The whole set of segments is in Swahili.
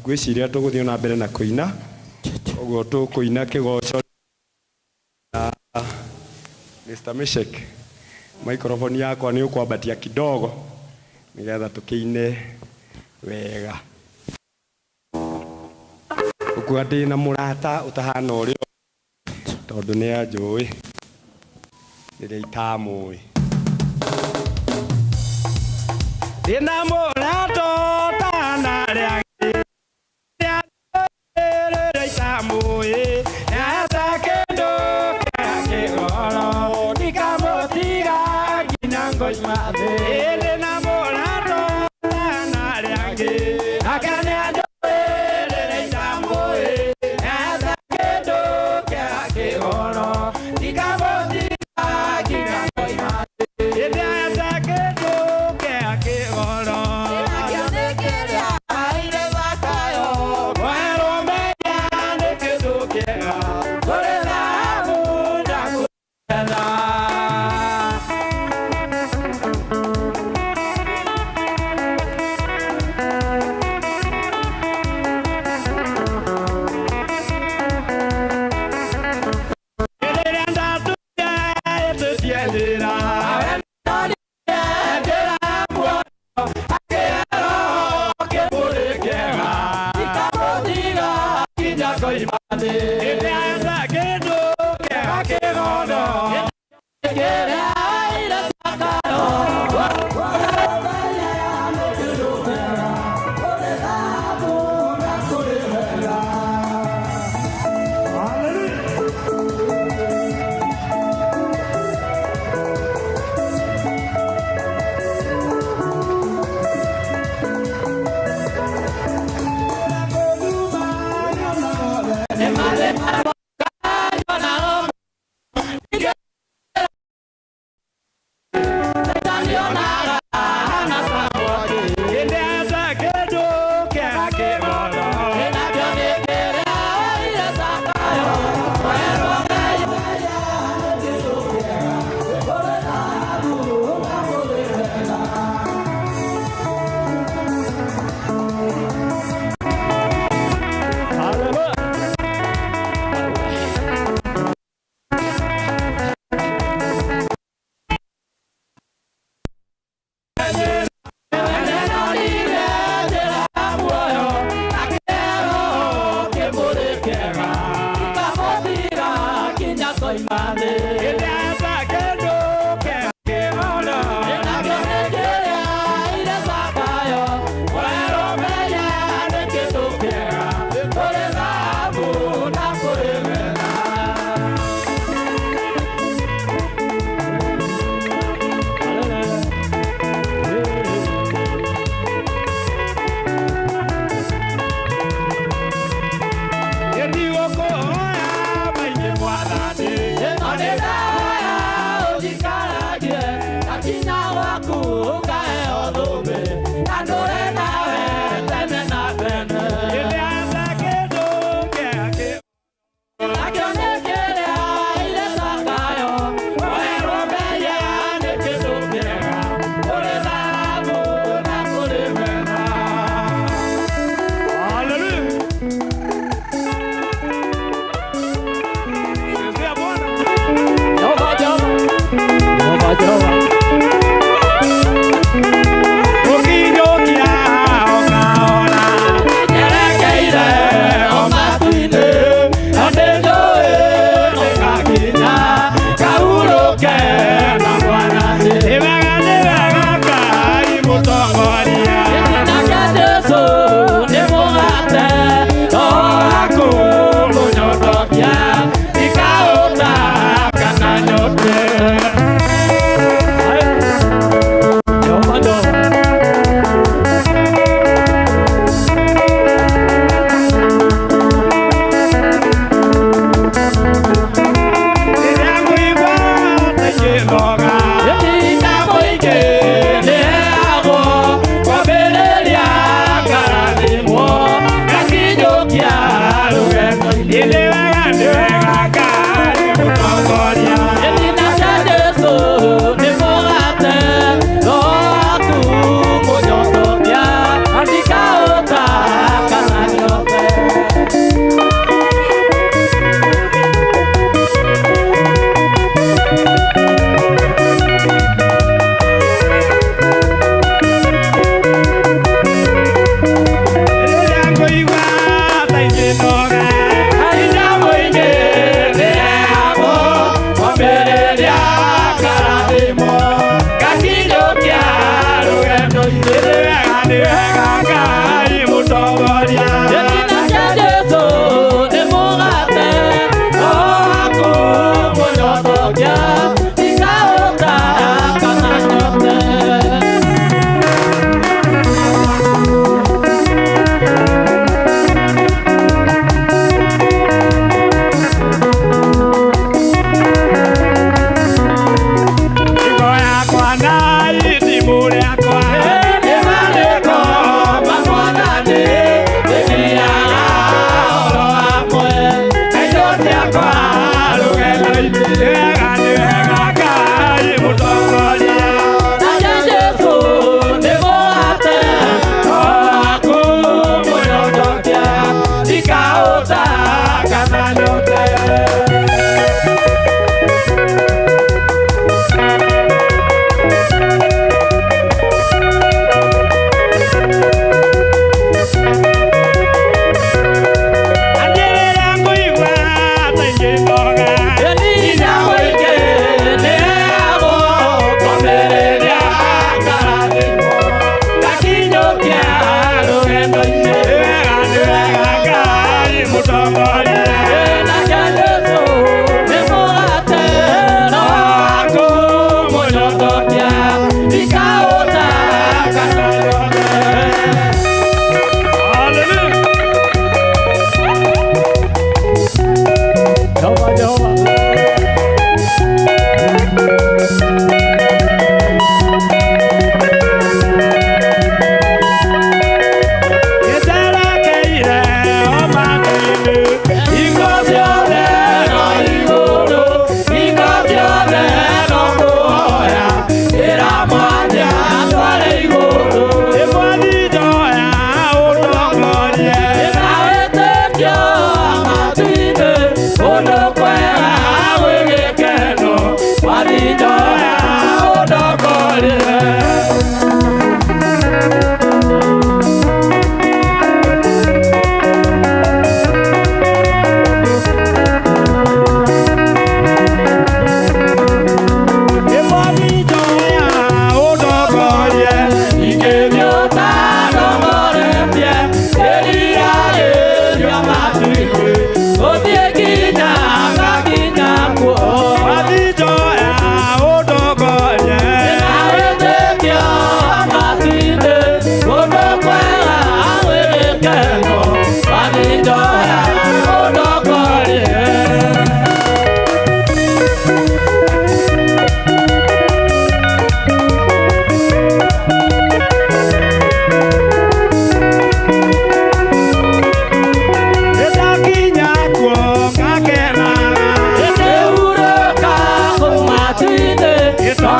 Ngwĩciria tũgũthiĩ na mbere na kũina ũguo tũkũina kĩgoco na Mr. Mishek, microphone yakwa nĩ ũkwambatia kidogo nĩgetha tũkĩine wega. Ũkuga ndĩ na mũrata ũtahana ũrĩa tondũ nĩ anjũĩ rĩrĩa itamũĩ. Ndĩ na mũrata ũtahana ũrĩa rĩrĩa itamũĩ, nĩahete kĩndũ kĩa kĩgoro, ndikamũtiga nginya ngoima thĩ. Ndĩ na mũrata ũtahana ũrĩa angĩ, nake nĩanjũĩ rĩrĩa itamũĩ, nĩahete kĩndũ kĩa kĩgoro, ndikamũtiga nginya ngoima thĩ. Nĩahete kĩndũ kĩa kĩgoro, Mwerũ menya nĩ kĩndũ kĩega, kũrĩ thahabu na kũgetha. Rĩrĩa ndatuire ĩtĩtie njĩra, njĩra muoyo, akĩheo kĩbũrĩ kĩega, ndikamũtiga nginya ngoima thĩ. Nĩahete kĩndũ kĩega kĩgono, kĩrĩa aire Zakayo. Twaima thĩ. Ĩndĩ kĩndũ kĩhoro. Nakĩo nĩ kĩrĩa ire Zakayo. Werũ menya nĩ kĩndũ kĩega. Kũrĩ thahabu na kũrĩ betha. Ĩno nĩ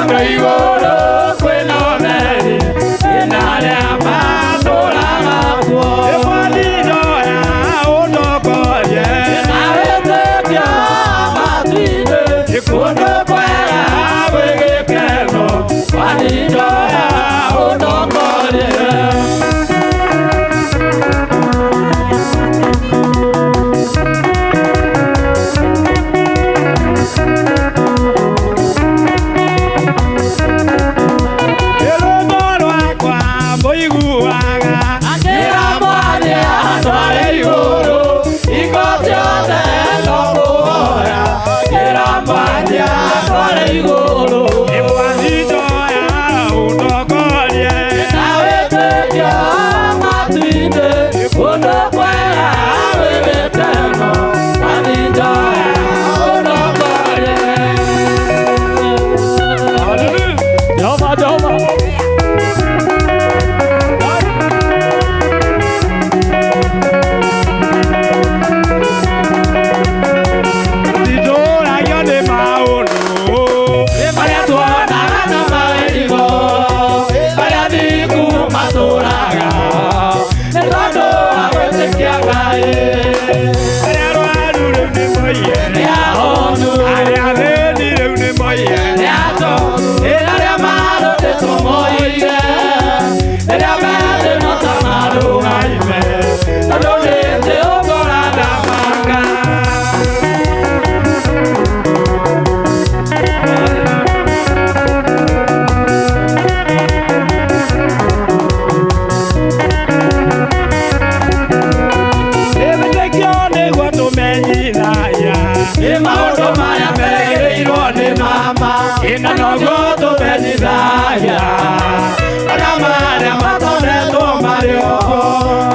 Kũndũ igũrũ kwĩna ũtheri, ĩna arĩa matũũraga kuo. Mwathi njoya ũndongorie, na wĩtĩkio matu-inĩ, kũndũ kwega gwĩ gĩkeno. Mwathi njoya ũndongorie. Rwĩmbo rwakwa mũiguaga, akĩra Mwathi atware igũrũ, hingo ciothe no kũhoya, akĩra Mwathi atware igũrũ. Mwathi njoya ũndongorie, na wĩtĩkio matu-inĩ, kũndũ kwega gwĩ gĩkeno. Mwathi njoya ũndongorie. Hallelujah. Jehova, Jehova. Nditũragio nĩ maũndũ marĩa tuonaga na maitho, marĩa thingu matũraga nĩ tondũ wa gwĩtĩkia Ngai. Arĩa arwaru rĩu nĩ moiye, nĩ ahonu, arĩa athĩni rĩu nĩ moiye, nĩ atongu, arĩa marũtĩtwo moige, rĩrĩa methĩ no ta marũgaime, tondũ nĩ Jehova ũrathamaka. Wĩtĩkio nĩguo tũmenyithagia nĩ maũndũ marĩa merĩgĩrĩirwo nĩ mama, ĩna noguo tũmenyithagia ona marĩa matonetwo marĩ oho.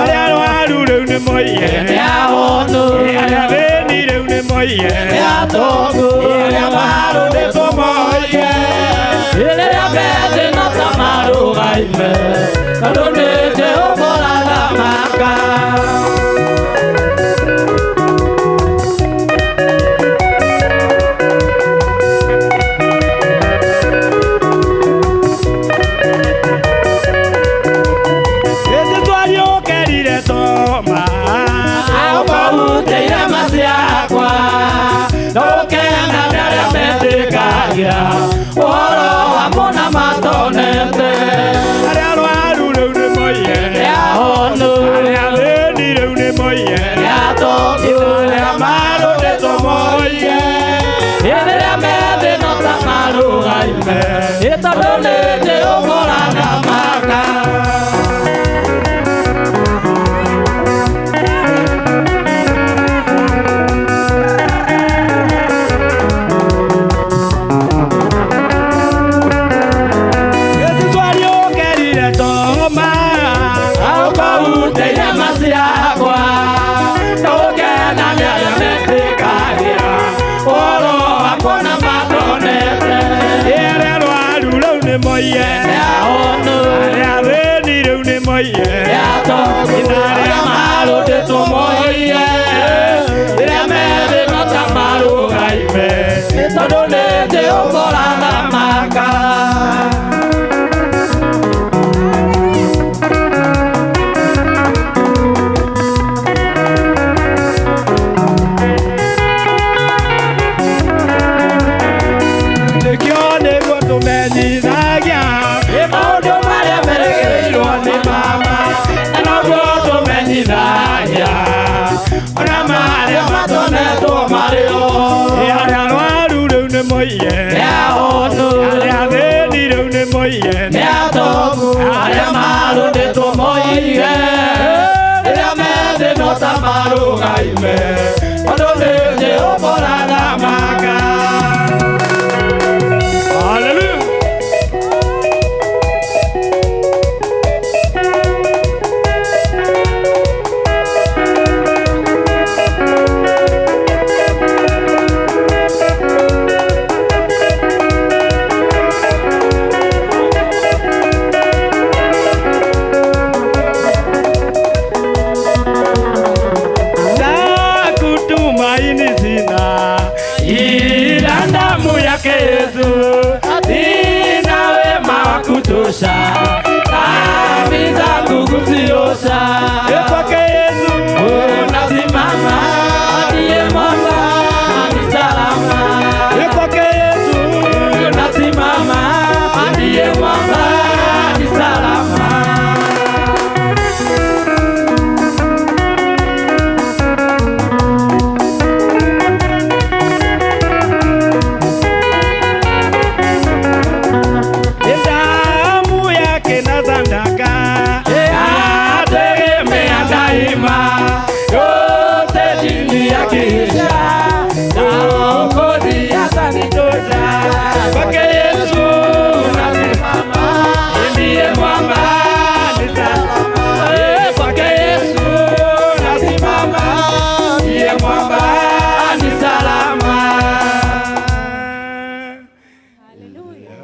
Arĩa arwaru rĩu nĩ moiye, nĩ ahonu, arĩa athĩni rĩu nĩ moiye, nĩ atongu, arĩa marũndĩtwo moiye, rĩrĩa methĩ no ta marũgaime, tondũ nĩ Jehova ũrathamaka. Ĩndĩ twariũkĩrire Toma, ũkahutĩire maciakwa, ndũkena nĩ arĩa metĩkagia ũhoro wa mũna matonete. Arĩa arwaru rĩu nĩ moiye, nĩ ahonu, arĩa athĩni rĩu nĩ moiye, nĩ atongu, arĩa marũndĩtwo moiye, rĩrĩa methĩ no ta marũgaime, tondũ nĩ Jehova ũrathamaka. Ĩndĩ twariũkĩrire Toma, ũkahutĩire maciakwa, ndũkena nĩ arĩa metĩkagia ũhoro wa kuona matonete. Arĩa arwaru rĩu nĩ moiye, nĩ ahonu, arĩa athĩni rĩu nĩ moiye, nĩ atongu, arĩa marũndĩtwo moiye, rĩrĩa methĩ no ta marũgaime, tondũ nĩ Jehova ũrathamaka. Nĩkĩo nĩguo tũmenyithagia nĩ maũndũ marĩa merĩgĩrĩirwo nĩ mama, na noguo tũmenyithagia ona marĩa matonetwo marĩ oho. Arĩa arwaru rĩu nĩ moiye, nĩ ahonu, arĩa athĩni rĩu nĩ moiye, nĩ atongu, arĩa marũndĩtwo moige, rĩrĩa methĩ no ta marũgaime, tondũ nĩ Jehova ũrathamaka. Hallelujah. Na kutumaini sina ila damu yake Yesu. kuziosha, dhambi zangu kuziosha. Kwake Yesu nasimama, ndiye mwamba ni salama. Kwake Yesu nasimama, ndiye mwamba ni salama. Damu yake na sadaka ategemea daima, yote chini ya kisha na Mwokozi atanitosha. Kwake Yesu nasimama, ndiye mwamba ni salama. Kwake Yesu nasimama, ndiye mwamba ni salama. Hallelujah.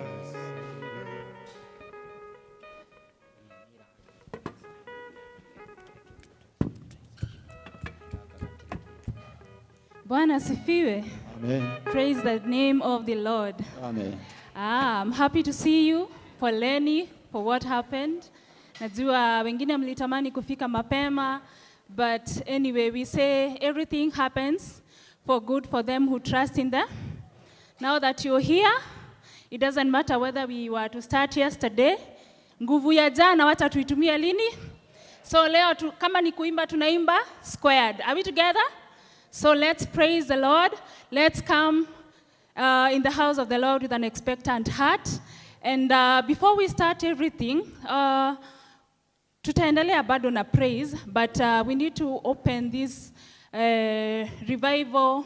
Bwana asifiwe. Amen. Praise the name of the Lord. Amen. Ah, I'm happy to see you. Poleni for what happened. Najua wengine mlitamani kufika mapema, but anyway, we say everything happens for good for them who trust in the. Now that you're here, it doesn't matter whether we were to start yesterday. Nguvu ya jana wacha tuitumie lini? So leo kama ni kuimba, tunaimba squared. Are we together? So let's praise the Lord. Let's come in the house of the Lord with an expectant heart. And before we start everything, tutaendelea bado na praise, but we need to open this revival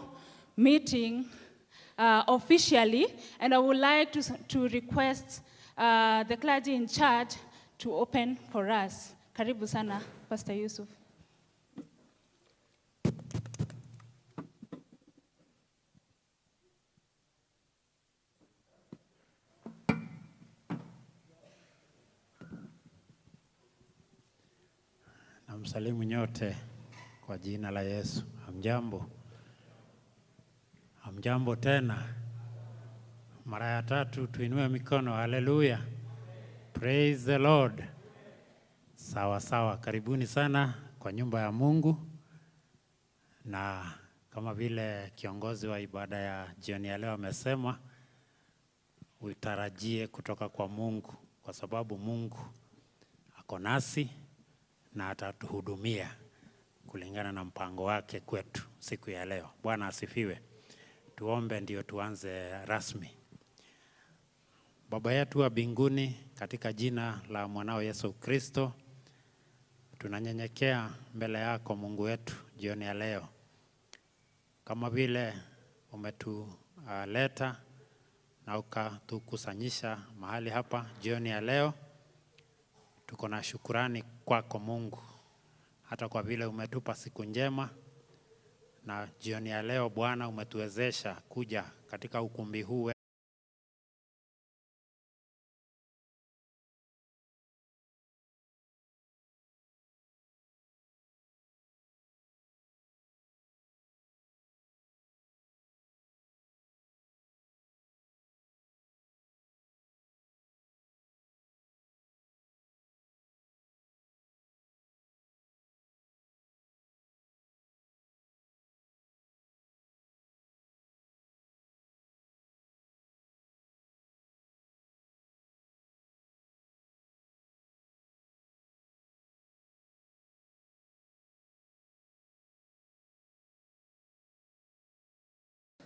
meeting officially. And I would like to request the clergy in charge to open for us. Karibu sana, Pastor Yusuf. Namsalimu nyote kwa jina la Yesu. Hamjambo? Hamjambo tena. Mara ya tatu tuinue mikono. Haleluya. Praise the Lord. Sawa sawa, karibuni sana kwa nyumba ya Mungu. Na kama vile kiongozi wa ibada ya jioni ya leo amesema, utarajie kutoka kwa Mungu, kwa sababu Mungu ako nasi na atatuhudumia kulingana na mpango wake kwetu siku ya leo. Bwana asifiwe. Tuombe ndio tuanze rasmi. Baba yetu wa mbinguni, katika jina la mwanao Yesu Kristo, tunanyenyekea mbele yako Mungu wetu jioni ya leo. Kama vile umetuleta na ukatukusanyisha mahali hapa jioni ya leo, tuko na shukurani kwako Mungu, hata kwa vile umetupa siku njema, na jioni ya leo Bwana umetuwezesha kuja katika ukumbi huu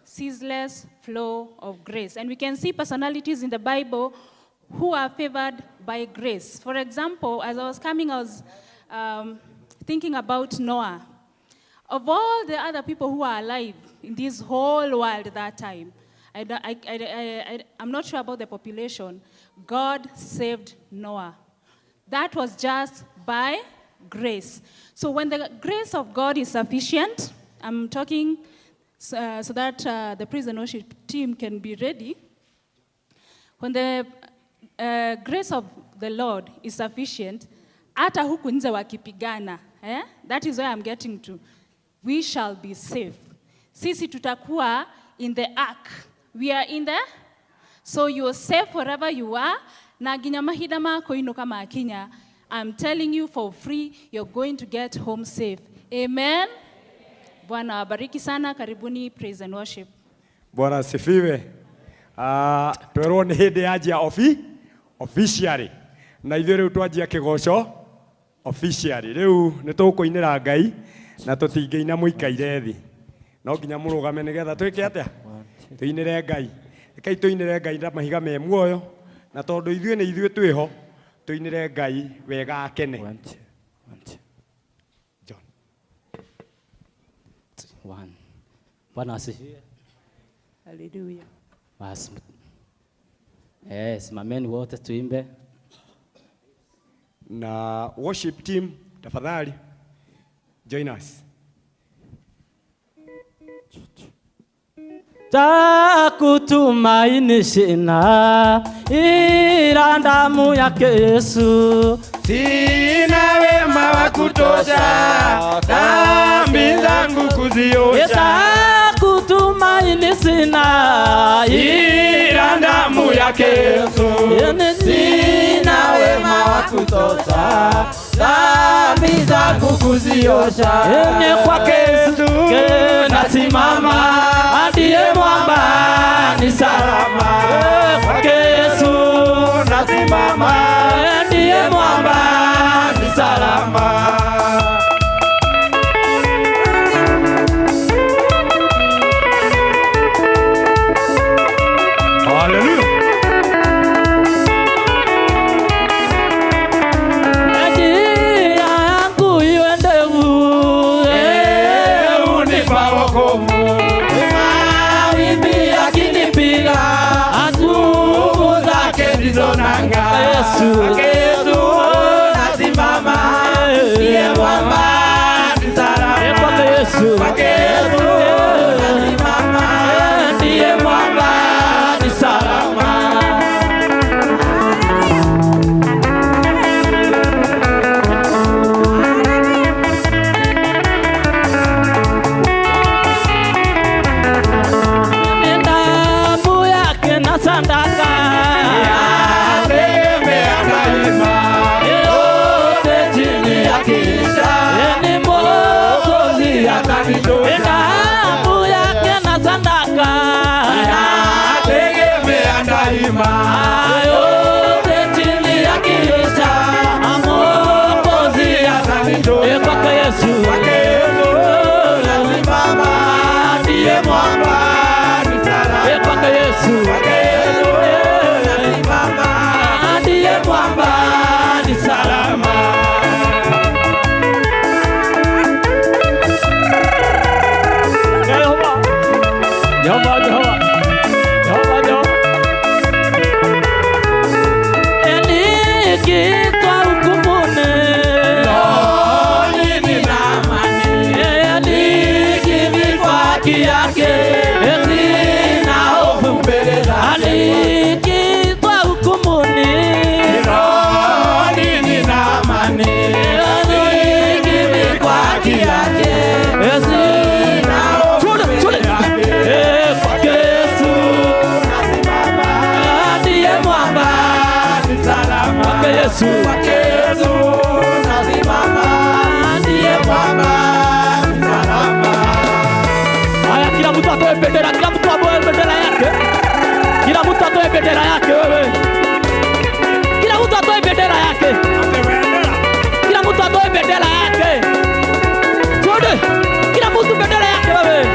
Ceaseless flow of grace. And we can see personalities in the Bible who are favored by grace. For example, as I was coming, I was thinking about Noah. Of all the other people who are alive in this whole world at that time, I'm not sure about the population, God saved Noah. That was just by grace. So when the grace of God is sufficient, I'm talking so that the praise and worship team can be ready. When the grace of the Lord is sufficient, hata huku nje wakipigana, eh? That is where I'm getting to. We shall be safe. Sisi tutakuwa in the ark. We are in the, so you're safe wherever you are. Na nginya mahinda ma kũinũka makinya, I'm telling you for free, you're going to get home safe. Amen. Bwana awabariki sana. Karibuni praise and worship. Bwana asifiwe. Twerwo nĩ hĩndĩ yanjia officially na ithuĩ rĩu twanjia kĩgoco officially. Rĩu nĩ tũkũinĩra Ngai na tũtingĩina mũikaire thĩ, no nginya mũrũgame nĩgetha twĩke atĩa? Tũinĩre Ngai. Rekei tũinĩre Ngai na mahiga me muoyo, na tondũ ithuĩ nĩ ithuĩ twĩho, tũinĩre Ngai wega akene. 1 2 1 2. John. 1. Bwana asifiwe. Haleluya. Basi. Simameni wote tuimbe. Na worship team tafadhali join us. Takutumaini sina ila damu yake Yesu. Sina wema wa kutosha, dhambi zangu kuziosha. Takutumaini sina ila damu yake Yesu. Sina wema wa kutosha, dhambi zangu kuziosha. Kwake Yesu nasimama, ndiye mwamba ni salama. Kwake Yesu nasimama, ndiye mwamba ni salama. Hallelujah. Njia yangu iwe ndefu, unipa wokovu. Mawimbi yakinipiga, nguvu zake ndizo nanga. Yesu. Kwake Yesu nasimama, ndiye mwamba ni salama. Kwake Yesu. Kwake Yesu nasimama, ndiye mwamba ni salama. Damu yake na sadaka Yategemea daima, yote chini ya kisha ni Mwokozi atanitosha. Damu yake na sadaka Yategemea daima, yote chini ya kisha Mwokozi atanitosha. Kwake Yesu. Kwake Yesu nasimama, ndiye mwamba ni salama. Kwake Yesu. Kwake Yesu nasimama, ndiye mwamba ni salama. Jehova. Jehova, Jehova. Jehova, Jehova. Nikiitwa hukumuni, Rohoni nina amani, nikivikwa haki yake, sina hofu mbele zake. Nikiitwa hukumuni, Rohoni nina amani, nikivikwa haki yake, sina hofu mbele zake. Kwake Yesu Nasimama, ndiye mwamba ni salama. Kwake Yesu. Kwake Yesu nasimama, ndiye mwamba ni salama. Haya, kila mtu atoe bendera, kila mtu atoe bendera yake. Kila mtu atoe bendera yake wewe. Kila mtu atoe bendera yake. Kila mtu atoe bendera yake. Twende. Kila mtu bendera yake wewe.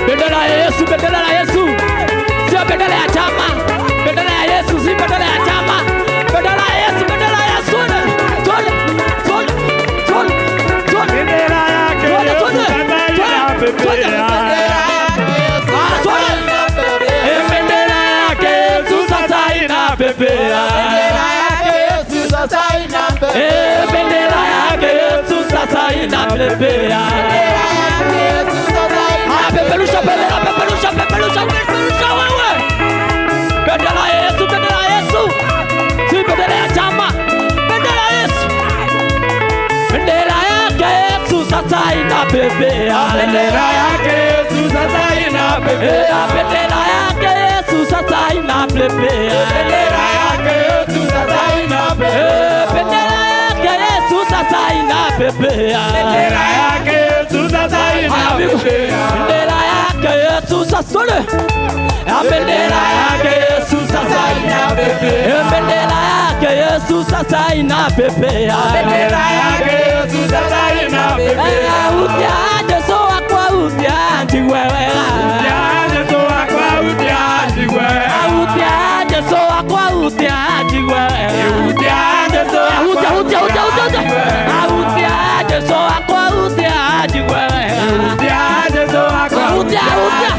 Bendera ya Yesu, bendera ya Yesu. Sio bendera ya chama. Bendera ya Yesu, si bendera ya chama. Bendera ya Yesu, bendera ya Yesu. Twende. Twende. Twende. Twende. Bendera yake Twende, Yesu twende. sasa Twende. inapepea. Ah, twende. Bendera yake Yesu sasa inapepea. Bendera yake Yesu sasa inapepea. Ah, peperusha bendera, peperusha, peperusha, peperusha wewe. Bendera ya Yesu, bendera ya Yesu. Si bendera ya chama. Bendera ya Yesu. Bendera yake Yesu sasa inapepea. Bendera yake Yesu sasa inapepea. Bendera yake Yesu sasa inapepea. Bendera yake Yesu sasa twende. Bendera yake Yesu sasa inapepea. Bendera yake Yesu sasa inapepea. Bendera yake Yesu sasa inapepea. Utia Jesu wakwa utia njigwewega. Utia Jesu wakwa utia njigwewega. Utia Jesu wakwa utia njigwewega. Utia Jesu utia utia utia utia. Utia Jesu wakwa utia njigwewega. Utia Jesu wakwa utia utia.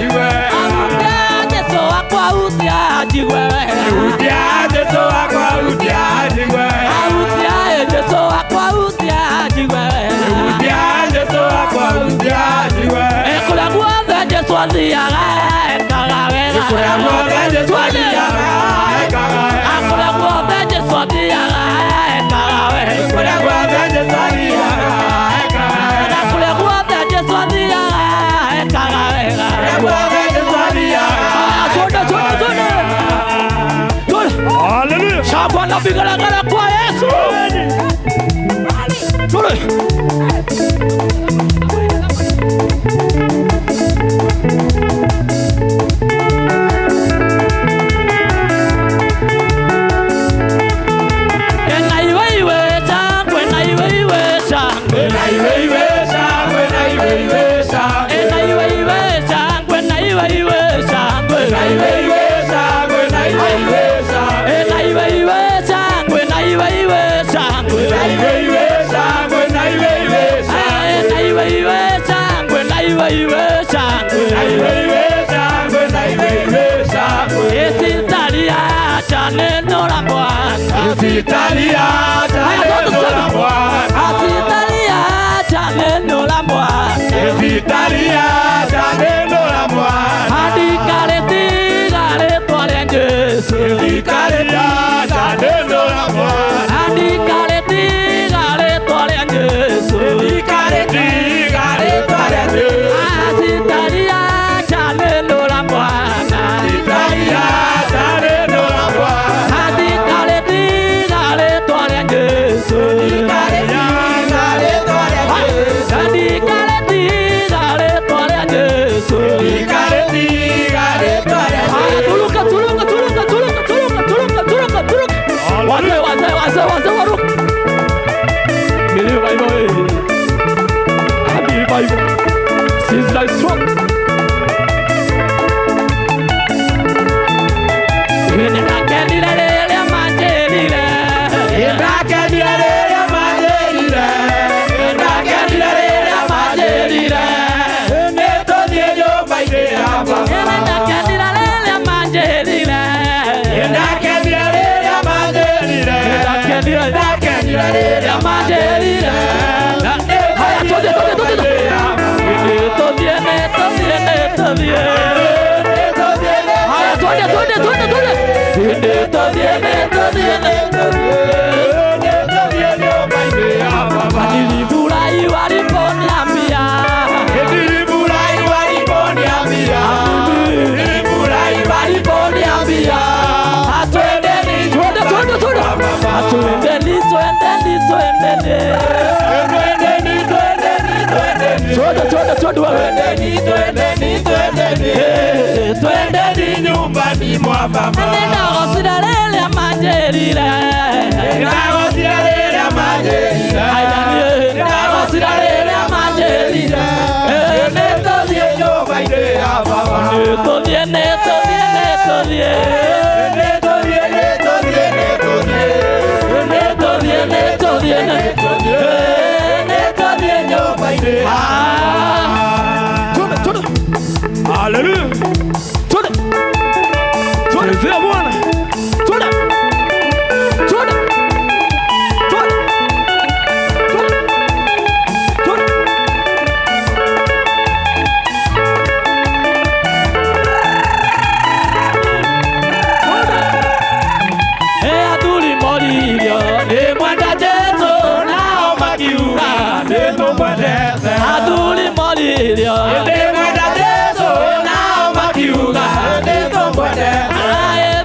Utia Jesu wakwa utia njigwewega. Utia Jesu wakwa utia njigwewega. Utia Jesu wakwa utia njigwewega. Utia Jesu wakwa utia njigwewega. Kũrĩa guothe Jesu athiaga ekaga wega. Kũrĩa guothe Jesu athiaga ekaga wega. Kũrĩa guothe Jesu athiaga ekaga wega. Kũrĩa guothe Jesu athiaga ekaga wega. Kũrĩa guothe Jesu athiaga ekaga wega. Kũrĩa guothe Jesu athiaga. Twende twende twende. Twende. Hallelujah. Shangwe na vigelegele kwa Yesu. Twende. Nilifurahi waliponiambia, waliponiambia, twendeni, twende, twende, twende, twendeni, twendeni, twendeni, twende, twende, twende, twendeni, twendeni, twendeni, twendeni nyumbani mwa baba. Nindagocira rĩrĩa manjĩrire, Nindagocira rĩrĩa manjĩrire, nindagocira rĩrĩa manjĩrire, nĩtũthiĩ nyũmba-inĩ ya baba, nĩtũthiĩ, nĩtũthiĩ, nĩtũthiĩ, nĩtũthiĩ, nĩtũthiĩ, nĩtũthiĩ, nĩtũthiĩ, nĩtũthiĩ, nĩtũthiĩ, nĩtũthiĩ nyũmba-inĩ ya baba. Twende, twende. Hallelujah. Twende. Twende. Bwana. Twende. Twende. Twende. Twende. Twende. Athuri moririo nĩ mwenda Jesu nao makiuga Nĩtũmwendete. Athuri moririo Nĩ mwenda Jesu nao makiuga nĩtũmwendete. Ae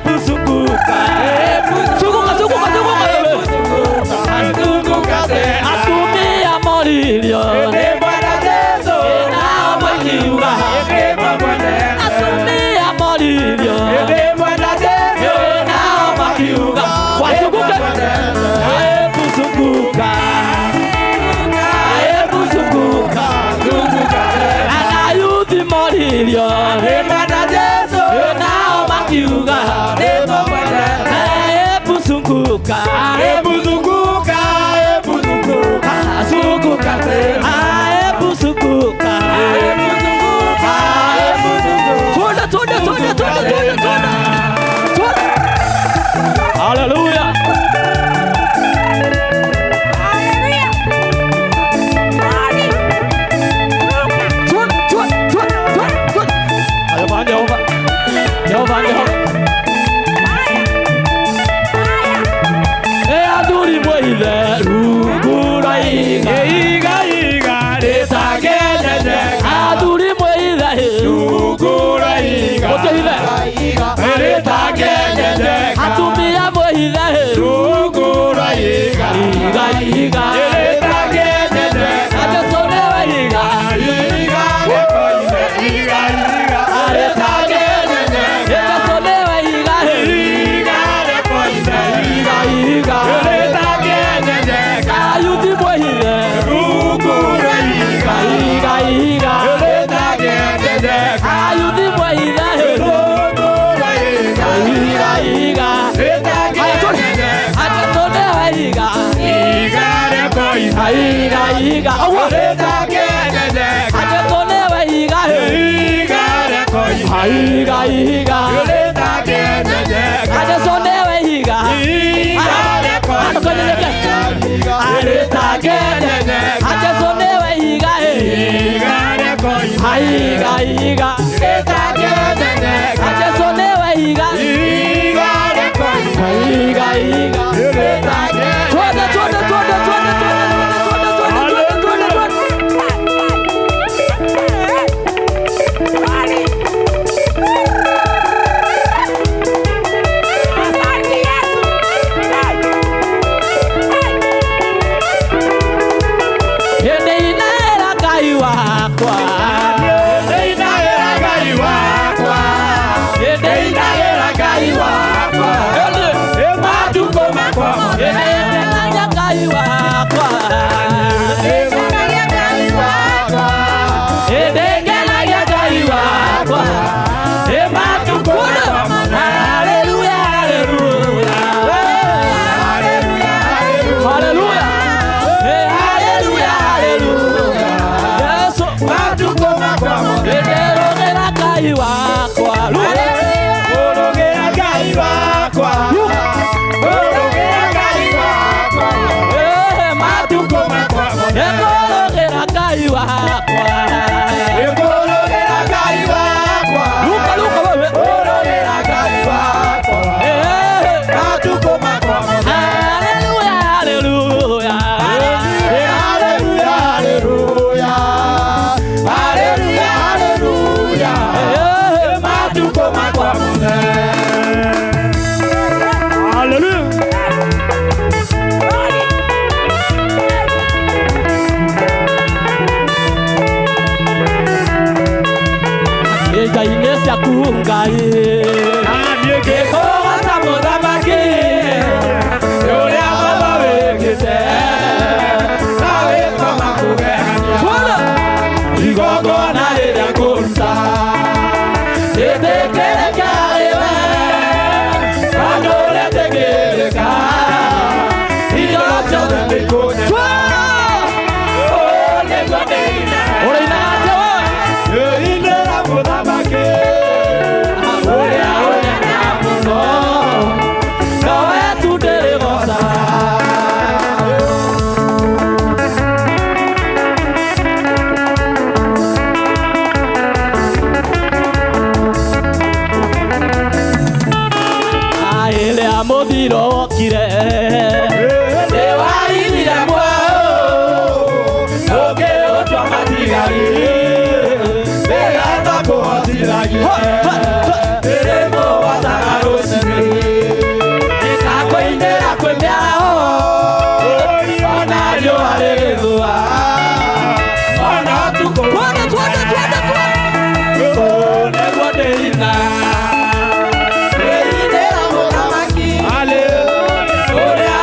zunguka, hebu zunguka, zunguka. Anayuthi moririo Nĩmwenda Jesũ nao makiuga nĩtũmwendete. Hebu zunguka, Hebu zunguka, hebu zunguka, zunguka tena, hebu zunguka, hebu zunguka, hebu zunguka. Twende, twende, twende, twende, twende, twende. Twende. Hallelujah. Twende, twende, twende, twende, twende. Jehova, Jehova. Jehova, Jehova. Eh, athuri mwĩithe rungu rwa ihiga. Ihiga, ihiga rĩtangĩenyenyeka. Athuri mwĩithe Rungu rwa ihiga. Mũtĩithe. Rĩtangĩenyenyeka. Atumia mwĩithe Rungu rwa ihiga. ihiga ihiga. Rĩtangĩenyenyeka. Jesu nĩwe ihiga. Ihiga rĩkoime, ihiga, ihiga rĩtangĩenyenyeka. Jesu nĩwe ihiga. Ihiga rĩkoime, ihiga, Ihiga. rĩtangĩenyenyeka. Ayuthi mwĩithe Rungu rwa ihiga. ihiga ihiga. Rĩtangĩenyenyeka. Ayuthi mwĩithe Rungu rwa ihiga. ihiga ihiga. Rĩtangĩenyenyeka. Jesu nĩwe ihiga. Ihiga rĩkoime, Ihiga ihiga. Ũguo. rĩtangĩenyenyeka. Jesu nĩwe ihiga. Ihiga rĩkoime, Ihiga ihiga. rĩtangĩenyenyeka. Jesu nĩwe ihiga. Ihiga rĩkoime, Rĩtangĩenyenyeka. Jesu nĩwe ihiga. Ihiga rĩkoime, Ihiga ihiga. rĩtangĩenyenyeka. Jesu nĩwe ihiga. Ihiga rĩkoime, Ihiga ihiga. rĩtangĩenyenyeka. Twende, twende, twende, twende, twende, twende, twende, twende, twende, twende. Hĩndĩ inera Ngai wakwa. Ndĩinagĩra Ngai wakwa, Hĩndĩ ndĩinagĩra Ngai wakwa, Hĩndĩ ĩ matukũ makwa mothe. Hĩndĩ Ngai wakwa. Ndĩngenagia Ngai wakwa, Hĩndĩ ngenagia Ngai wakwa. ĩ matukũ makwa mothe. Hallelujah, hallelujah. Haleluya, haleluya. Hallelujah. Hey, hallelujah, hallelujah. Yesu. Matukũ makwa mothe. Hĩndĩ Ngai wakwa. Ngũrũgĩra Ngai wakwa, ngũrũgĩra Ngai wakwa, Eh, matukũ makwa mothe. Ngũrũgĩra Ngai wakwa. Ngũrũgĩra Ngai wakwa, Luka, luka wewe. ngũrũgĩra Ngai wakwa, Eh, matukũ makwa mothe. hallelujah, hallelujah. Haleluya, haleluya. Haleluya, haleluya. Eh, Matukũ makwa mothe. Hallelujah. Ngai-inĩ ciaku Ngai. Niĩ ngĩkũgooca mũthamaki, nĩ ũrĩa baba wĩkĩte, na wĩko makũgegania. Twende. Igongona rĩrĩa ngũruta, rĩtĩkĩrĩke harĩ we, na ndũrĩtĩkĩrĩka. Indo ciothe nĩikũnyenda. Ũũ nĩguo ndĩinaga. Ũrĩinaga atĩa wewe? Ndĩinĩra mũthamaki, ũrĩa ũnyendaga mũno, nowe tu ndĩrĩgoocaga. Ĩrĩa mũthiro wokire. Nĩwarindire muoyo, ũkĩũtua matigari, nĩgetha kũhotithagie. Ndĩrĩkũgoocaga rũciinĩ, ngakũinĩra kwĩ mĩaraho, ona riũa rĩgĩthũa, ona ũtukũ. Twende, twende, twende, twende. Ũũ nĩguo ndĩinaga. Ndĩinĩra mũthamaki, ũrĩa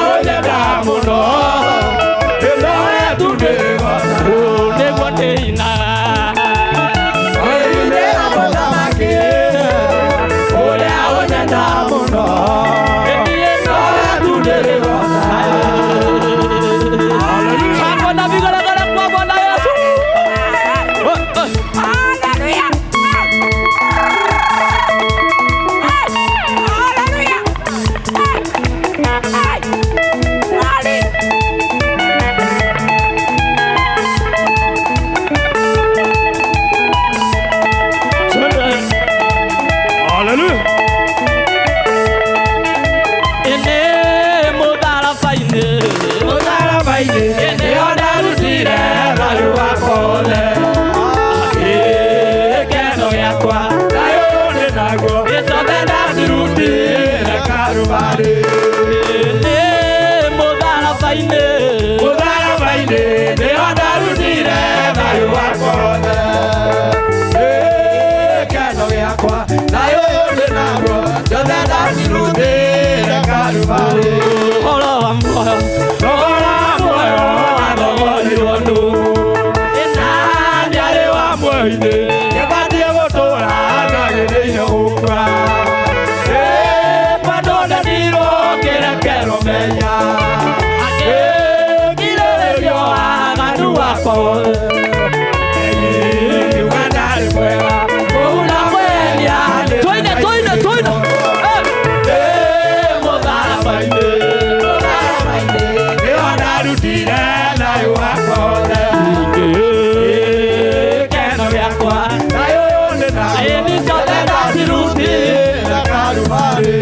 Kalvari. Thogora wa muoyo, Thogora wa muoyo wathogorirwo nũ? Nani arĩ wa muoyo-inĩ nĩabatiĩ gũtũũra ndagĩrĩire gũkua. Kwandonanirwo kĩrekero menya ngirĩrĩrio waganu wakwa wothe. Ngiuga ndarĩ mwega kũu na mwenia nĩ Twende, twende, twende. Mũtharaba-inĩ nĩho ndarutire thayũ wakwa wothe. Gĩkeno gĩakwa thayũ ũyũ nĩ naguo. Ĩni ciothe ndacirutire Kalubarĩ.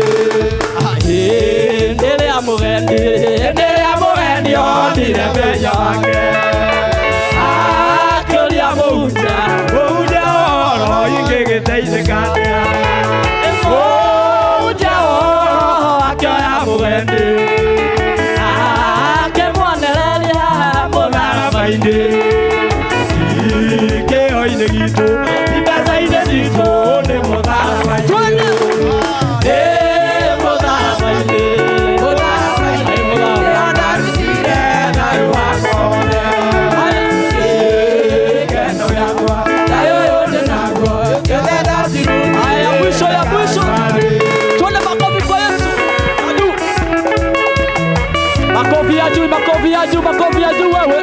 Hĩndĩ ĩrĩa mũgendi, Hĩndĩ ĩrĩa mũgeni onire mehia make, akĩũria mũhunjia, mũhunjia ũhoro ingĩgĩteithĩka atĩa? Mũhunjia ũhoro akĩoya mũgendi, akĩmuonereria Mũtharaba-inĩ. Kĩo-inĩ gitũ, ti mbeca-inĩ citũ, nĩ mũtharaba-inĩ. Twende. Nĩ mũtharaba-inĩ. Nĩho ndarutire thayũ wakwa wothe. Gĩkeno gĩakwa, thayũ ũyũ ndĩ naguo, ciothe ndacirutire Haya, mwisho ya mwisho. Twende makofi kwa Yesu. Adu. Makofi ya juu, makofi ya juu, makofi ya juu wewe.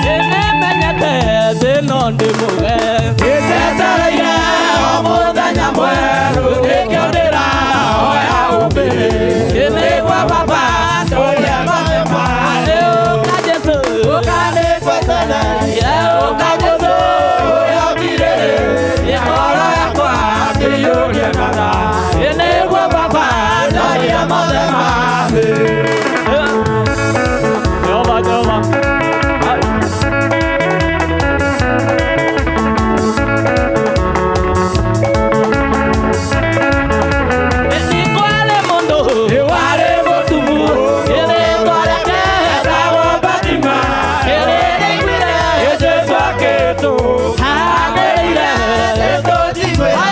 Nĩmenyete thĩ no ndĩ mũgeni. Nĩnjetereire o mũthenya mwerũ, nĩkĩo ndĩrahoya ũmbĩrĩrie. Nĩguo Baba ndũrie mothe ma Nĩ ũka Jesũ. Ũka nĩngweterere. Ũka Jesũ. Ũrĩa ũkirĩrĩria ngoro yakwa ndĩiyũrie na thayũ. Nĩguo Baba ndorie mothe ma thĩ. Jehova, Jehova. Nĩ kwarĩ mũndũ Nĩwarĩ mũtumu, ĩrĩtwa rĩake etagwo Fatima. ĩrĩrĩiguire Jesũ akĩtũka, agĩrĩire nĩtũnjiguĩra.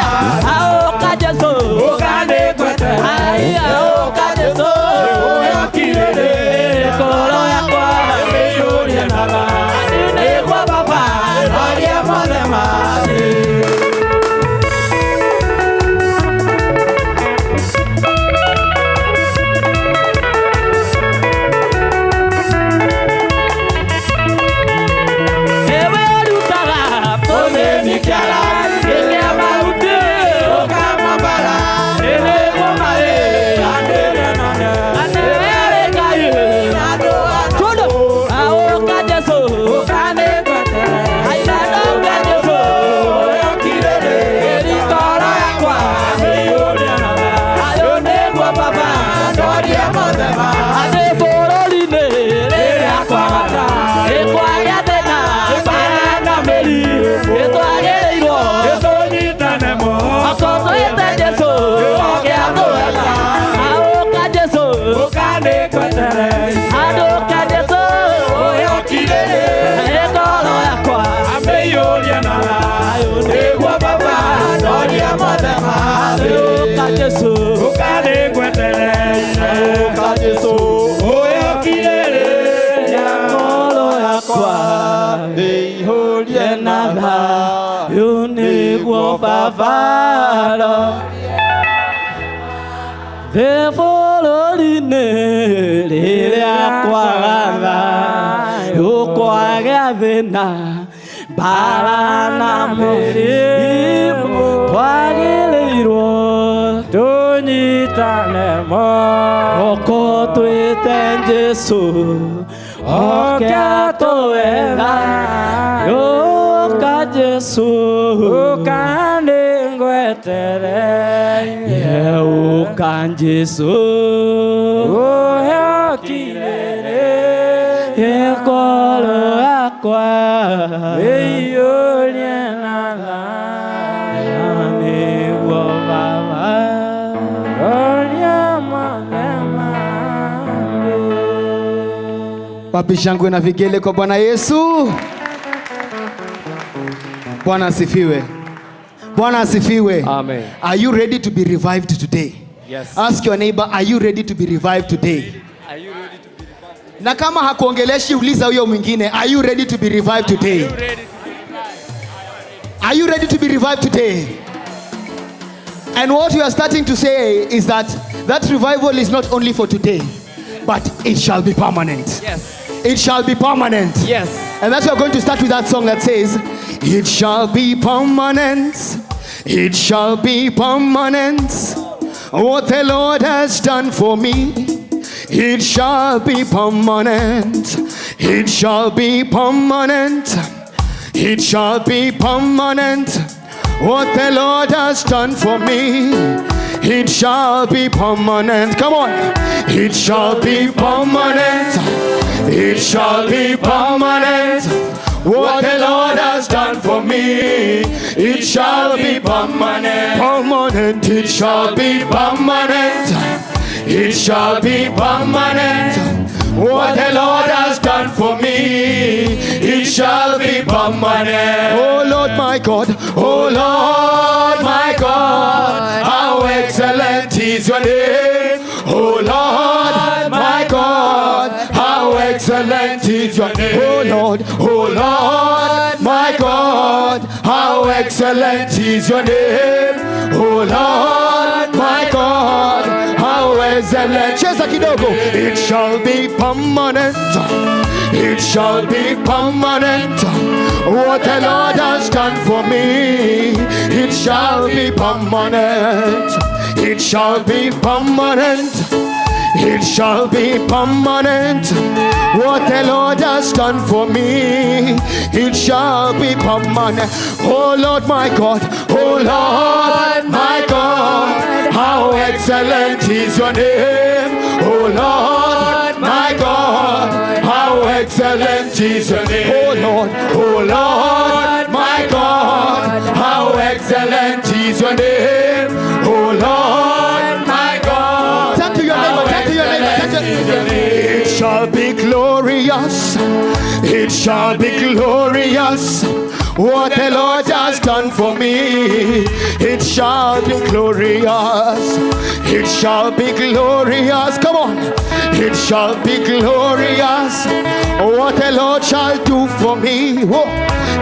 Aũka Jesũ. Ũka nĩngweterere. Ai, aũka Jesũ. Ũrĩa ũkirĩrĩria Ngoro yakwa ndĩiyũrie na thayũ. Nĩguo Baba ndorie mothe ma thĩ. Ewe ũrutaga Mũthĩni kĩara, gĩkĩa mahuti, ũkamwambara. Nĩguo marĩ andĩre nane. Anĩrĩ Ngai. Twende. Aũka Jesũ. Ũka nĩngweterere. Ai, aũka Jesũ. Ũrĩa ũkirĩrĩria ngoro yakwa ndĩiyũrie na thayũ. Nĩguo Baba ndorie mothe ma Atĩ bũrũri-inĩ rĩrĩa kwagata. Nĩkwagĩa thĩna. Mbara na mĩrimũ. Nĩtwagĩrĩirwo Nĩtũnyitane moko. Oko twĩte Jesũ. Oke atũwetha. Aũka Jesũ. Ũka nĩngweterere. Andũka Jesũ. Ũrĩa ũkirĩrĩria Ngoro yakwa amĩiyũrie na thayũ. Nĩguo Baba ndorie mothe ma thĩ. Aũka Jesũ. Ũka nĩngwetereire. Ũka Jesũ. Ũrĩa ũkirĩrĩria Ngoro yakwa ndĩihũrie na thayũ nĩguo Baba Thĩ bũrũri-inĩ rĩrĩa kwaga thayũ kwagĩa thĩna mbara na mĩrimũ twagĩrĩirwo tũnyitane moko twĩte Jesũ oke atũwetha. Ũka Jesũ. Ũka nĩngwetereire. Ũka Jesũ. Ũrĩa ũkirĩrĩria ngoro yakwa ĩiyũrie na Wapi shangwe na vigele kwa Bwana Yesu? Bwana asifiwe. Bwana asifiwe. Amen. Are you ready to be revived today? Yes. Ask your neighbor, are you ready to be revived today? Are you ready to be revived? Na kama hakuongeleshi, uliza huyo mwingine, are you ready to be revived today? Are you ready to be revived today? And what we are starting to say is that that revival is not only for today, but it shall be permanent. Yes. It shall be permanent. Yes. And that's why we're going to start with that song that says, it shall be permanent. It shall be permanent. What the Lord has done for me, it shall be permanent. It shall be permanent. It shall be permanent. What the Lord has done for me, it shall be permanent. Come on. It shall be permanent. It shall be permanent. What the Lord has done for me, it shall be permanent. Permanent. It shall be permanent. It shall be permanent. What the Lord has done for me, it shall be permanent. Oh Lord my God, oh Lord my God, how excellent is your name. Oh Lord my God, how excellent is your name. Oh Lord my God, how excellent is your name. Oh Lord my God, how excellent. Cheza kidogo. It shall be permanent. It shall be permanent. What the Lord has done for me, it shall be permanent. It shall be permanent. It shall be permanent. What the Lord has done for me, it shall be permanent. Oh Lord my God, oh Lord my God, how excellent is your name. Oh Lord my God, how excellent is your name. Oh Lord my God, how excellent is your name. Oh Lord my God, turn to your neighbor, turn to your neighbor, turn to your neighbor. It shall be glorious. It shall be glorious. What the Lord has done for me, it shall be glorious. It shall be glorious. Come on. It shall be glorious. What the Lord shall do for me, oh,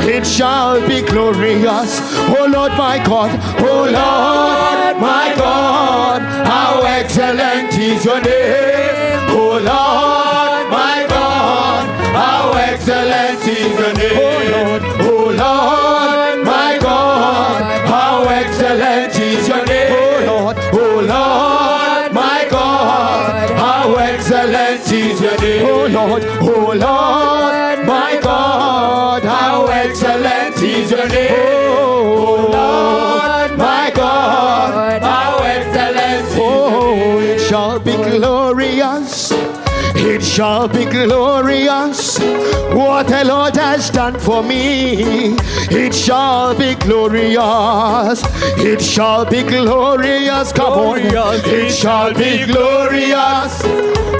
it shall be glorious. Oh Lord my God, oh Lord my God, how excellent is your name. Oh Lord my God, how excellent is your name. Oh Lord my God, how excellent is your name. Oh Lord my God, how excellent is your name. Oh Lord my God, how excellent is your name. Oh Lord my God, how excellent is your name. Oh, it shall be glorious. It shall be glorious. What the Lord has done for me, it shall be glorious. It shall be glorious. Come on. It shall be glorious.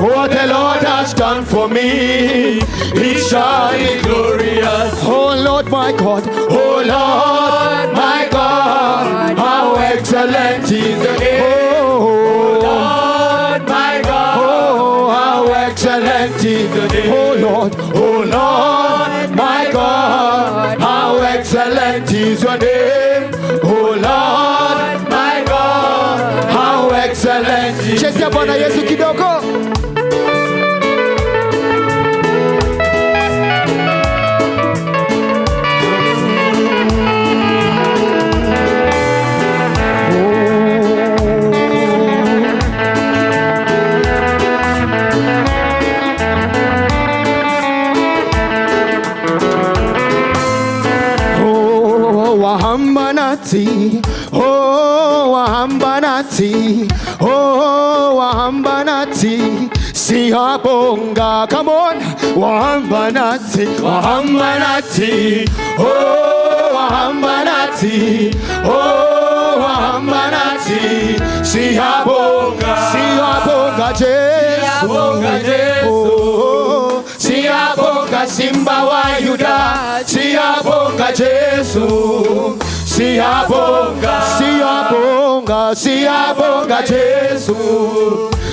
What the Lord has done for me, it shall be glorious. Oh Lord my God, oh Lord my God, how excellent is your name. Oh Lord my God, oh how excellent is your name. Oh Lord my God, how excellent is your name. Oh Lord my God, how excellent is your name. Bwana Yesu kidogo. Oh, wahamba nathi, oh, wahamba nathi, siyabonga. Come on, wahamba nathi, wahamba nathi, oh, wahamba nathi, oh, wahamba nathi, siyabonga, siyabonga Jesu, siyabonga Jesu, oh, siyabonga. Simba wa Yuda, siyabonga Jesu, siyabonga, siyabonga, siyabonga Jesu,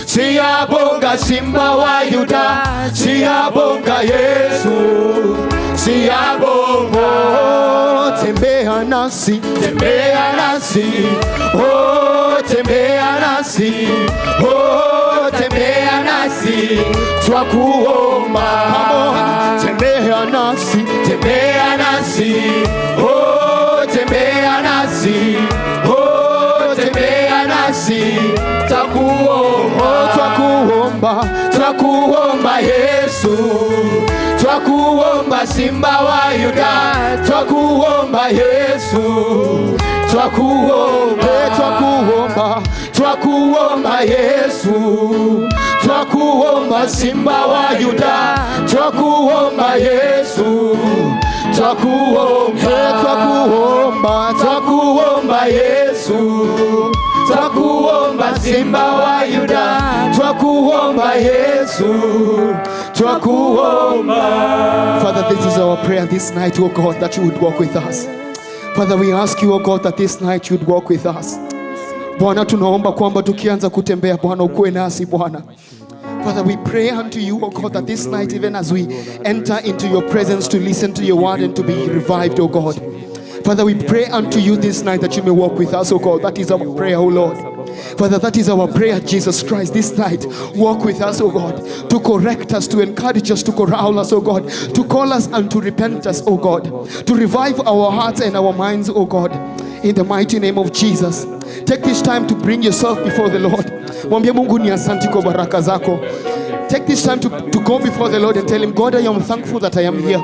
siyabonga Simba wa Yuda, siyabonga Yesu, siyabonga. Tembea nasi, tembea nasi, oh, tembea nasi, oh, tembea nasi, twakuomba. Tembea nasi, tembea nasi, oh, tembea nasi, oh, tembea nasi, twakuomba, twakuomba, twakuomba Yesu, twakuomba Simba wa Yuda, twakuomba Yesu, twakuomba, twakuomba, twakuomba Yesu, twakuomba Simba wa Yuda, twakuomba Yesu, twakuomba, twakuomba, twakuomba Yesu, twakuomba Simba wa Yuda, twakuomba Yesu, twakuomba. Father, this is our prayer this night, oh God, that you would walk with us. Father, we ask you, oh God, that this night you would walk with us. Bwana, tunaomba kwamba tukianza kutembea, Bwana, ukuwe nasi, Bwana. Father, we pray unto you, O God, that this night, even as we enter into your presence to listen to your word and to be revived, O God. Father, we pray unto you this night that you may walk with us, O God. That is our prayer, O Lord. Father, that is our prayer, Jesus Christ, this night. Walk with us, O God, to correct us, to encourage us, to corral us, O God, to call us and to repent us, O God, to revive our hearts and our minds, O God, in the mighty name of Jesus. Take this time to bring yourself before the Lord. Mwambie Mungu ni asante kwa baraka zako. Take this time to go before the Lord and tell him, God, I am thankful that I am here.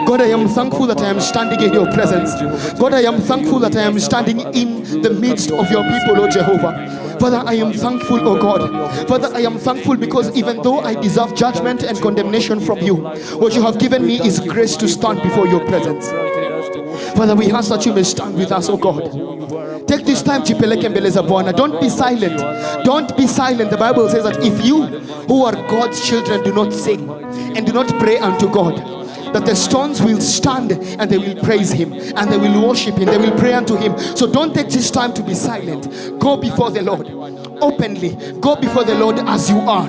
God, I am thankful that I am standing in your presence. God, I am thankful that I am standing in the midst of your people, O Jehovah. Father, I am thankful, O God. Father, I am thankful because even though I deserve judgment and condemnation from you, what you have given me is grace to stand before your presence. Father, we ask that you may stand with us, O God. Take this time, jipeleke mbele za Bwana. Don't be silent. Don't be silent. The Bible says that if you who are God's children do not sing and do not pray unto God, that the stones will stand and they will praise him and they will worship him, they will pray unto him. So don't take this time to be silent. Go before the Lord openly. Go before the Lord as you are.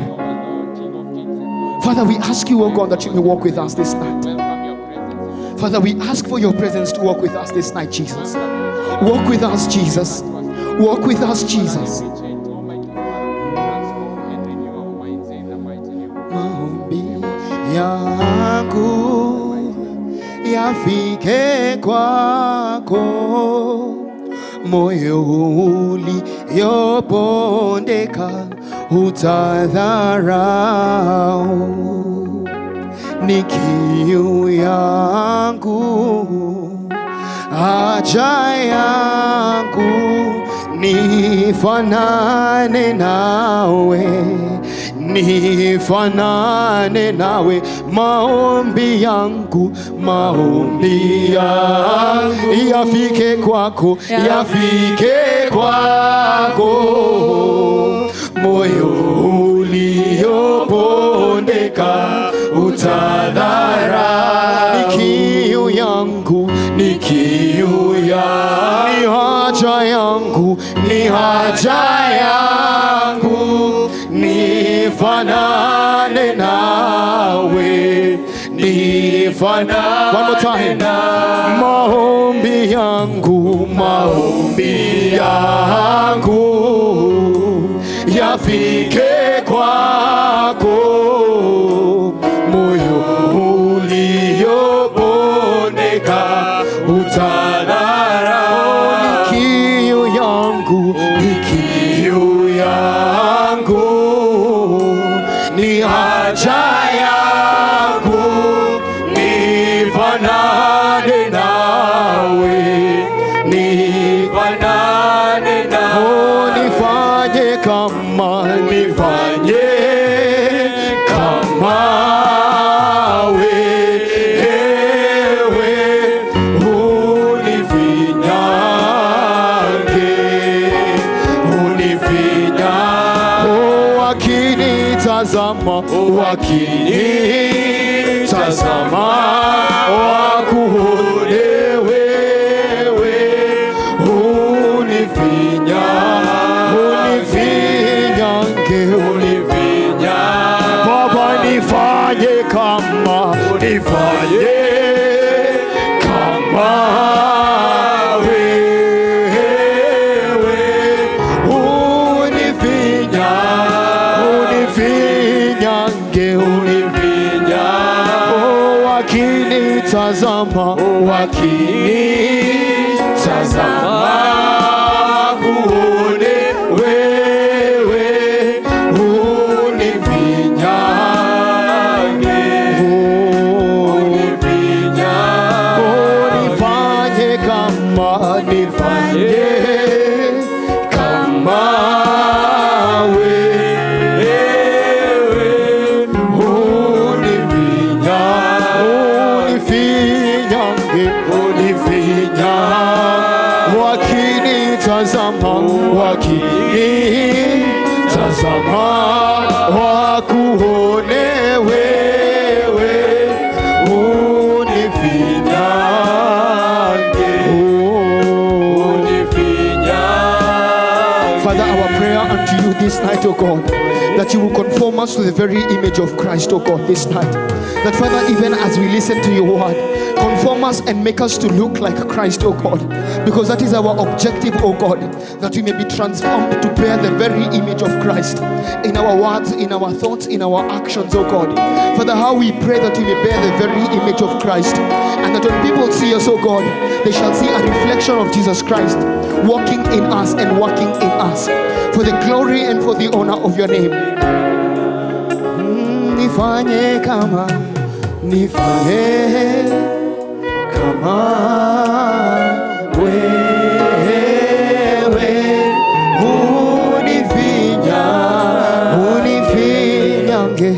Father, we ask you, O God, that you may walk with us this night. Father, we ask for your presence to walk with us this night, Jesus. Walk with us, Jesus. Walk with us, Jesus. Maombi yangu yafike kwako, moyo uliobondeka utadharau. Ni kiu yangu, haja yangu, nifanane nawe, nifanane nawe. Maombi yangu, maombi yangu yafike kwako, yafike kwako, moyo uliobondeka utadhara. Ni kiu yangu, ni kiu yangu, ni haja yangu, ni haja yangu, nifanane nawe, nifanane. One more time. Maombi yangu, maombi yangu yafike kwako, moyo uliobondeka utadhara. Ni kiu yangu, ni kiu yangu, ni haja yangu, nifanane nawe, nifanane nawe. Oh, nifanye kama, nifanye kama wewe, unifinyange, unifinyange. Oh, wakinitazama, wakinitazama Wakinitazama wakuone wewe, unifinyange, unifinyange, Nifanye kama, nifanye kama wewe, unifinyange, unifinyange, wakinitazama, wakinitazama, wakuone wewe, unifinyange, unifinyange. Father, our prayer unto you this night, O God, that you will conform us to the very image of Christ, O God, this night. That, Father, even as we listen to your word, conform us and make us to look like Christ, O God, because that is our objective, O God, that we may be transformed to bear the very image of Christ in our words, in our thoughts, in our actions, O God. Father, how we pray that we may bear the very image of Christ, and that when people see us, O God, they shall see a reflection of Jesus Christ walking in us and working in us for the glory and for the honor of your name. Nifanye kama, nifanye kama wewe, unifinya, unifinyange,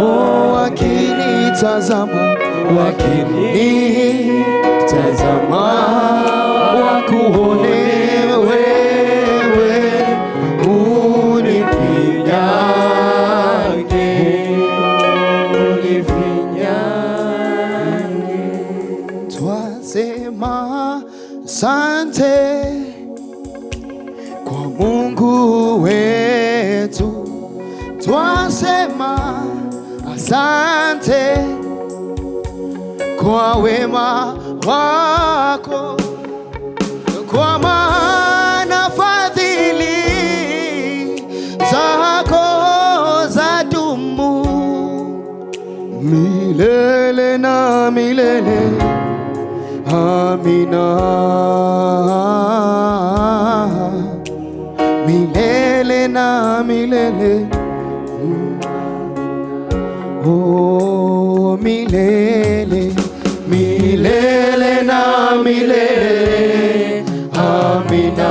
oh, wakinitazama, wakinitazama, wakuone wewe, unifinyange, unifinyange. Twasema sante kwa Mungu wetu, twasema asante kwa wema wako, kwa maana fadhili zako zadumu milele na milele. Amina. Milele na milele. Oh, milele, milele na milele. Amina.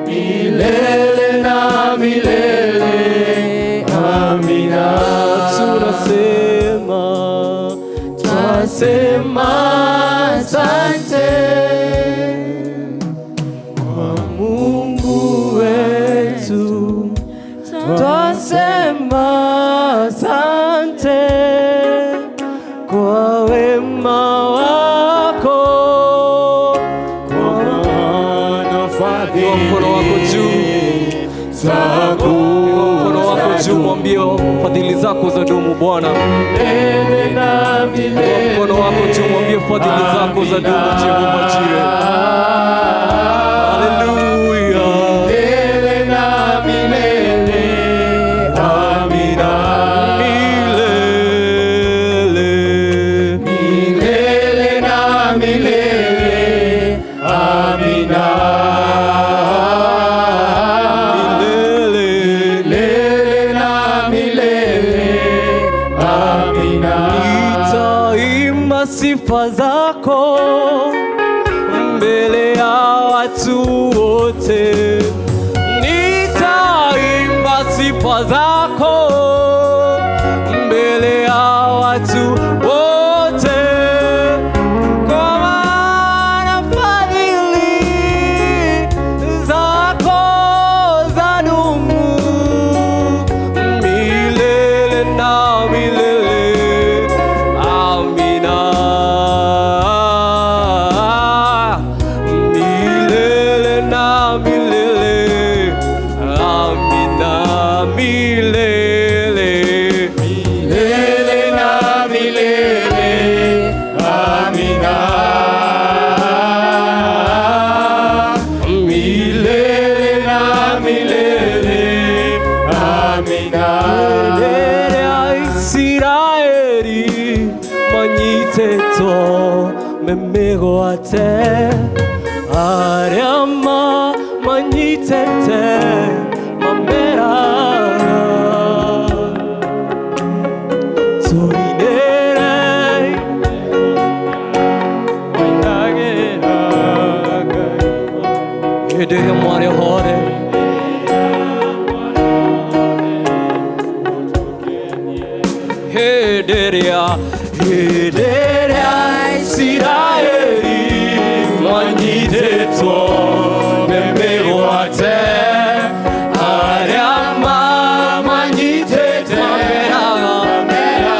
Milele na milele. Amina. Tunasema, twasema asante kwa Mungu wetu, twasema asante kwa wema wako, Kwa maana Inua mkono wako juu. zako Inua mkono wako juu, mwambie fadhili zako za dumu Bwana. milele na milele. Inua mkono wako juu, mwambie fadhili zako za dumu Jehova Jireh. Haleluya. Milele na milele. Amina. Milele. Milele na milele. Amina. Milele. Milele na milele. Amina. Nitaimba sifa zako mbele ya watu wote, nitaimba sifa zako mbele ya watu wote, kwa maana fadhili zako zadumu milele na milele. Amina. Milele na milele. Amina. Milele. Isiraeli manyitĩtwo me mĩgwate arĩa manyitĩte mameraga tũinĩre mainagĩra Ngai hĩndĩ ĩrĩa mwarĩ hore hĩndĩ ĩrĩa Isiraeli manyitĩtwo me mĩgwate arĩa mamanyitĩte mameraga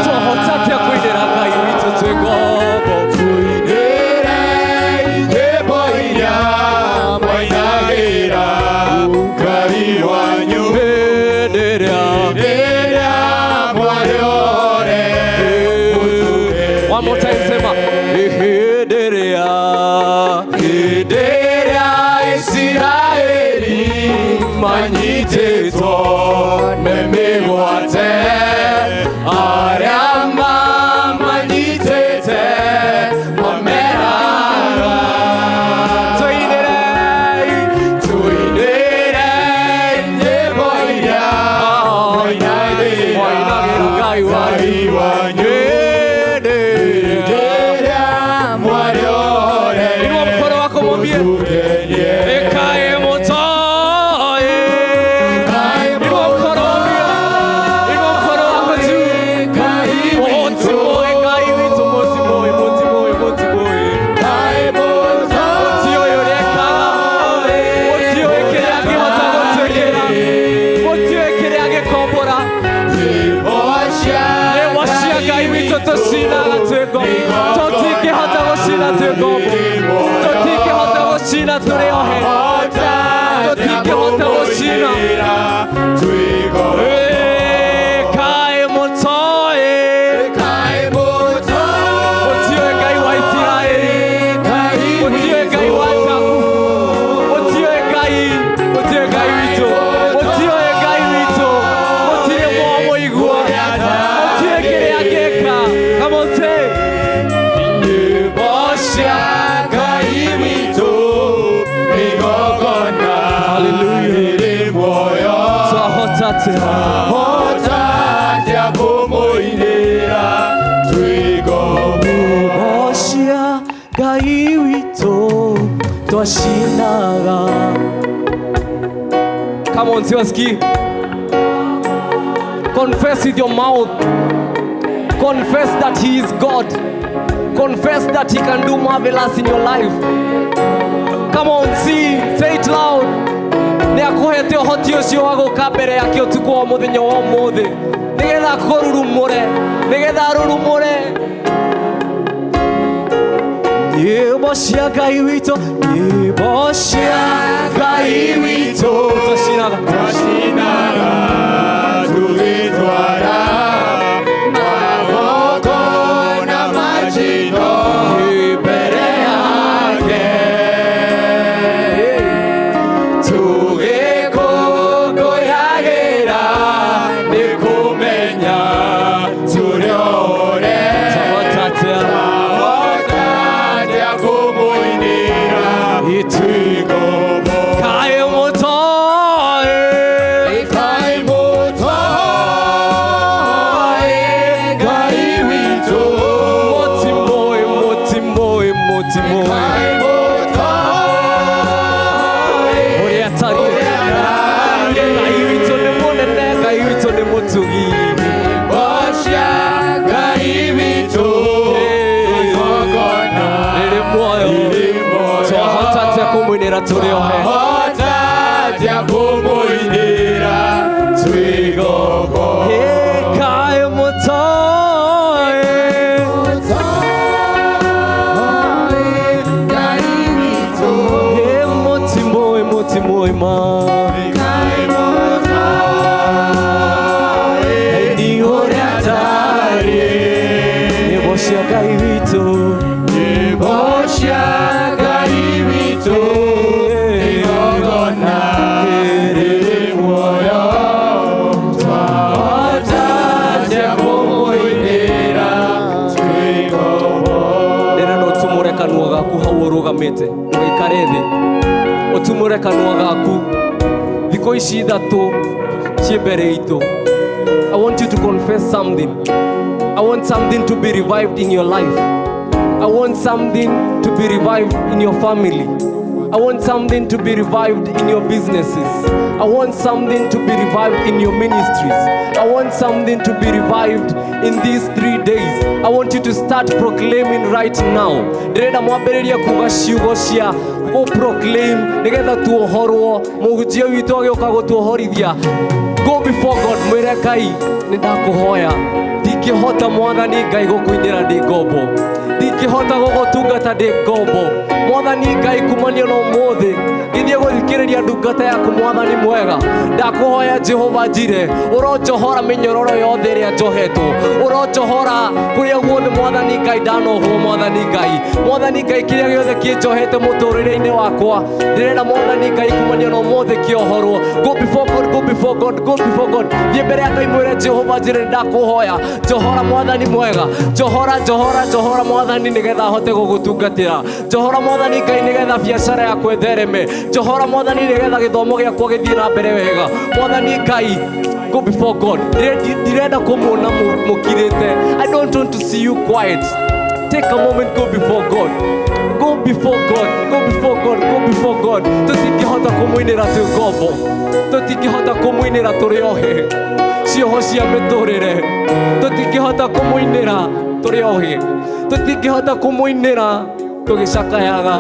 twahota atĩa kũinĩra Ngai witũ twĩ ngombo Tũinĩre nyĩmbo iria mwainagĩra Ngai wanyu hĩndĩ ĩrĩa rĩrĩa mwarĩ ore One more time, sema hĩndĩ ĩrĩa Isiraeli manyitĩtwo me mĩgwate arĩa mamanyitĩte mameraga tũinĩre tũinĩre nyĩmbo iria mwainagĩra mwainagĩra Ngai wanyu Ngai wanyu hĩndĩ ĩrĩa rĩrĩa mwarĩ ore Inua mkono wako mwambie mũtũgenie ĩkaĩ mũtoĩ Inua mkono mwambie inua mkono wako juu mũtimoĩ Ngai witũ mũtimoĩ mũtimoĩ mũtimoĩ mũtiũĩ ũrĩa ekaga mũtiũĩ kĩrĩa angĩhota gũtwĩkĩra mũtiũĩ kĩrĩa angĩkombora nyĩmbo cia Ngai witũ tũcinaga twĩ ngombo tũtingĩhota gũcina twĩ ngombo tũtingĩhota gũcina tũrĩ ohe tũtingĩhota gũcina Ĩkaĩ mũtoĩ mũtiũĩ Ngai wa Isiraeli mũtiũĩ Ngai wa Jakubu mũtiũĩ Ngai mũtiũĩ Ngai witũ mũtiũĩ Ngai witũ mũtirĩ mwamũigua mũtiũĩ kĩrĩa angĩka. Come on, say Nyĩmbo cia Ngai witũ igongona rĩrĩ muoyo twahota atĩa hota atĩa kũmũinĩra twĩ ngombo nyĩmbo cia Ngai witũ twacinaga. Come on, siwasikii. Confess with your mouth. Confess that he is God. Confess that he can do marvelous in your life. Come on, see, say it loud. Nĩ akũhete ũhoti ũcio wa gũka mbere yake ũtukũ wa mũthenya wa ũmũthĩ nĩgetha akũrurumũre nĩgetha arurumũre nyĩmbo cia Ngai witũ nyĩmbo cia Ngai witũ twacinaga twacinaga tũgĩtwara maboko na macino mbere yake tũgĩkũngũyagĩra nĩ kũmenya tũrĩ ore twahota atĩa twahota atĩa kũmũinĩra twĩ ngombo kaĩ mũtoĩ Ngai mũtoĩ Ngai witũ mũtimoĩ mũtimoĩ mũtimoĩ Ngai mũtoĩ ũrĩa atariĩ Ngai witũ nĩ mũnene Ngai witũ nĩ mũtugi Bocia Ngai witũ igongona rĩrĩ muoyo rĩrĩ muoyo twahota atĩa kũmũinĩra tũrĩ ohe Twahota atĩa kũmũinĩra twĩ ngombo Kaĩ mũtoĩ Ngai witũ mũtimoĩ mũtimoĩ ma Ngai mũtoĩ ni ũrĩa atariĩ nyĩmbo cia Ngai witũ Nyĩmbo cia Ngai witũ igongona rĩrĩ muoyo twahota atĩa ũrũgamĩte ũgaikare thĩ ũtumũre kanua gaku thikũ ici ithatũ ciĩ mbere itũ. I want you to confess something. I want something to be revived in your life. I want something to be revived in your family. I want something to be revived in your businesses. I want something to be revived in your ministries. I want something to be revived in these 3 days. I want you to start proclaiming right now. Ndĩrenda mwambĩrĩrie kuga ciugo cia gũ-proclaim nĩgetha tuohorwo. Mũhunjia witũ agĩũka gũtuohorithia. Go before God, mwĩre Ngai nĩ ndakũhoya. Ndingĩhota Mwathani Ngai gũkũinĩra ndĩ ngombo. Ndingĩhota gũgũtungata ndĩ ngombo. Mwathani Ngai kumania na ũmũthĩ ngĩthiĩ gũthikĩrĩria ndungata yaku Mwathani mwega. Ndakũhoya Jehova Njire ũronjohora mĩnyororo yothe ĩrĩa njohetwo. Ũronjohora kũrĩa guothe Mwathani Ngai ndanohwo. Mwathani Ngai, Mwathani Ngai kĩrĩa gĩothe kĩnjohete mũtũrĩre-inĩ wakwa ndĩrenda Mwathani Ngai kumania na ũmũthĩ kĩohorwo. Go before God, go before God, go before God. Thiĩ mbere ya Ngai mwĩre Jehova Njire ndakũhoya njohora Mwathani mwega. Njohora, njohora, njohora Mwathani nĩgetha hote gũgũtungatĩra. Njohora Mwathani Ngai nĩgetha biacara yakwa ĩthereme. Njohora Mwathani nĩgetha gĩthomo gĩakwa gĩthiĩ na mbere wega. Mwathani Ngai, go before God. Ndirenda kũmuona mũkirĩte. I don't want to see you quiet. Take a moment, go before God. Go before God, go before God, go before God. Tũtingĩhota kũmũinĩra twĩ ngombo. Tũtingĩhota kũmũinĩra tũrĩ ohe. Cioho cia mĩtũrĩre. Tũtingĩhota kũmũinĩra tũrĩ ohe. Tũtingĩhota kũmũinĩra tũgĩcakayaga.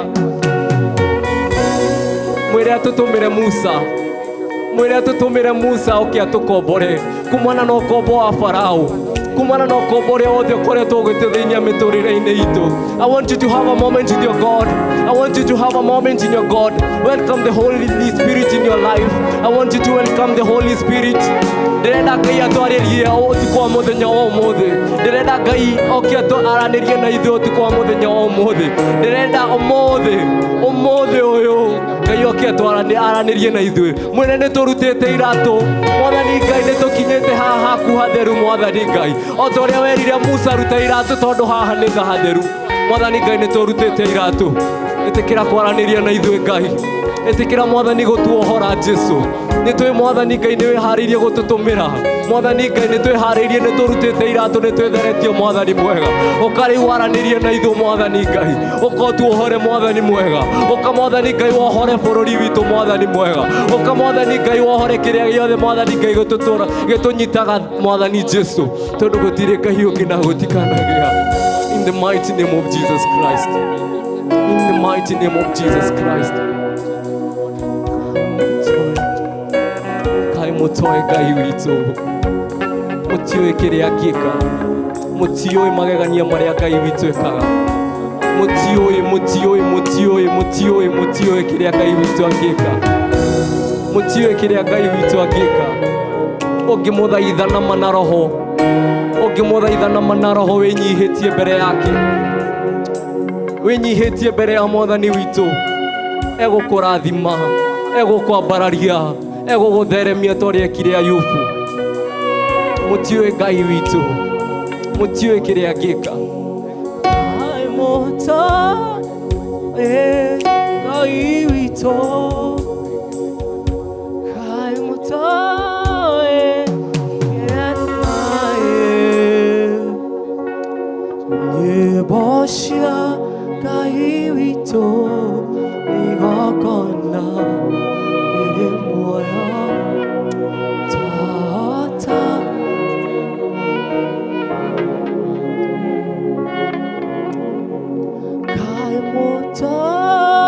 Mwĩre atũtũmĩre Musa. Mwĩre atũtũmĩre Musa oke atũkombore kumana na ũkombo wa Farao. Kumana na ũkombo ũrĩa wothe ũkoretwo ũgĩtũthĩnia mĩtũrĩre-inĩ itũ. I want you to have a moment with your God. I want you to have a moment in your God. Welcome the Holy Spirit in your life. I want you to welcome the Holy Spirit. Ndĩrenda Ngai atwarĩrie ũtukũ wa mũthenya wa ũmũthĩ. Ndĩrenda Ngai oke aranĩrie na ithuĩ ũtukũ wa mũthenya wa ũmũthĩ. Ndĩrenda ũmũthĩ, ũmũthĩ ũyũ Ngai oke aranĩrie na ithuĩ. Mwene nĩ tũrutĩte iratũ. Mwathani Ngai nĩ tũkinyĩte haha haku hatheru. Mwathani Ngai o ta ũrĩa werire Musa ruta iratũ tondũ haha nĩ hatheru. Mwathani Ngai nĩ tũrutĩte iratũ. Ĩtĩkĩra kwaranĩria na ithuĩ Ngai. Ĩtĩkĩra Mwathani gũtuohora Jesu. Nĩ twĩ Mwathani Ngai nĩ wĩharĩirie gũtũtũmĩra. Mwathani Ngai nĩ twĩharĩirie, nĩ tũrutĩte iratũ, nĩ twĩtheretio Mwathani mwega. Ũka rĩu waranĩrie na ithuĩ Mwathani Ngai. Ũka ũtuohore Mwathani mwega. Ũka Mwathani Ngai wohore bũrũri witũ Mwathani mwega. Ũka Mwathani Ngai wohore kĩrĩa gĩothe Mwathani Ngai gĩtũtũra gĩtũnyitaga Mwathani Jesu. Tondũ gũtirĩ Ngai ũngĩ na gũtikanagĩa. In the mighty name of Jesus Christ. In the mighty name of Jesus Christ. Kai mũtoe Ngai witũ. Mũtiũĩ kĩrĩa angĩka. Mũtiũĩ magegania marĩa Ngai witũ ekaga. Mũtiũĩ, mũtiũĩ, mũtiũĩ, mũtiũĩ, mũtiũĩ kĩrĩa Ngai witũ angĩka. Mũtiũĩ kĩrĩa Ngai witũ angĩka. Ũngĩmũthaitha na ma na roho. Ũngĩmũthaitha na ma na roho wĩnyihĩtie mbere yake. Wĩnyihĩtie mbere ya Mwathani witũ. Egũkũrathima, egũkwambararia, egũgũtheremia ta ũrĩa ekire Ayubu. Mũtiũĩ Ngai witũ. Mũtiũĩ kĩrĩa angĩka. Mũtoe Ngai witũ. Kai mũtoe nyĩmbo cia Ngai witũ igongona rĩrĩ muoyo twahota. Kai mũtoe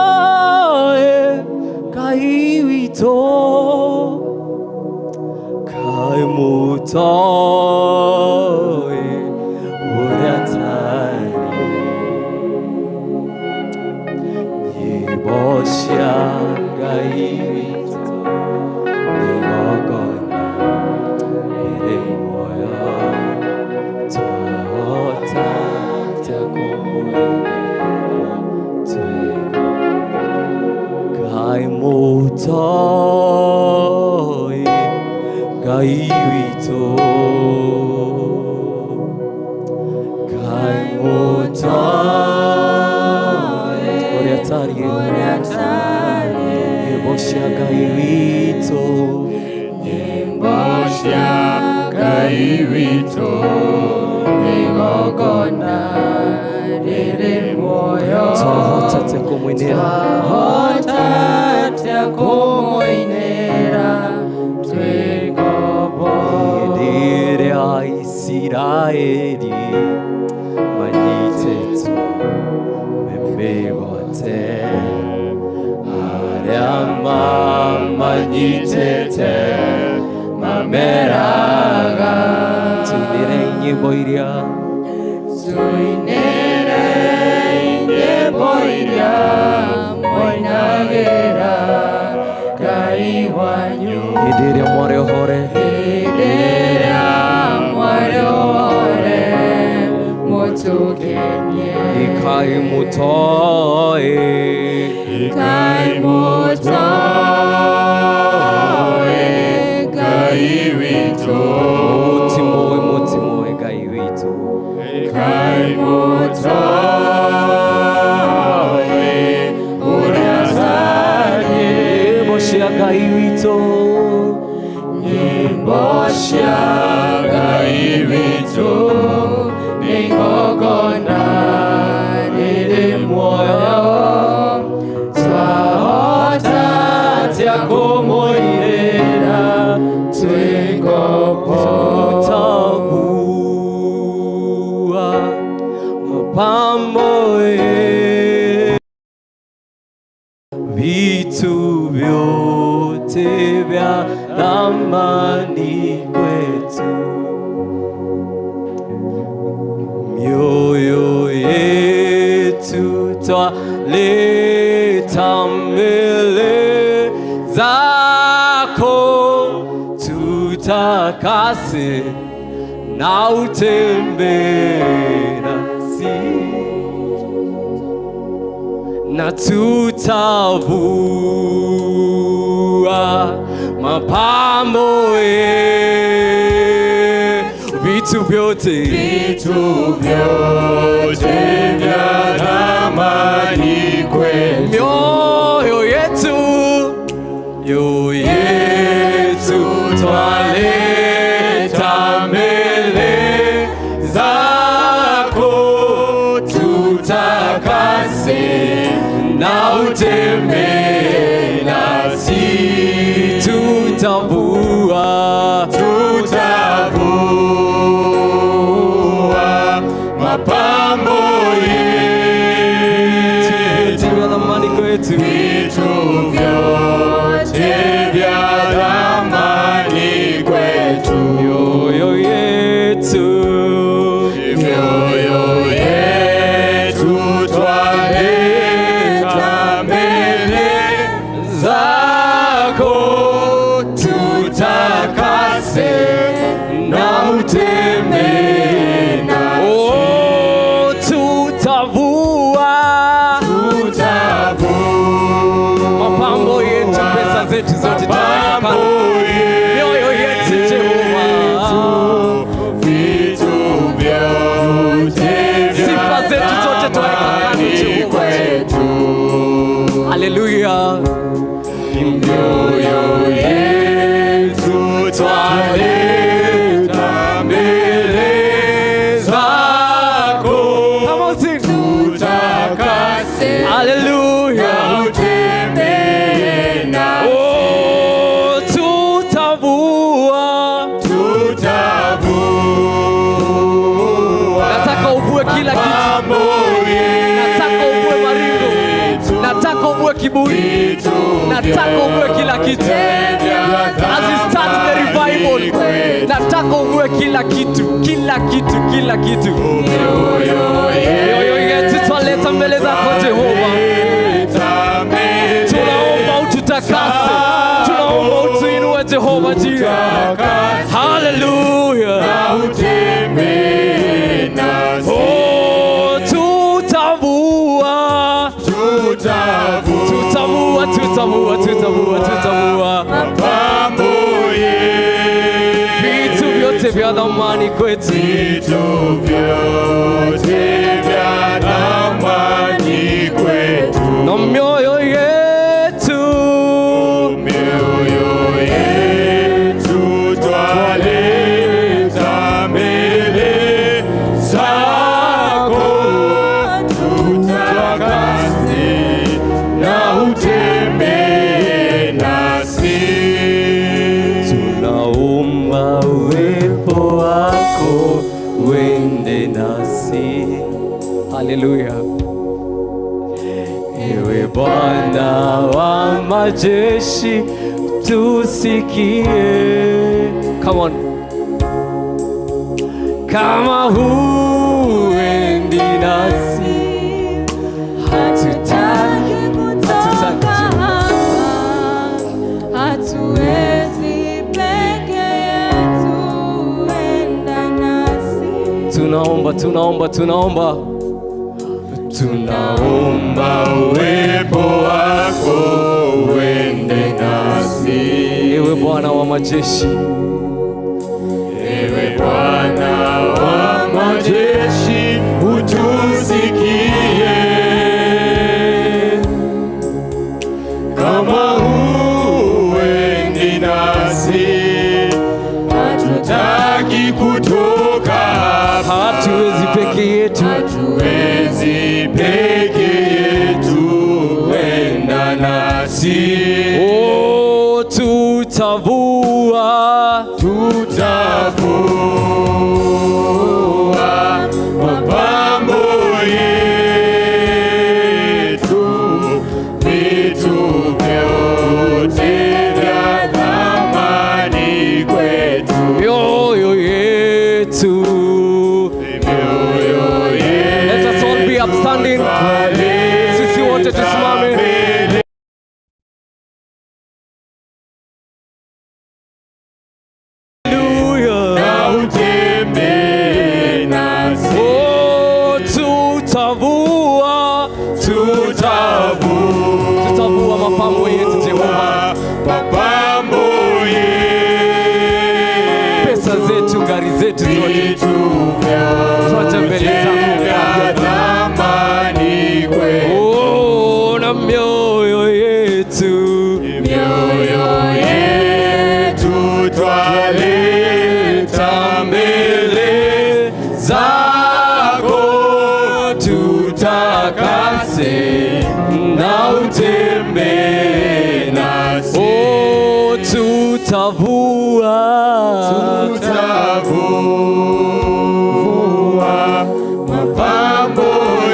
Ngai witũ. Kai mũtoe ũrĩa atarĩ. Kũmũinĩra. Twahota atĩa kũmũinĩra twĩ ngombo? Hĩndĩ ĩrĩa Isiraeli manyitĩtwo me mĩgwate, arĩa mamanyitĩte mameraga, tũinĩre nyĩmbo iria, Tũinĩre nyĩmbo iria mwainagĩra Ngai wanyu. Hĩndĩ ĩrĩa mwarĩ ohore, Hĩndĩ ĩrĩa mwarĩ ohore mũtũkenie. Ikai mũtoĩ, Ngai mũtoĩ, Ngai witũ. Mũtimũĩ, mũtimũĩ Ngai witũ. Ngai mũtoĩ ũrĩa atariĩ. Nyĩmbo cia Ngai witũ, Nyĩmbo cia Ngai witũ nĩ igongona rĩrĩ muoyo. Twahota atĩa kũmũinĩra twĩ ngombo? Tutavua mapambo vitu vyote vya thamani kwetu, mioyo yetu twaleta mbele zako, tutakase na utembee nasi, na tutavua mapambo vitu vyote, Vitu vyote vya thamani kwetu. Mioyo yetu, mioyo yetu twaleta mbele zako, tutakase na utembee nasi, tutavua, Tutavua mapambo vitu yetu, vya thamani kwetu, vitu vyote vya thamani kwetu. Mioyo yetu, Mioyo yetu twaleta mbele zako, tutakase na utembee nasi. Oh, tutavua mapambo yetu, pesa zetu zote tutaweka kando, mioyo yetu Jehova, vitu vyote vya sifa zetu zote twaweka kando thamani Jehova. kwetu. Haleluya. Mioyo yetu twaleta mbele zako, Come on, sing. tutakase Haleluya. na utembee nasi. Oh, tutavua. Tutavua Nataka uvue kila kitu. mapambo Nataka uvue maringo. Nataka uvue kiburi. Vitu Nataka uvue kila kitu. As we start the revival, nataka uvue kila kitu, kila kitu, kila kitu. Mioyo yetu twaleta mbele zako Jehova. Tunaomba ututakase, tunaomba utuinue Jehova jia. Hallelujah. Oh, tutavua, tutavua, tutavua, tutavua, tutavua vitu vyote vya thamani kwetu. Vitu vyote vya thamani kwetu. Na mioyo yetu, Mioyo yetu twaleta mbele zako, tutakase Uende nasi. Haleluya. Ewe Bwana wa majeshi, tusikie. Come on. Kama huendi nasi, hatutaki kutoka hapa, hatuwezi peke yetu, enda nasi. Tunaomba, tunaomba, tunaomba, Tunaomba uwepo wako uende nasi. Ewe Bwana wa majeshi, Ewe Bwana wa majeshi, utusikie. Kama huendi nasi, hatutaki kutoka hapa. Hatuwezi peke yetu, Hatuwezi peke yetu, enda nasi. Oh, tutavua, Tutavua mapambo yetu, vitu vyote vya thamani kwetu, mioyo yetu. Mioyo Let us all be upstanding. Sisi wote tusimame. Mbele Hallelujah. na utembee nasi. Oh, tutavua, tutavua mapambo yetu Jehova, Mapambo yetu, pesa zetu, gari zetu zote, vitu twaja mbele vyote zako. vya thamani kwetu, Oh, na mioyo yetu, mioyo yetu twaleta mbele zako, tutakase na utembee nasi. Oh, tutavua, Tutavua mapambo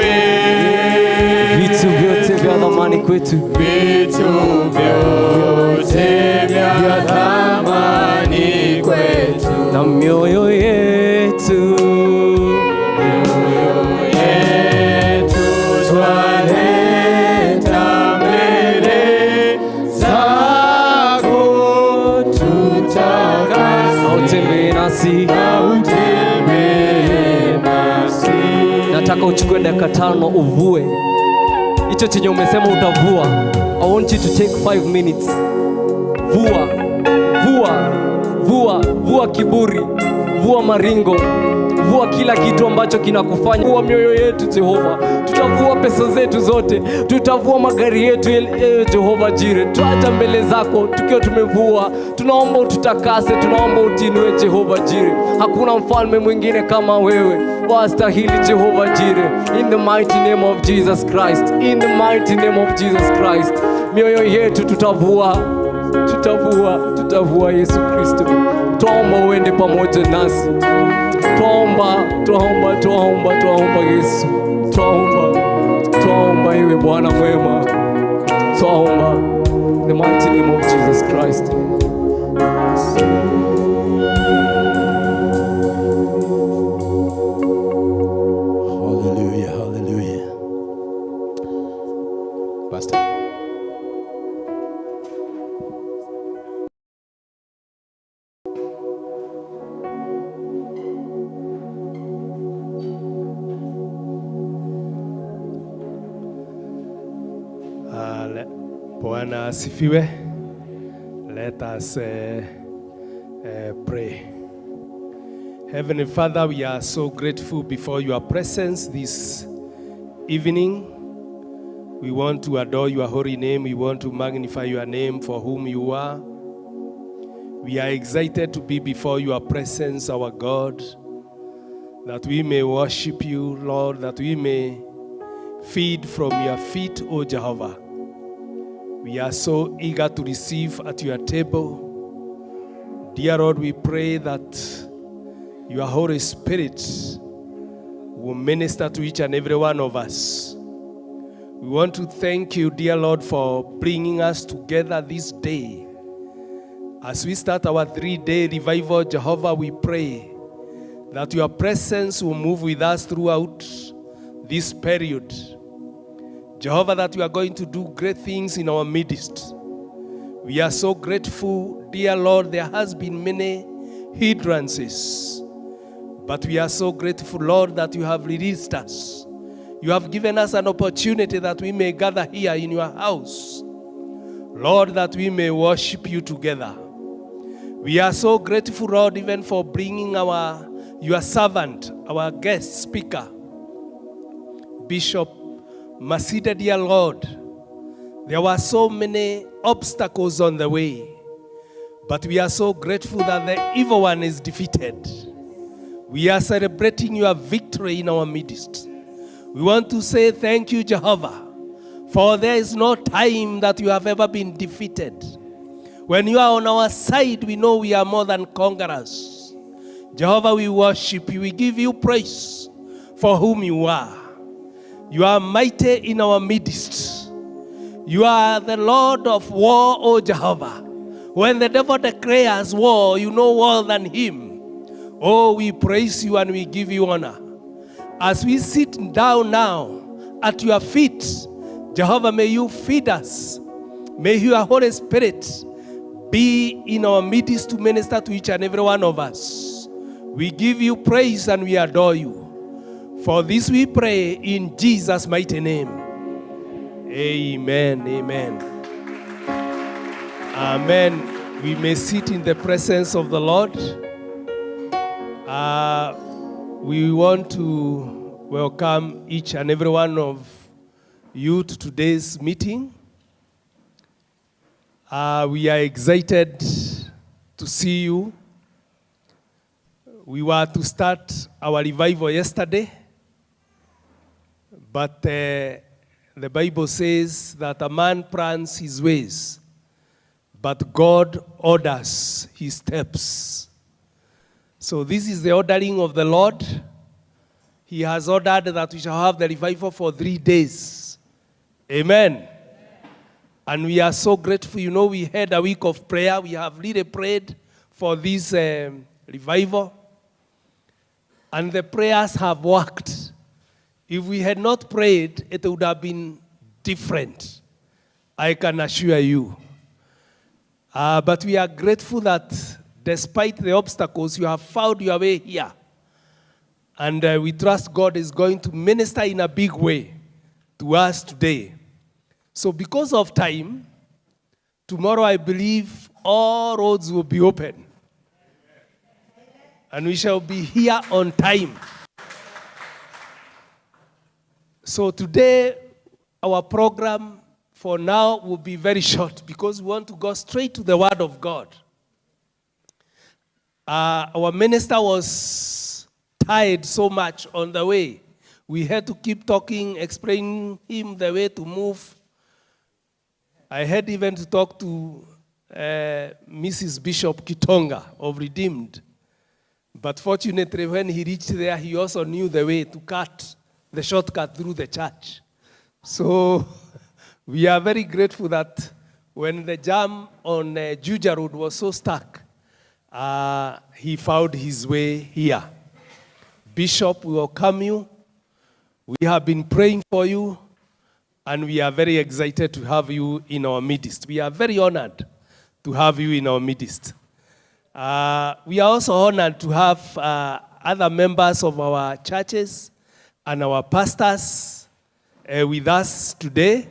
yetu, vitu vyote vya thamani kwetu, vitu vyote vya thamani kwetu, na mioyo yetu, yetu twaleta mbele zako, tutakase na utembee nasi. Na utembee nasi. Nataka uchukue dakika 5 uvue hicho chenye umesema utavua. I want you to take 5 minutes. Vua, vua, vua, vua kiburi, vua maringo, vua kila kitu ambacho kinakufanya. Vua mioyo yetu Jehova, tutavua pesa zetu zote, tutavua magari yetu, Jehova Jireh, twaja mbele zako tukiwa tumevua. Tunaomba ututakase, tunaomba utuinue Jehova Jireh. Hakuna mfalme mwingine kama wewe, wastahili Jehova Jireh. In the mighty name of Jesus Christ, in the mighty name of Jesus Christ, mioyo yetu tutavua, tutavua, tutavua Yesu Kristo. Twaomba uende pamoja nasi. Twaomba, twaomba, twaomba, twaomba Yesu, twaomba, twaomba iwe Bwana mwema, twaomba the mighty name of Jesus Christ. Hallelujah, hallelujah. Pastor. Bwana asifiwe. Let us pray. Heavenly Father, we are so grateful before your presence this evening. We want to adore your holy name. We want to magnify your name for whom you are. We are excited to be before your presence, our God, that we may worship you, Lord, that we may feed from your feet, O Jehovah. We are so eager to receive at your table. Dear Lord, we pray that your Holy Spirit will minister to each and every one of us. We want to thank you, dear Lord, for bringing us together this day. As we start our 3-day revival, Jehovah, we pray that your presence will move with us throughout this period. Jehovah, that you are going to do great things in our midst. We are so grateful, dear Lord. There has been many hindrances, but we are so grateful, Lord, that you have released us. You have given us an opportunity that we may gather here in your house, Lord, that we may worship you together. We are so grateful, Lord, even for bringing your servant, our guest speaker, Bishop Masinde, dear Lord. There were so many obstacles on the way, but we are so grateful that the evil one is defeated. We are celebrating your victory in our midst. We want to say thank you, Jehovah, for there is no time that you have ever been defeated. When you are on our side, we know we are more than conquerors. Jehovah, we worship you. We give you praise for whom you are. You are mighty in our midst. You are the Lord of war, O Jehovah. When the devil declares war, you know more than him. Oh, we praise you and we give you honor. As we sit down now at your feet, Jehovah, may you feed us. May your Holy Spirit be in our midst to minister to each and every one of us. We give you praise and we adore you. For this we pray in Jesus' mighty name. Amen, amen. Amen. We may sit in the presence of the Lord. We want to welcome each and every one of you to today's meeting. We are excited to see you. We were to start our revival yesterday, but the Bible says that a man plans his ways, but God orders his steps. So this is the ordering of the Lord. He has ordered that we shall have the revival for 3 days. Amen. And we are so grateful. You know, we had a week of prayer. We have really prayed for this revival. And the prayers have worked. If we had not prayed, it would have been different. I can assure you. But we are grateful that despite the obstacles, you have found your way here. And we trust God is going to minister in a big way to us today. So because of time, tomorrow I believe all roads will be open. And we shall be here on time. So today, our program for now will be very short because we want to go straight to the Word of God. Our minister was tired so much on the way. We had to keep talking, explaining him the way to move. I had even to talk to Mrs. Bishop Kitonga of Redeemed. But fortunately, when he reached there, he also knew the way to cut the shortcut through the church. So we are very grateful that when the jam on Juja Road was so stuck, he found his way here. Bishop, we welcome you. We have been praying for you, and we are very excited to have you in our midst. We are very honored to have you in our midst. We are also honored to have other members of our churches and our pastors with us today.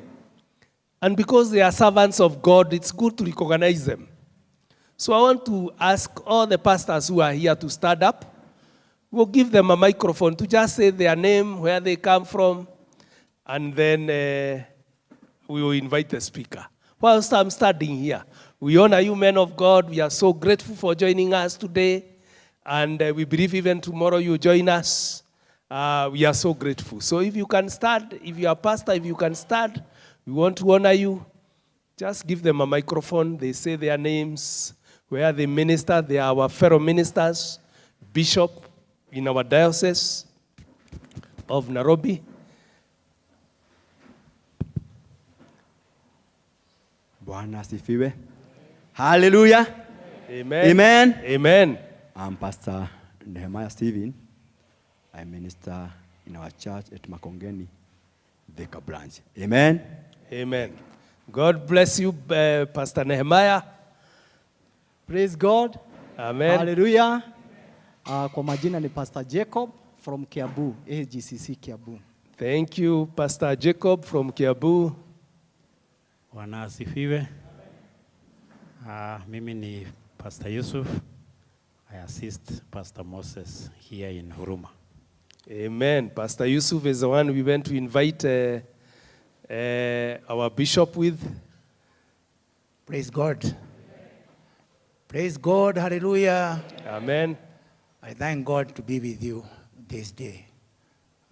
And because they are servants of God, it's good to recognize them. So I want to ask all the pastors who are here to stand up. We'll give them a microphone to just say their name, where they come from, and then we will invite the speaker. Whilst I'm standing here, we honor you, men of God. We are so grateful for joining us today, and we believe even tomorrow you join us. We are so grateful. So if you can start, if you are a pastor, if you can start, we want to honor you. Just give them a microphone. They say their names, where they minister. They are our fellow ministers, bishop in our diocese. of Nairobi. Bwana asifiwe. Hallelujah. Amen. Amen. Amen. I'm Pastor Nehemiah Stephen. I minister in our church at Makongeni, Thika branch. Amen. Amen. God bless you, Pastor Nehemiah. Praise God. Amen. Hallelujah. Kwa majina ni Pastor Jacob from Kiambu, AGCC Kiambu. Thank you, Pastor Jacob from Kiambu. Bwana asifiwe. Mimi ni Pastor Yusuf. I assist Pastor Moses here in Huruma. Amen. Pastor Yusuf is the one we went to invite our bishop with. Praise God. Praise God. Hallelujah. Amen. I thank God to be with you this day,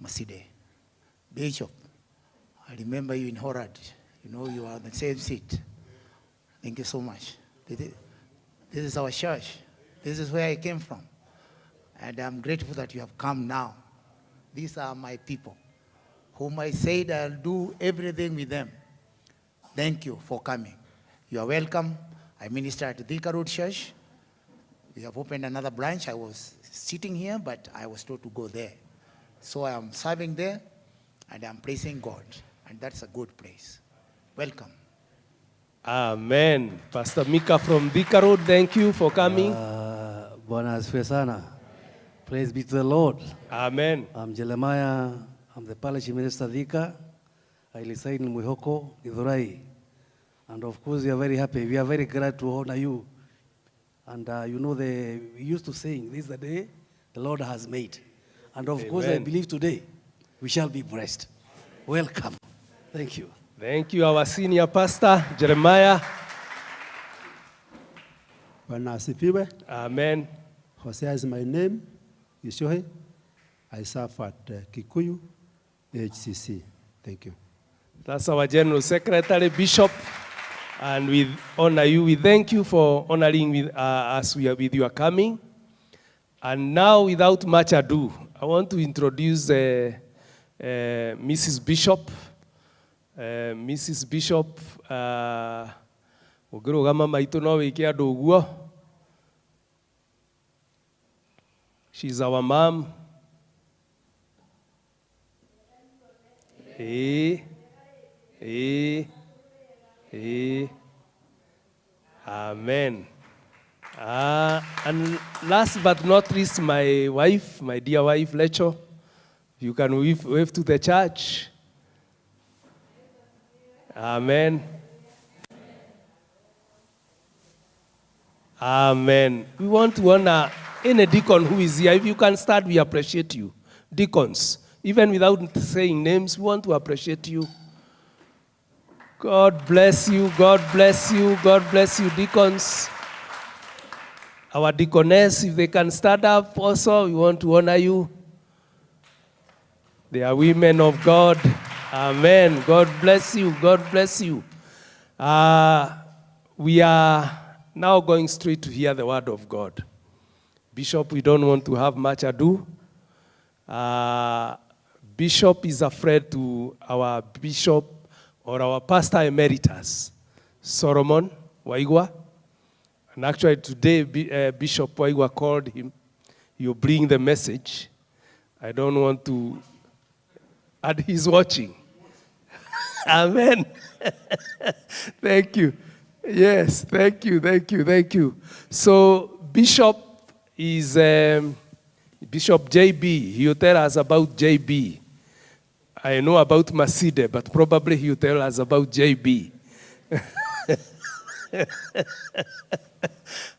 Maside. Bishop, I remember you in Horad. You know, you are on the same seat. Thank you so much. This is our church. This is where I came from. And I'm grateful that you have come now. These are my people, whom I said I'll do everything with them. Thank you for coming. You are welcome. I minister at Thika Road Church. We have opened another branch. I was sitting here, but I was told to go there. So I am serving there, and I'm praising God. And that's a good place. Welcome. Amen. Pastor Mika from Thika Road, thank you for coming. Bwana asifiwe sana. Praise be to the Lord. Amen. I'm Jeremiah. I'm the parish minister Thika. I reside in Mwihoko, Githurai. And of course, we are very happy. We are very glad to honor you. And you know, we used to saying, this is the day the Lord has made. And of course, I Amen. Believe today we shall be blessed. Welcome. Thank you. Thank you, our senior pastor, Jeremiah. Bwana asifiwe. Amen. Hosea is my name, Yishohe. I serve at Kikuyu HCC. Thank you. That's our General Secretary, Bishop. And we honor you. We thank you for honoring with, us with your coming. And now, without much ado, I want to introduce Mrs. Bishop. Mrs. Bishop, ũngĩrũgama maitũ no wĩke andũ ũguo. She's our mom. Eh, eh, eh. Amen. And last but not least, my wife, my dear wife, Lecho. You can wave to the church. Amen. Amen. We want to honor any deacon who is here. If you can start, we appreciate you. Deacons, even without saying names, we want to appreciate you. God bless you. God bless you. God bless you, deacons. Our deaconess, if they can stand up also, we want to honor you. They are women of God. Amen. God bless you. God bless you. We are now going straight to hear the word of God. Bishop, we don't want to have much ado. Bishop is afraid to our bishop or our pastor emeritus, Solomon Waigwa. And actually today, Bishop Waigwa called him. You bring the message. I don't want to, and he's watching. Amen. Thank you. Yes, thank you, thank you, thank you. So Bishop is Bishop JB. He'll tell us about JB. I know about Maside, but probably he'll tell us about JB.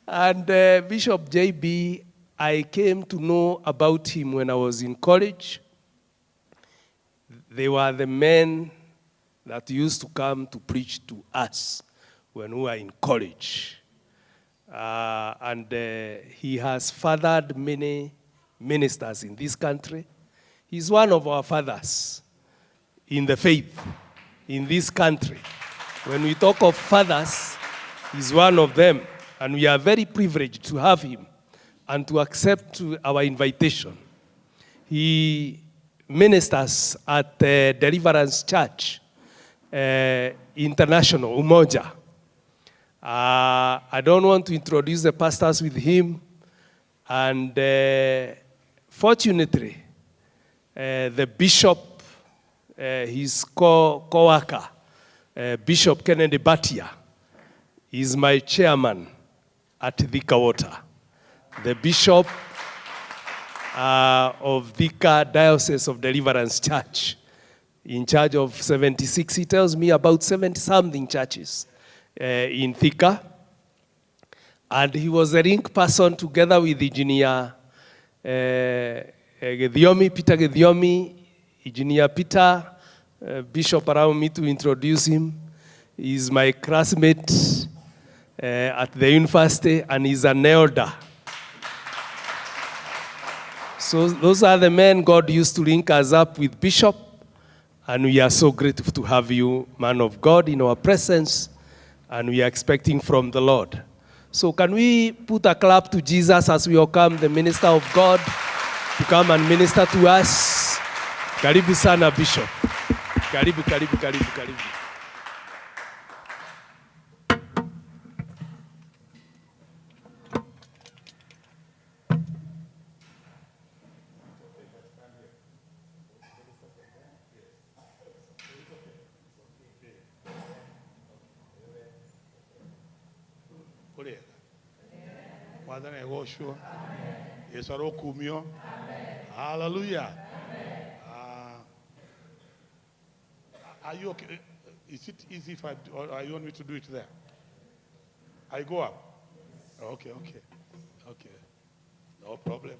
And Bishop JB, I came to know about him when I was in college. They were the men that used to come to preach to us when we were in college. And he has fathered many ministers in this country. He's one of our fathers in the faith in this country. When we talk of fathers, he's one of them. And we are very privileged to have him and to accept our invitation. He ministers at the Deliverance Church International, Umoja. I don't want to introduce the pastors with him, and fortunately, the bishop, his co-worker, Bishop Kennedy Batia, is my chairman at Thika Water. The bishop of Thika Diocese of Deliverance Church, in charge of 76, he tells me about 70-something churches in Thika. And he was a link person together with Engineer Githiomi, Peter Githiomi. Engineer Peter, Bishop allowed me to introduce him. He's my classmate at the university, and he's an elder. So those are the men God used to link us up with Bishop, and we are so grateful to have you, man of God, in our presence, and we are expecting from the Lord. So can we put a clap to Jesus as we welcome the minister of God to come and minister to us? Karibu sana, Bishop. Karibu, karibu, karibu, karibu. Mwathani agocwo. Yesu arokumio. Hallelujah. Are you okay? Is it easy if I, or you want me to do it there? I go up? Okay, okay. Okay. No problem.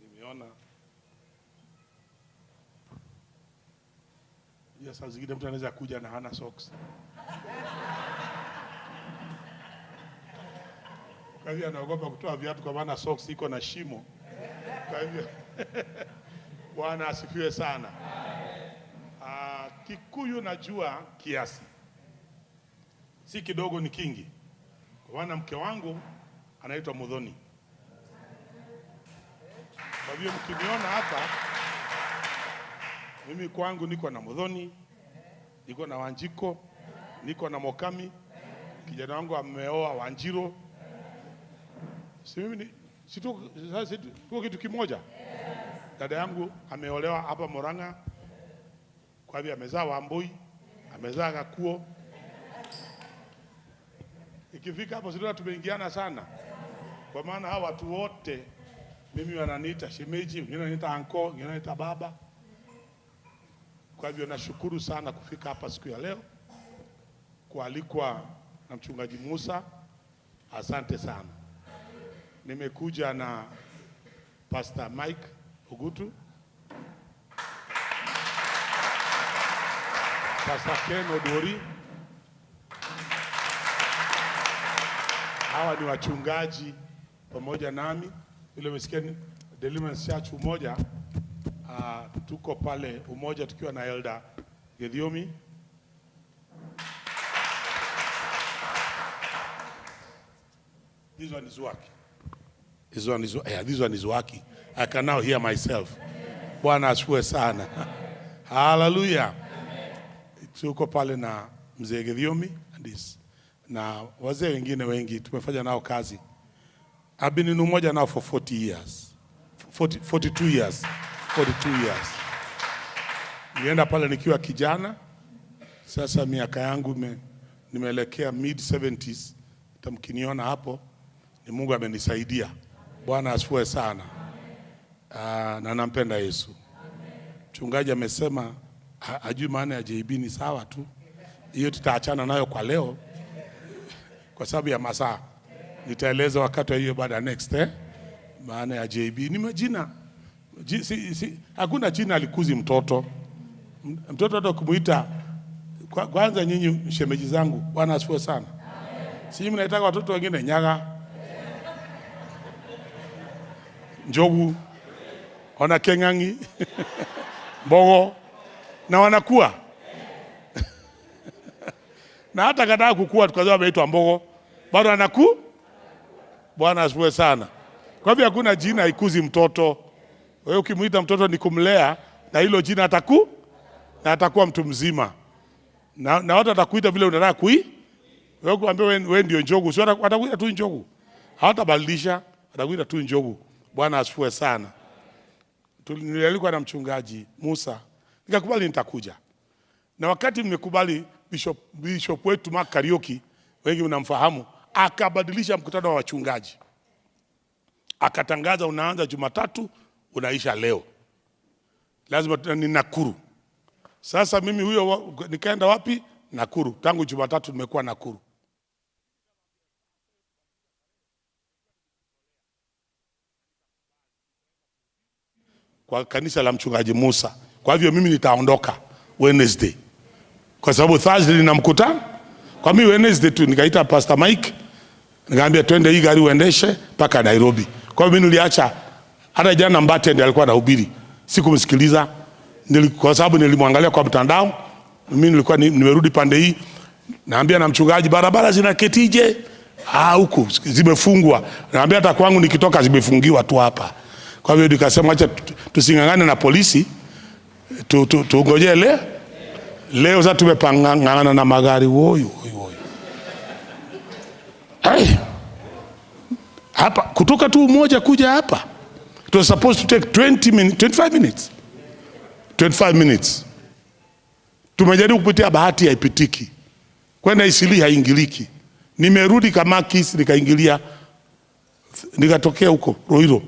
Nimeona. Yes, saa zingine mtu anaweza kuja na hana socks. Kwa hivyo anaogopa kutoa viatu kwa maana socks iko na shimo. Kwa hivyo Bwana asifiwe sana. Kikuyu najua kiasi. Si kidogo ni kingi. Kwa maana mke wangu anaitwa Muthoni. Kwa hivyo mkiniona hapa, mimi kwangu niko na Muthoni, niko na Wanjiko, niko na Mokami. Kijana wangu ameoa Wanjiro. Si mimi ni, si tuko kitu kimoja. Dada yangu ameolewa hapa Murang'a. Kwa hivyo amezaa Wambui, amezaa Gakuo. Ikifika hapo sio tumeingiana sana. Kwa maana hawa watu wote mimi wananiita shemeji, wengine wananiita anko, wengine wananiita baba. Kwa hivyo nashukuru sana kufika hapa siku ya leo, kualikwa na mchungaji Musa. Asante sana. Nimekuja na Pastor Mike Ogutu, Pastor Ken Odori. Hawa ni wachungaji pamoja nami. Ile umesikia Deliverance Church Umoja, tuko pale Umoja tukiwa na Elder Githiomi. This one is working. This one is, yeah, this one is working. I can now hear myself. Bwana asifiwe sana. Hallelujah. Tuko pale na Mzee Githiomi and his, na wazee wengine wengi tumefanya nao kazi. I've been in Umoja now for 40 years. 42 years. 42 years. Nilienda pale nikiwa kijana. Sasa miaka yangu nimeelekea mid 70s. Hata mkiniona hapo ni Mungu amenisaidia. Bwana asifiwe sana. Na nampenda Yesu. Mchungaji amesema hajui maana ya JB, ni sawa tu. Hiyo tutaachana nayo kwa leo kwa sababu ya masaa. Nitaeleza wakati wa hiyo baada next Maana ya JB ni majina. Hakuna jina alikuzi mtoto. Mtoto hata kumuita kwanza, nyinyi shemeji zangu, Bwana asifiwe sana. Si mnaitaka watoto wengine Nyaga, Njogu, ona Kengangi, Mbogo, na wanakuwa. Na hata kataa kukua kwa sababu ameitwa Mbogo, bado anaku. Bwana asifiwe sana. Kwa hivyo hakuna jina ikuzi mtoto. Wewe ukimuita mtoto ni kumlea na hilo jina na atakuwa mtu mzima. Na watu watakuita vile unataka kui. Wewe kuambia wewe ndio Njogu, sio watakuita tu Njogu. Hawatabadilisha, watakuita tu Njogu. Bwana asifiwe sana. Nilialikwa na mchungaji Musa, nikakubali nitakuja. Na wakati nimekubali, Bishop wetu Mark Kariuki, wengi mnamfahamu, akabadilisha mkutano wa wachungaji. Akatangaza unaanza Jumatatu, unaisha leo. Lazima ni Nakuru. Sasa mimi huyo nikaenda wapi? Nakuru. Tangu Jumatatu nimekuwa Nakuru. Kwa kanisa la mchungaji Musa. Kwa hivyo mimi nitaondoka Wednesday. Kwa sababu Thursday nina mkutano. Kwa mimi Wednesday tu nikaita Pastor Mike, nikamwambia twende hii gari uendeshe mpaka Nairobi. Kwa hivyo mimi niliacha, hata jana Mbate ndiye alikuwa anahubiri. Sikumsikiliza kwa sababu nilimwangalia kwa mtandao. Mimi nilikuwa nimerudi pande hii, naambia na mchungaji barabara zinaketije? Huku zimefungwa. Naambia hata kwangu nikitoka zimefungiwa tu hapa. Kwa hivyo nikasema acha tusingangane na polisi, tungojee leo. Leo sasa tumepangana na magari woyo woyo. Hey, hapa kutoka tu Umoja kuja hapa. It was supposed to take 20 minutes, 25 minutes. 25 minutes. Tumejaribu kupitia Bahati haipitiki. Kwenda Isili haingiliki. Nimerudi Kamakis nikaingilia, nikatokea huko Roiro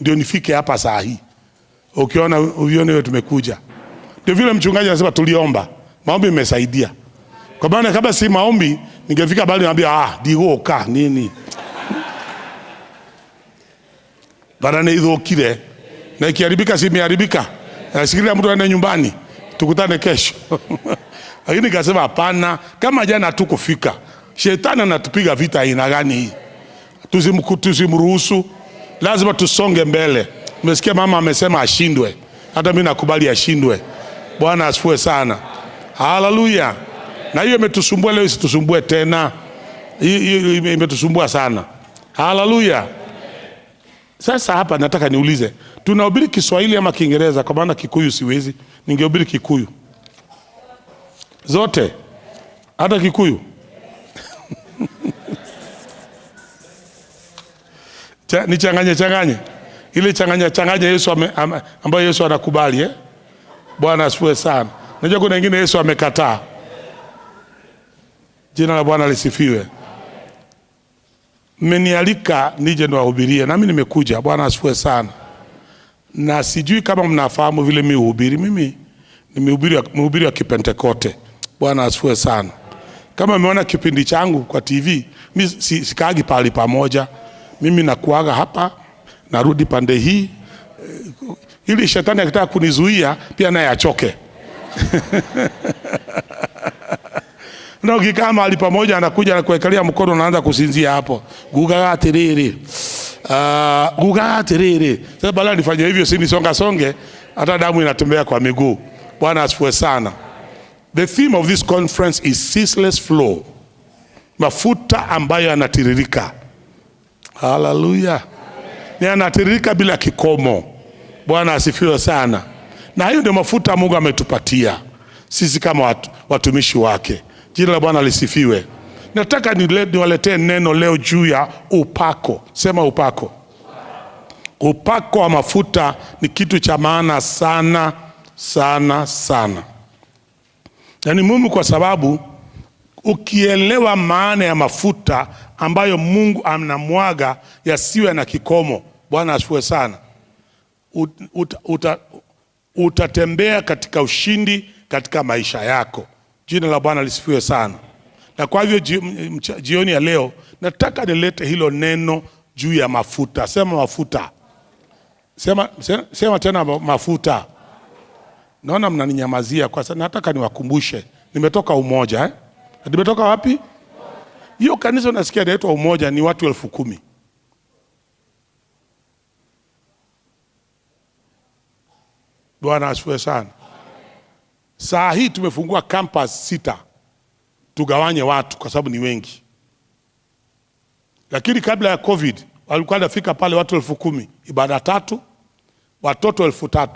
ndio nifike hapa saa hii. Ukiona uvione wewe tumekuja. Ndio vile mchungaji anasema tuliomba. Maombi imesaidia. Kwa maana kama si maombi ningefika bali naambia digoka nini. Bana ni idhokire. Na ikiharibika si imeharibika. Nasikilia mtu aende nyumbani. Tukutane kesho. Lakini nikasema hapana, kama jana hatukufika. Shetani anatupiga vita aina gani hii? Tusimruhusu. Lazima tusonge mbele. Umesikia mama amesema ashindwe. Hata mimi nakubali ashindwe. Bwana asifiwe sana. Haleluya. Na hiyo imetusumbua leo, isitusumbue tena. Hiyo imetusumbua sana. Haleluya. Sasa hapa nataka niulize, tunahubiri Kiswahili ama Kiingereza? Kwa maana Kikuyu siwezi. Ningehubiri Kikuyu. Zote. Hata Kikuyu. Nichanganye changanye. Ile changanya changanya Yesu ambayo Yesu anakubali, eh? Bwana asifiwe sana. Unajua kuna wengine Yesu amekataa. Jina la Bwana lisifiwe. Mmenialika nije niwahubirie, nami nimekuja. Bwana asifiwe sana. Na sijui kama mnafahamu vile mimi huhubiri. Mimi ni mhubiri wa Kipentekote. Bwana asifiwe sana. Kama mmeona kipindi changu kwa TV, mimi sikaagi pahali pamoja. Mimi nakuaga hapa, narudi pande hii, ili shetani akitaka kunizuia pia naye achoke. Na ukikaa mahali pamoja anakuja na kuwekelea mkono, unaanza kusinzia hapo. Guga atiriri. Guga atiriri. Sasa badala nifanye hivyo, si nisonga songe, hata damu inatembea kwa miguu. Bwana asifiwe sana. The theme of this conference is ceaseless flow. Mafuta ambayo yanatiririka. Hallelujah. Ni yanatiririka bila kikomo. Bwana asifiwe sana. Na hiyo ndio mafuta Mungu ametupatia sisi kama watumishi wake. Jina la Bwana lisifiwe. Nataka niwaletee neno leo juu ya upako. Sema upako. Upako wa mafuta ni kitu cha maana sana sana sana. Na ni muhimu kwa sababu ukielewa maana ya mafuta ambayo Mungu anamwaga yasiwe na kikomo, Bwana asifiwe sana, utatembea katika ushindi katika maisha yako. Jina la Bwana lisifiwe sana. Na kwa hivyo jioni ya leo nataka nilete hilo neno juu ya mafuta. Sema mafuta. Sema tena mafuta. Naona mnaninyamazia kwa sababu nataka niwakumbushe. Nimetoka Umoja, eh? Nimetoka wapi? Hiyo kanisa unasikia inaitwa Umoja ni watu 10,000. Bwana asifiwe sana. Saa hii tumefungua campus 6. Tugawanye watu kwa sababu ni wengi. Lakini kabla ya COVID walikuwa wanafika pale watu 10,000. Ibada 3, Watoto 3,000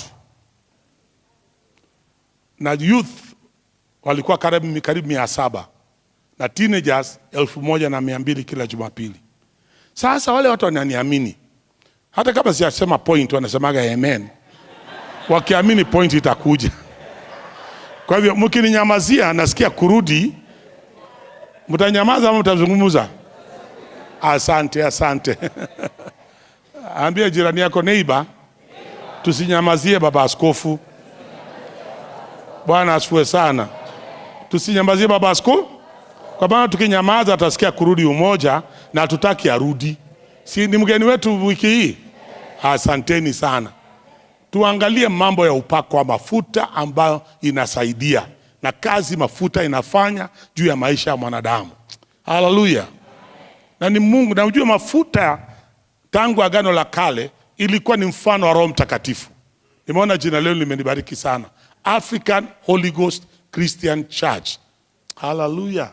na youth walikuwa karibu 700 na teenagers 1,200 kila Jumapili. Sasa wale watu wananiamini, hata kama sijasema point wanasemaga amen, wakiamini point itakuja. Kwa hivyo mkininyamazia nasikia kurudi, mtanyamaza ama mtazungumza? Asante, asante. Ambia jirani yako, neighbor, tusinyamazie baba askofu. Bwana asifiwe sana. Tusinyamazie baba askofu, kwa maana tukinyamaza atasikia kurudi Umoja na hatutaki arudi. Si ni mgeni wetu wiki hii? Asanteni sana. Tuangalie mambo ya upako wa mafuta ambayo inasaidia na kazi mafuta inafanya juu ya maisha ya mwanadamu. Haleluya. Na ni Mungu, na ujue mafuta tangu Agano la Kale ilikuwa ni mfano wa Roho Mtakatifu. Nimeona jina leo limenibariki sana. African Holy Ghost Christian Church. Haleluya.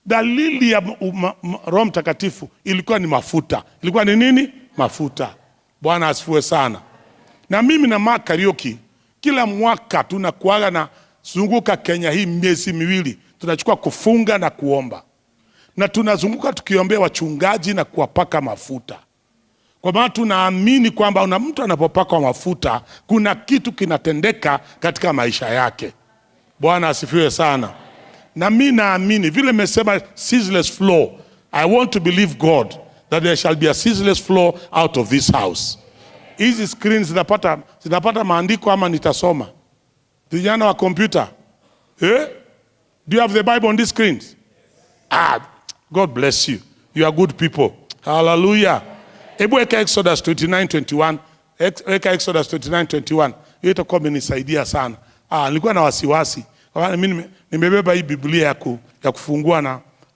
Dalili ya Roho Mtakatifu ilikuwa ni mafuta. Ilikuwa ni nini? Mafuta. Bwana asifiwe sana. Na mimi na Mark Kariuki kila mwaka tunakuaga na zunguka Kenya hii miezi miwili, tunachukua kufunga na kuomba, na tunazunguka tukiombea wachungaji na kuwapaka mafuta, kwa maana tunaamini kwamba una mtu anapopakwa mafuta kuna kitu kinatendeka katika maisha yake. Bwana asifiwe sana. Na mi naamini vile nimesema ceaseless flow, I want to believe God that there shall be a ceaseless flow out of this house. Hizi screen zinapata maandiko ama nitasoma? Vijana wa kompyuta, eh? Do you have the Bible on these screens? Ah, God bless you. You are good people. Hallelujah. Hebu weka Exodus 29:21. Weka Exodus 29:21. Hiyo itakuwa imenisaidia sana. Ah, nilikuwa na wasiwasi. Kwa maana mimi nimebeba hii Biblia ya kufungua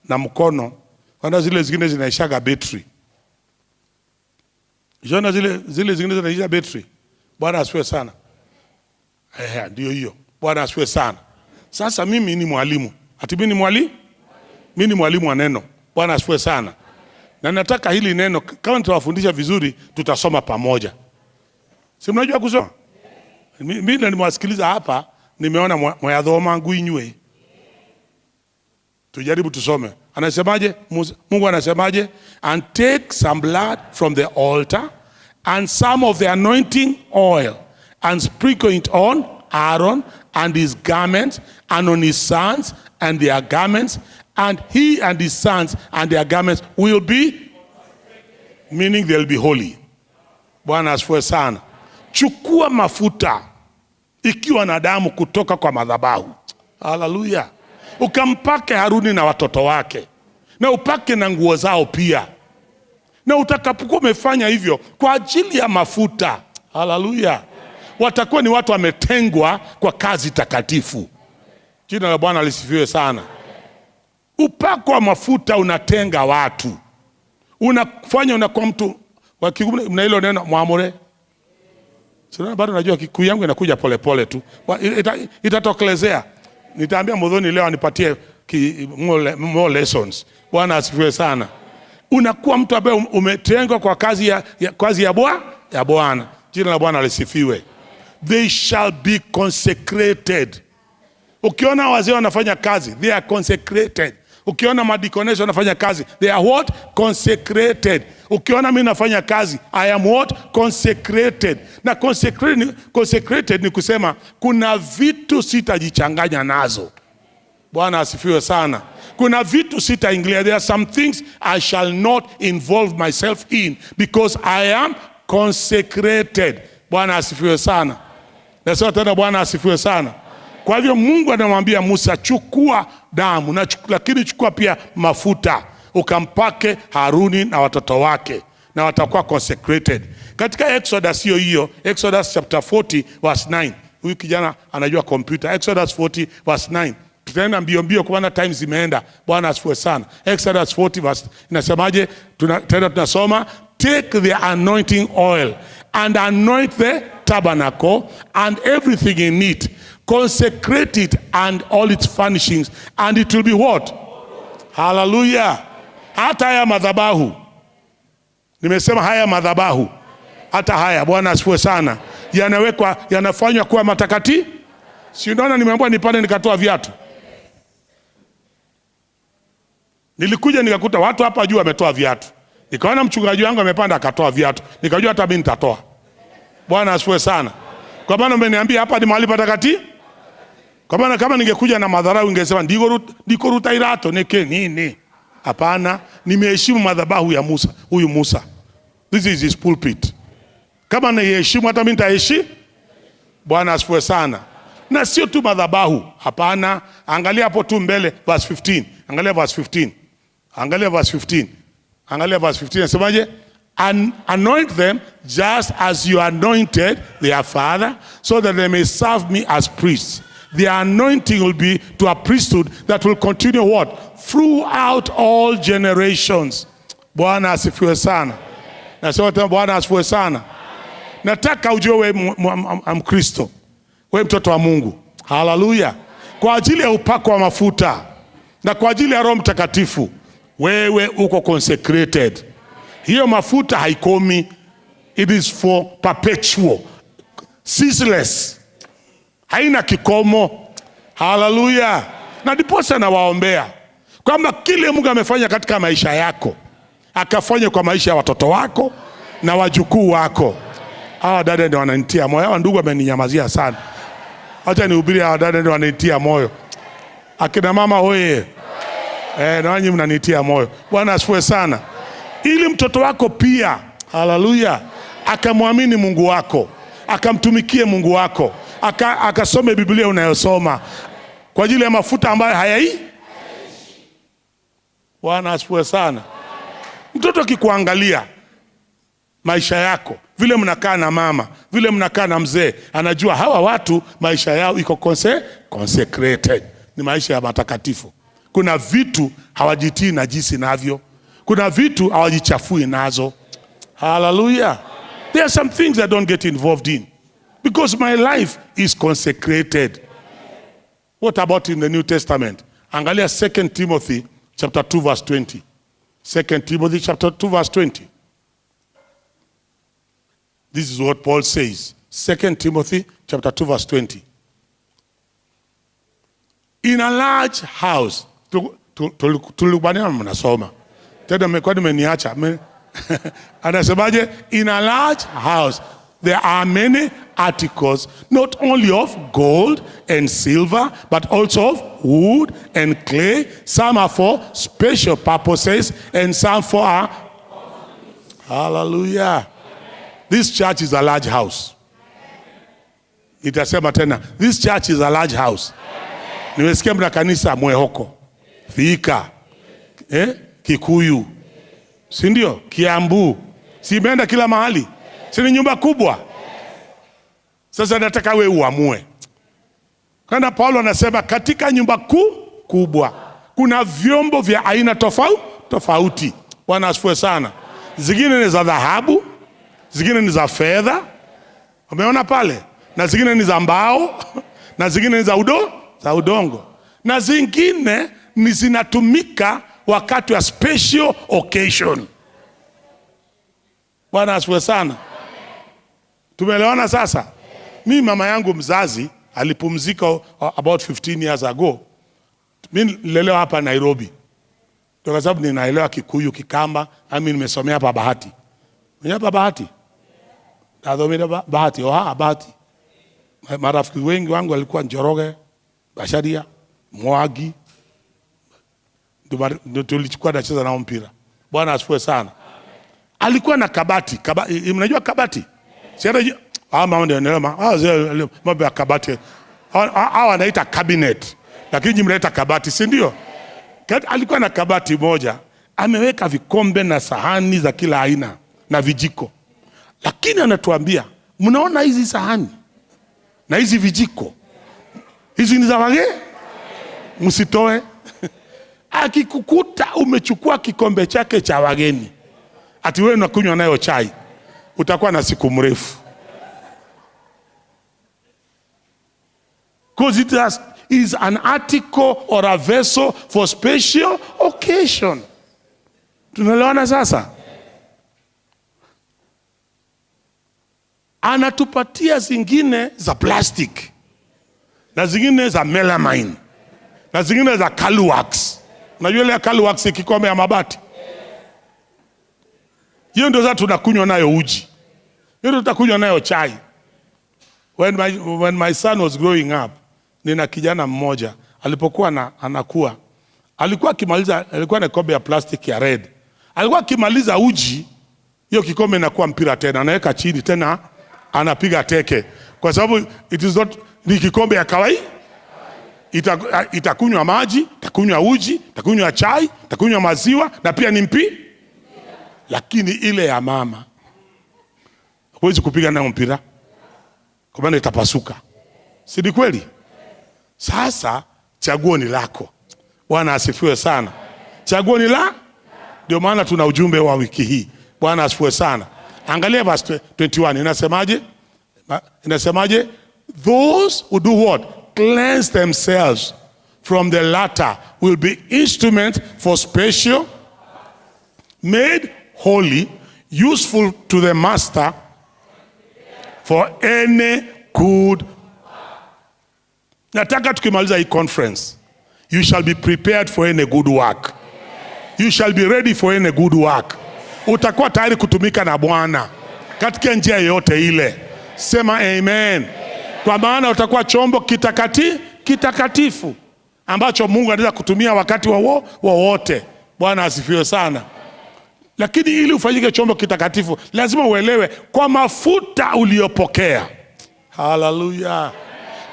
na mkono. Kwanza zile zingine zinaishaga betri. Unaona zile zingine zinaisha betri. Bwana asifiwe sana. Ndio hiyo. Bwana asifiwe sana. Sasa mimi ni mwalimu. Ati mimi ni mwalimu? Mimi ni mwalimu wa neno. Bwana asifiwe sana. Na nataka hili neno kama nitawafundisha vizuri tutasoma pamoja. Si mnajua kusoma? Mimi nimewasikiliza hapa, nimeona mwayathoma nguinywe. Tujaribu tusome. Anasemaje? Mungu anasemaje? And take some blood from the altar and some of the anointing oil and sprinkle it on Aaron and his garments and on his sons and their garments, and he and his sons and their garments will be, meaning they'll be holy. Bwana asifiwe sana. Chukua mafuta ikiwa na damu kutoka kwa madhabahu. Haleluya. Ukampake Haruni na watoto wake, na upake na nguo zao pia. Na utakapokuwa umefanya hivyo kwa ajili ya mafuta, haleluya, watakuwa ni watu wametengwa kwa kazi takatifu. Jina la Bwana lisifiwe sana. Upako wa mafuta unatenga watu, unafanya unakuwa mtu wa Kikuyu. Mna hilo neno mwamure? Sina, bado najua Kikuyu yangu inakuja polepole tu, itatokelezea. Nitaambia Muthoni leo anipatie more lessons. Bwana asifiwe sana. Unakuwa mtu ambaye umetengwa kwa kazi ya Bwana. Jina la Bwana lisifiwe. They shall be consecrated. Ukiona wazee wanafanya kazi, they are consecrated. Ukiona madikonesi wanafanya kazi, they are what? Consecrated. Ukiona mimi nafanya kazi, I am what? Consecrated. Na consecrated ni kusema kuna vitu sitajichanganya nazo. Bwana asifiwe sana. Kuna vitu sitaingilia. There are some things I shall not involve myself in because I am consecrated. Bwana asifiwe sana. Nasema tena Bwana asifiwe sana. Kwa hivyo Mungu anamwambia Musa, chukua damu na lakini chukua pia mafuta ukampake Haruni na watoto wake na watakuwa consecrated. Katika Exodus hiyo hiyo, Exodus chapter 40 verse 9. Huyu kijana anajua kompyuta. Exodus 40 verse 9. Tutaenda mbio mbio kwa maana time zimeenda. Bwana asifiwe sana. Exodus 40 verse inasemaje? Tena tunasoma, take the anointing oil and anoint the tabernacle and everything in it. Consecrate it and all its furnishings, and it will be what? Hallelujah. Hata haya madhabahu. Nimesema haya madhabahu. Hata haya, Bwana asifiwe sana, yanawekwa, yanafanywa kuwa matakatifu. Si unaona nimeambiwa nipande nikatoa viatu. Nilikuja nikakuta watu hapa juu wametoa viatu. Nikaona mchungaji wangu amepanda akatoa viatu. Nikajua hata mimi nitatoa. Bwana asifiwe sana. Kwa maana umeniambia hapa ni mahali patakatifu. Kwa maana kama ningekuja na madharau ningesema ndiko ruta irato neke nini? Hapana, nimeheshimu madhabahu ya Musa, huyu Musa. This is his pulpit. Kama niheshimu hata mimi nitaheshimu. Bwana asifiwe sana. Na sio tu madhabahu, hapana. Angalia hapo tu mbele verse 15. Angalia verse 15. Angalia verse 15. Angalia verse 15 nasemaje? And anoint them just as you anointed their father, so that they may serve me as priests. The anointing will be to a priesthood that will continue what? Throughout all generations. Bwana asifiwe sana. Nasema tena Bwana asifiwe sana. Nataka ujue wewe Mkristo, wewe mtoto wa Mungu. Haleluya. Kwa ajili ya upako wa mafuta na kwa ajili ya Roho Mtakatifu, wewe uko consecrated. Hiyo mafuta haikomi. It is for perpetual, ceaseless, haina kikomo. Haleluya. Na ndiposa nawaombea kwamba kile Mungu amefanya katika maisha yako akafanye kwa maisha ya watoto wako na wajukuu wako. Hawa dada ndio wananitia moyo. Hawa ndugu wameninyamazia sana. Acha nihubiri, hawa dada ndio wananitia moyo. Akina mama hoye. Na wanyi mnanitia moyo. Bwana asifiwe sana. Ili mtoto wako pia, haleluya, akamwamini Mungu wako, akamtumikie Mungu wako, akasome Biblia unayosoma kwa ajili ya mafuta ambayo hayai. Bwana asifiwe sana. Mtoto akikuangalia maisha yako, vile mnakaa na mama, vile mnakaa na mzee, anajua hawa watu maisha yao iko consecrated, ni maisha ya matakatifu. Kuna vitu hawajitii najisi navyo, kuna vitu hawajichafui nazo. Hallelujah. There are some things I don't get involved in because my life is consecrated. What about in the New Testament? Angalia 2 Timothy chapter 2 verse 20. 2 Timothy chapter 2 verse 20. This is what Paul says. 2 Timothy chapter 2 verse 20. In a large house, tulikubaliana mnasoma. Tena mmekuwa nimeniacha. Anasemaje? In a large house there are many articles, not only of gold and silver, but also of wood and clay. Some are for special purposes and some for our... Hallelujah. This church is a large house. Itasema tena, this church is a large house. Nimesikia mna kanisa Mwehoko, Thika, Kikuyu, si ndio? Kiambu, si imeenda kila mahali, si ni nyumba kubwa? Sasa nataka wewe uamue. Kana Paulo anasema katika nyumba kubwa kuna vyombo vya aina tofauti. Bwana asifiwe sana. Zingine ni za dhahabu, zingine ni za fedha, umeona pale, na zingine ni za mbao, na zingine ni za udongo, na zingine ni zinatumika wakati wa special occasion. Bwana asifiwe sana. Tumeelewana sasa? Mimi mama yangu mzazi alipumzika about 15 years ago. Mimi nililelewa hapa Nairobi. Kwa sababu ninaelewa Kikuyu, Kikamba, nami nimesomea hapa Bahati. Unajua hapa Bahati? Nathomire Bahati, oha Bahati. Marafiki wengi wangu walikuwa Njoroge, Basharia, Mwagi. Ndio tulichukua nacheza nao mpira. Bwana asifiwe sana. Alikuwa na kabati, mnajua kabati? Si hata mama ndio anaelewa, mambo ya kabati. Hawa wanaita cabinet. Lakini nyinyi mnaita kabati, si ndio? Alikuwa na kabati moja, ameweka vikombe na sahani za kila aina na vijiko. Lakini anatuambia, mnaona hizi sahani na hizi vijiko? Hizi ni za wageni? Msitoe. Akikukuta umechukua kikombe chake cha wageni, ati wewe unakunywa nayo chai, utakuwa na siku mrefu. Because it is an article or a vessel for special occasion. Tunaelewana sasa? Anatupatia zingine za plastic na zingine za melamine na zingine za Caluwax. Unajua ile ya Caluwax, kikombe ya mabati, hiyo ndio sasa tunakunywa nayo uji, hiyo ndio tutakunywa nayo chai. When my son was growing up, nina kijana mmoja alipokuwa anakuwa, alikuwa akimaliza, alikuwa na kikombe ya plastic ya red, alikuwa akimaliza uji, hiyo kikombe inakuwa mpira tena, anaweka chini tena, anapiga teke, kwa sababu it is not, ni kikombe ya kawaida. Itakunywa maji, itakunywa uji, itakunywa chai, itakunywa maziwa na pia ni mpi. Lakini ile ya mama huwezi kupiga nayo mpira, kwa maana itapasuka, si ni kweli? Sasa chaguo ni lako. Bwana asifiwe sana. Chaguo ni la, ndio maana tuna ujumbe wa wiki hii. Bwana asifiwe sana. Angalia verse 21 inasemaje? Inasemaje? Those who do what? Cleanse themselves from the latter will be instrument for special, made holy, useful to the master for any good. Nataka tukimaliza hii conference, you shall be prepared for any good work. You shall be ready for any good work. Utakuwa tayari kutumika na Bwana katika njia yoyote ile. Sema amen. Kwa maana utakuwa chombo kitakatifu ambacho Mungu anaweza kutumia wakati wowote. Bwana asifiwe sana. Lakini ili ufanyike chombo kitakatifu, lazima uelewe kwa mafuta uliyopokea. Haleluya!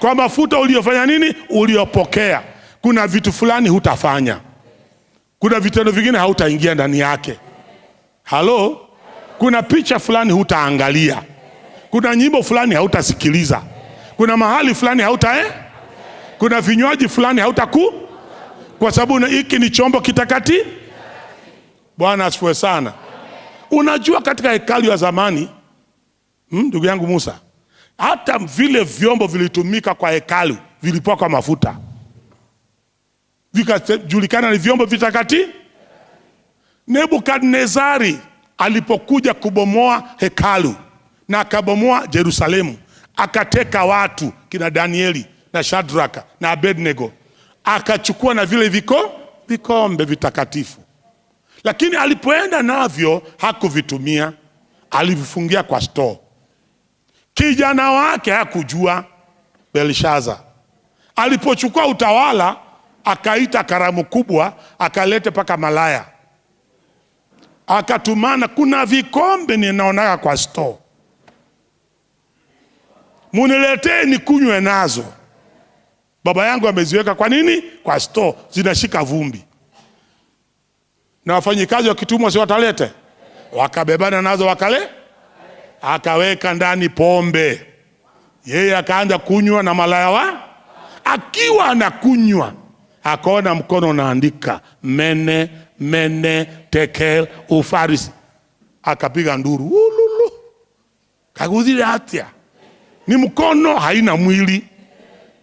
Kwa mafuta uliyofanya nini? Uliyopokea. Kuna vitu fulani hutafanya, kuna vitendo vingine hautaingia ndani yake. Halo, kuna picha fulani hutaangalia, kuna nyimbo fulani hautasikiliza, kuna mahali fulani hauta, kuna vinywaji fulani hautaku, kwa sababu hiki ni chombo kitakatifu. Bwana asifiwe sana. Unajua katika hekalu ya zamani, ndugu yangu Musa, hata vile vyombo vilitumika kwa hekalu vilipakwa mafuta, vikajulikana ni vyombo vitakatifu. Nebukadnezari alipokuja kubomoa hekalu na akabomoa Yerusalemu, akateka watu kina Danieli na Shadraka na Abednego, akachukua na vile vikombe vitakatifu, lakini alipoenda navyo hakuvitumia, alivifungia kwa store. Kijana wake hakujua, Belshaza alipochukua utawala akaita karamu kubwa, akalete paka malaya, akatumana, kuna vikombe ninaonaga kwa store, muniletee nikunywe nazo. Baba yangu ameziweka kwa nini? Kwa store, zinashika vumbi, na wafanyikazi wakitumwa si watalete? Wakabebana nazo wakale, akaweka ndani pombe, yeye akaanza kunywa na malaya wa, akiwa anakunywa akaona mkono unaandika mene mene tekel ufarisi, akapiga nduru ululu, kagudhire atia, ni mkono haina mwili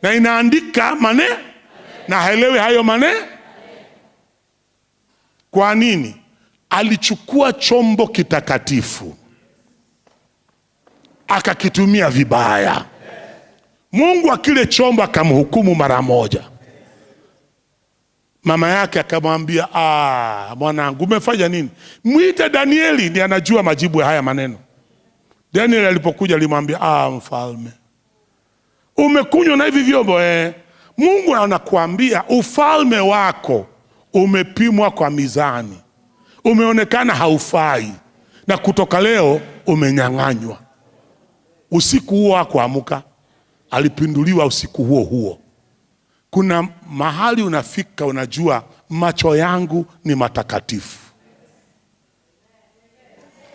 na inaandika mane na haelewi hayo mane. Kwa nini? Alichukua chombo kitakatifu akakitumia vibaya. Mungu akile chombo akamhukumu mara moja. Mama yake akamwambia, mwanangu umefanya nini? Mwite Danieli, ndiye anajua majibu ya haya maneno. Daniel alipokuja alimwambia, mfalme, umekunywa na hivi vyombo eh? Mungu anakuambia ufalme wako umepimwa kwa mizani, umeonekana haufai, na kutoka leo umenyang'anywa. Usiku huo hakuamka, alipinduliwa usiku huo huo. Kuna mahali unafika, unajua macho yangu ni matakatifu,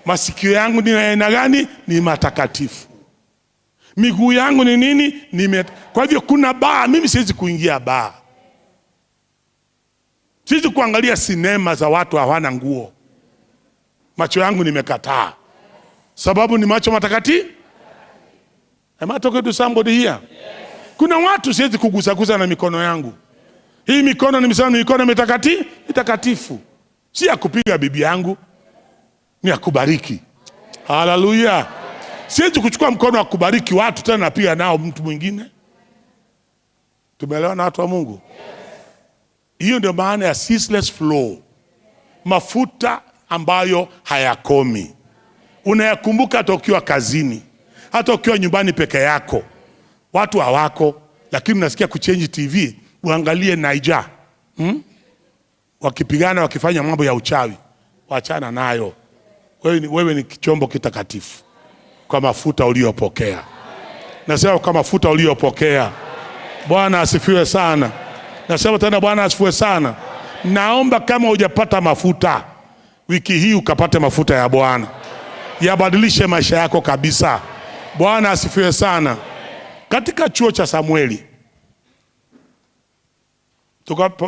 masikio yangu ni aina gani? Ni matakatifu. Miguu yangu ni nini? Kwa hivyo kuna baa, mimi siwezi kuingia baa, siwezi kuangalia sinema za watu hawana nguo. Macho yangu nimekataa, sababu ni macho matakatifu. Am I talking to somebody here? Yes. Kuna watu siwezi kugusagusa na mikono yangu. Hii mikono nimesema ni mikono mitakatifu, si ya kupiga bibi yangu, ni ya kubariki. Haleluya. Siwezi kuchukua mkono wa kubariki watu tena pia nao mtu mwingine. Tumeelewana watu wa Mungu? Hiyo ndio maana ya ceaseless flow. Mafuta ambayo hayakomi. Unayakumbuka hata ukiwa kazini, hata ukiwa nyumbani peke yako. Watu hawako, lakini unasikia kuchange TV, uangalie Naija. Wakipigana wakifanya mambo ya uchawi. Wachana nayo. Wewe ni chombo kitakatifu kwa mafuta uliyopokea. Nasema kwa mafuta uliyopokea. Bwana asifiwe sana. Nasema tena Bwana asifiwe sana. Naomba kama hujapata mafuta wiki hii ukapate mafuta ya Bwana. Yabadilishe maisha yako kabisa. Bwana asifiwe sana. Katika chuo cha Samueli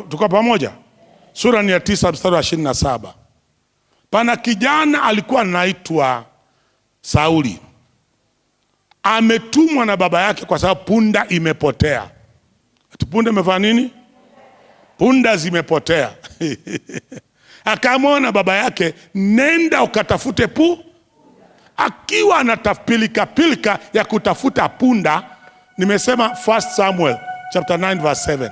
tuko pamoja. Sura ni ya 9 mstari wa 27. Pana kijana alikuwa anaitwa Sauli. Ametumwa na baba yake kwa sababu punda imepotea. Ati punda imefanya nini? Punda zimepotea. Akamwona baba yake, nenda ukatafute pu. Akiwa anatapilika pilika ya kutafuta punda, nimesema 1 Samuel chapter 9 verse 7.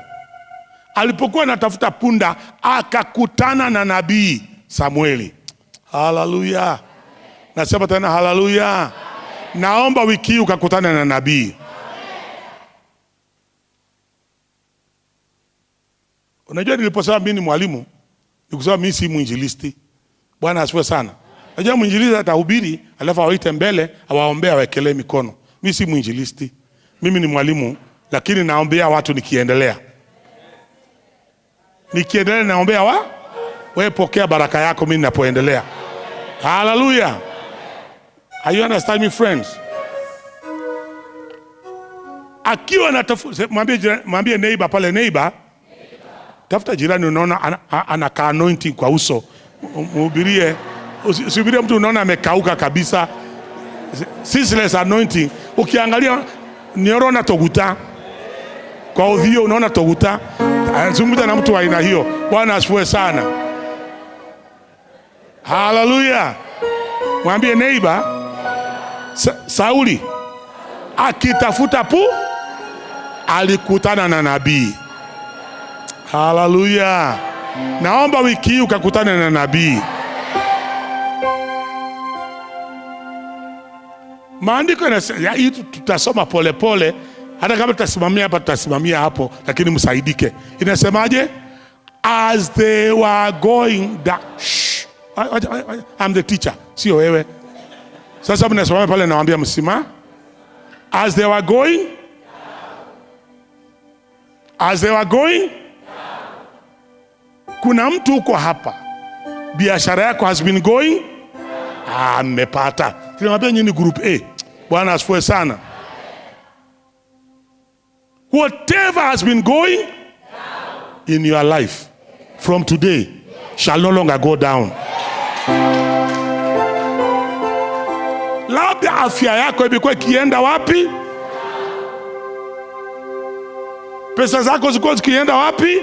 Alipokuwa anatafuta punda akakutana na nabii Samueli. Haleluya. Nasema tena haleluya. Naomba wiki hii ukakutana na nabii. Unajua niliposema mimi ni mwalimu, nikusema mimi si mwinjilisti. Bwana asifiwe sana. Unajua mwinjilisti atahubiri, alafu awaite mbele, awaombee, awekelee mikono. Mimi si mwinjilisti. Mimi ni mwalimu, lakini naombea watu nikiendelea. Nikiendelea naombea wa? Wewe pokea baraka yako mimi ninapoendelea. Hallelujah. Are you understand me, friends? Akiwa anatafuta, mwambie neighbor pale, neighbor. Tafuta jirani unaona ana ka anointing kwa uso. Mhubirie, usihubirie mtu unaona amekauka kabisa. Ceaseless anointing. Ukiangalia niorona toguta. Kwa udhio unaona toguta. Anazungumza na mtu wa aina hiyo. Bwana asifiwe sana. Hallelujah. Mwambie neighbor, Sauli akitafuta pu alikutana na nabii. Hallelujah. Naomba wiki hii ukakutane na nabii. Maandiko yanasema, hii tutasoma pole pole, hata kama tutasimamia hapa tutasimamia hapo, lakini msaidike. Inasemaje? As they were going down. Shh. I'm the teacher, sio wewe. Sasa mnasimama pale nawaambia msima. As they were going, as they were going, kuna mtu uko hapa, biashara yako has been going. Mmepata. Tunamwambia nyinyi group A. Bwana asifiwe sana. Whatever has been going in your life from today shall no longer go down. Labda afya yako imekuwa ikienda wapi? Pesa zako zilikuwa zikienda wapi?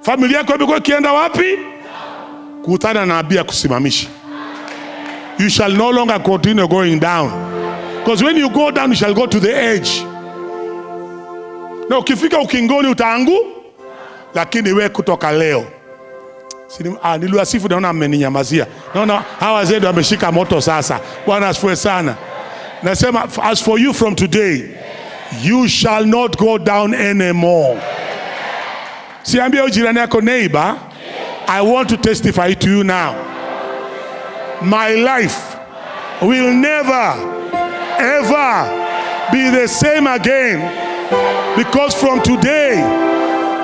Familia yako imekuwa ikienda wapi? Kutana na nabii akusimamishe. You shall no longer continue going down. Because when you go down, you shall go to the edge. Na ukifika ukingoni utaangu, lakini we kutoka leo. Niliwasifu, naona mmeninyamazia. Naona hawa wazee ndio wameshika moto sasa. Bwana asifiwe sana. Nasema, as for you from today, you shall not go down anymore. Siambie huyu jirani yako, neighbor, I want to testify to you now. My life will never ever be the same again, because from today,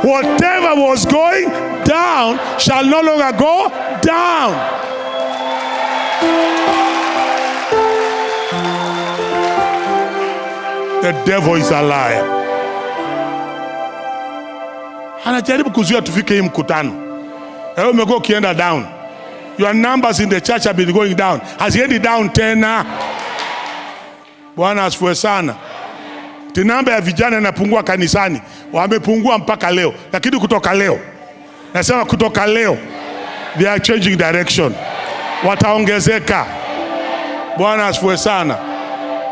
whatever was going down shall no longer go down. The devil is a liar. Anajaribu kuzuia tufike hii mkutano. Wewe umekuwa ukienda down. Your numbers in the church have been going down. Haziendi down tena. Bwana asifiwe sana. Namba ya vijana inapungua kanisani. Wamepungua mpaka leo. Lakini kutoka leo, nasema kutoka leo, they are changing direction. Wataongezeka. Bwana asifiwe sana.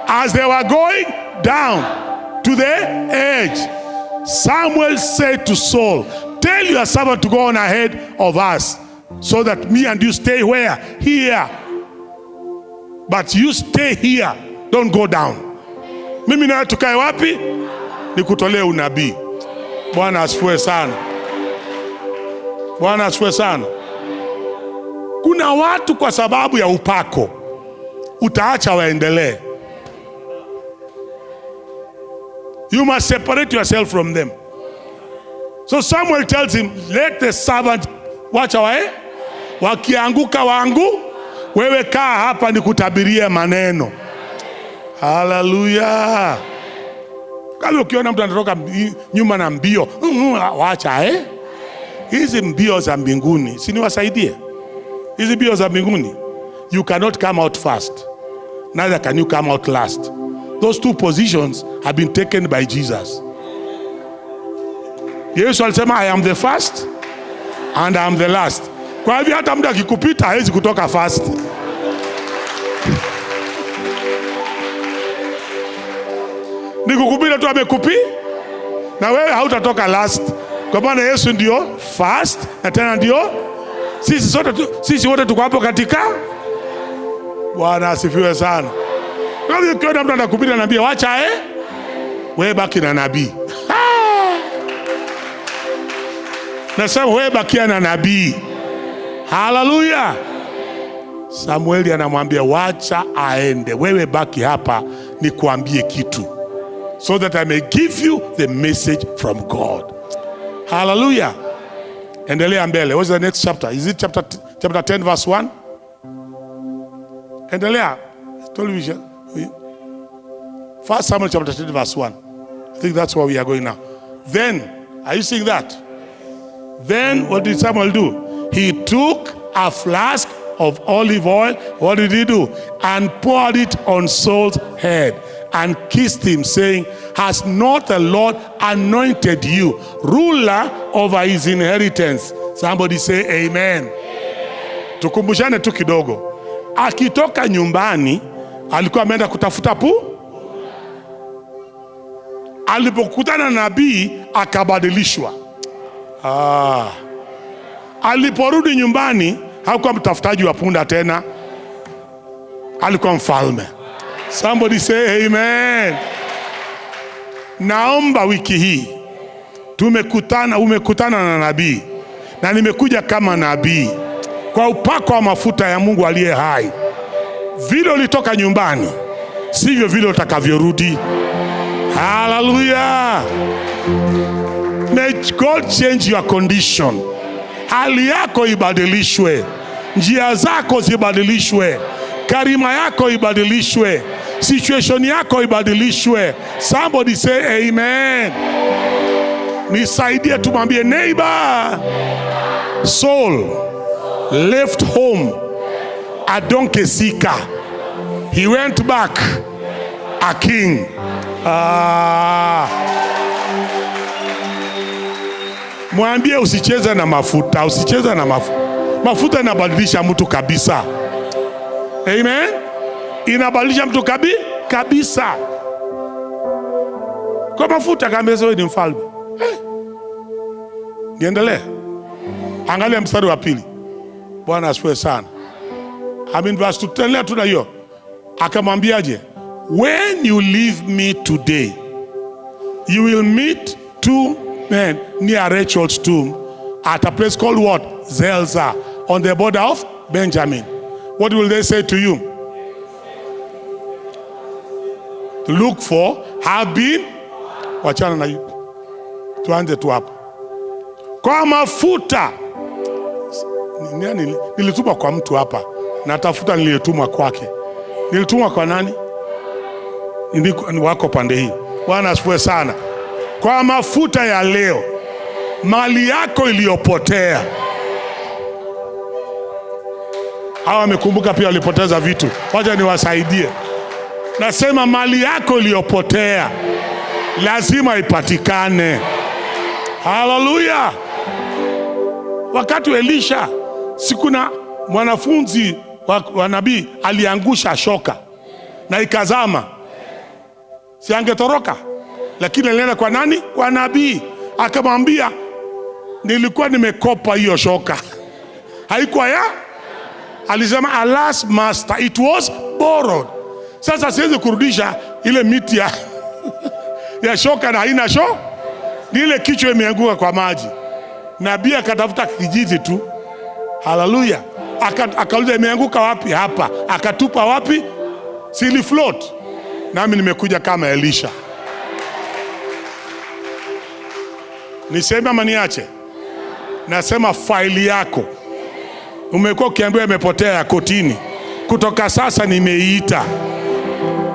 As they were going down to the edge, Samuel said to Saul, "Tell your servant to go on ahead of us so that me and you stay where? Here. But you stay here. Don't go down." Mimi nawe tukae wapi? Nikutolee unabii. Bwana asifiwe sana. Bwana asifiwe sana. Kuna watu kwa sababu ya upako utaacha waendelee. You must separate yourself from them. So Samuel tells him, "Let the servant wacha wae, wakianguka wangu, wewe kaa hapa nikutabirie maneno." Hallelujah. Kama ukiona mtu anatoka nyuma na mbio, wacha eh? Hizi mbio za mbinguni, si niwasaidie? Hizi mbio za mbinguni, you cannot come out first. Neither can you come out last. Those two positions have been taken by Jesus. Yesu alisema, "I am the first and I am the last." Kwa hivyo hata mtu akikupita hawezi kutoka first. Ni kukupita tu amekupi, na wewe hautatoka last. Kwa maana Yesu ndio first na tena ndio sisi sote sisi wote tuko hapo katika. Bwana asifiwe sana. Kwa hivyo ukiona mtu anakupita naambia wacha eh? Wewe baki na nabii. Nasema wewe bakia na nabii. Hallelujah. Samueli anamwambia wacha aende, wewe baki hapa nikuambie kitu, so that I may give you the message from God. Hallelujah. Endelea mbele. What's the next chapter? Is it chapter 10 verse 1? Endelea. 1 Samuel chapter 10 verse 1. I think that's where we are going now. Then, are you seeing that? Then what did Samuel do? He took a flask of olive oil. What did he do? And poured it on Saul's head and kissed him, saying, "Has not the Lord anointed you ruler over his inheritance?" Somebody say amen. Tukumbushane tu kidogo. Akitoka nyumbani alikuwa ameenda kutafuta pu. Alipokutana na nabii akabadilishwa. Aliporudi nyumbani hakuwa mtafutaji wa punda tena, alikuwa mfalme. Somebody say amen. Naomba wiki hii umekutana na nabii, na nimekuja kama nabii kwa upako wa mafuta ya Mungu aliye hai. Vile ulitoka nyumbani sivyo vile utakavyorudi. Hallelujah. May God change your condition. Hali yako ibadilishwe, njia zako zibadilishwe, karima yako ibadilishwe, situation yako ibadilishwe. Somebody say amen. Nisaidie tumwambie neighbor, Saul left home a donkey seeker. He went back a king. Mwambie usicheze na mafuta, usicheze na mafuta. Mafuta inabadilisha mtu kabisa. Amen. Inabadilisha mtu kabisa. Kwa mafuta kaambia wewe ni mfalme. Niendelee. Angalia mstari wa pili. Bwana asifiwe sana. I mean verse 2, tutaendelea tu na hiyo. Akamwambiaje? When you leave me today, you will meet two men near Rachel's tomb at a place called what? Zelzah, on the border of Benjamin. What will they say to you? To look for have been. Wachana na hiyo. Tuanze tu hapo. Kwa mafuta. Nilitumwa kwa mtu hapa. Natafuta nilitumwa kwake. Nilitumwa kwa nani? Ni wako pande hii. Bwana asifiwe sana. Kwa mafuta ya leo, mali yako iliyopotea. Hawa wamekumbuka pia walipoteza vitu. Wacha niwasaidie. Nasema mali yako iliyopotea lazima ipatikane. Hallelujah. Wakati Elisha, si kuna mwanafunzi wa nabii aliangusha shoka na ikazama, si angetoroka? Lakini alienda kwa nani? Kwa nabii, akamwambia nilikuwa nimekopa hiyo shoka, haikuwa ya. Alisema alas master, it was borrowed. Sasa siwezi kurudisha ile miti ya shoka na haina sho, ni ile kichwa imeanguka kwa maji. Nabii akatafuta kijiti tu, haleluya, akauliza imeanguka wapi? Hapa. Akatupa wapi? Sili float. Nami nimekuja kama Elisha. Niseme ama niache? Nasema faili yako umekuwa ukiambiwa imepotea ya kotini, kutoka sasa nimeiita.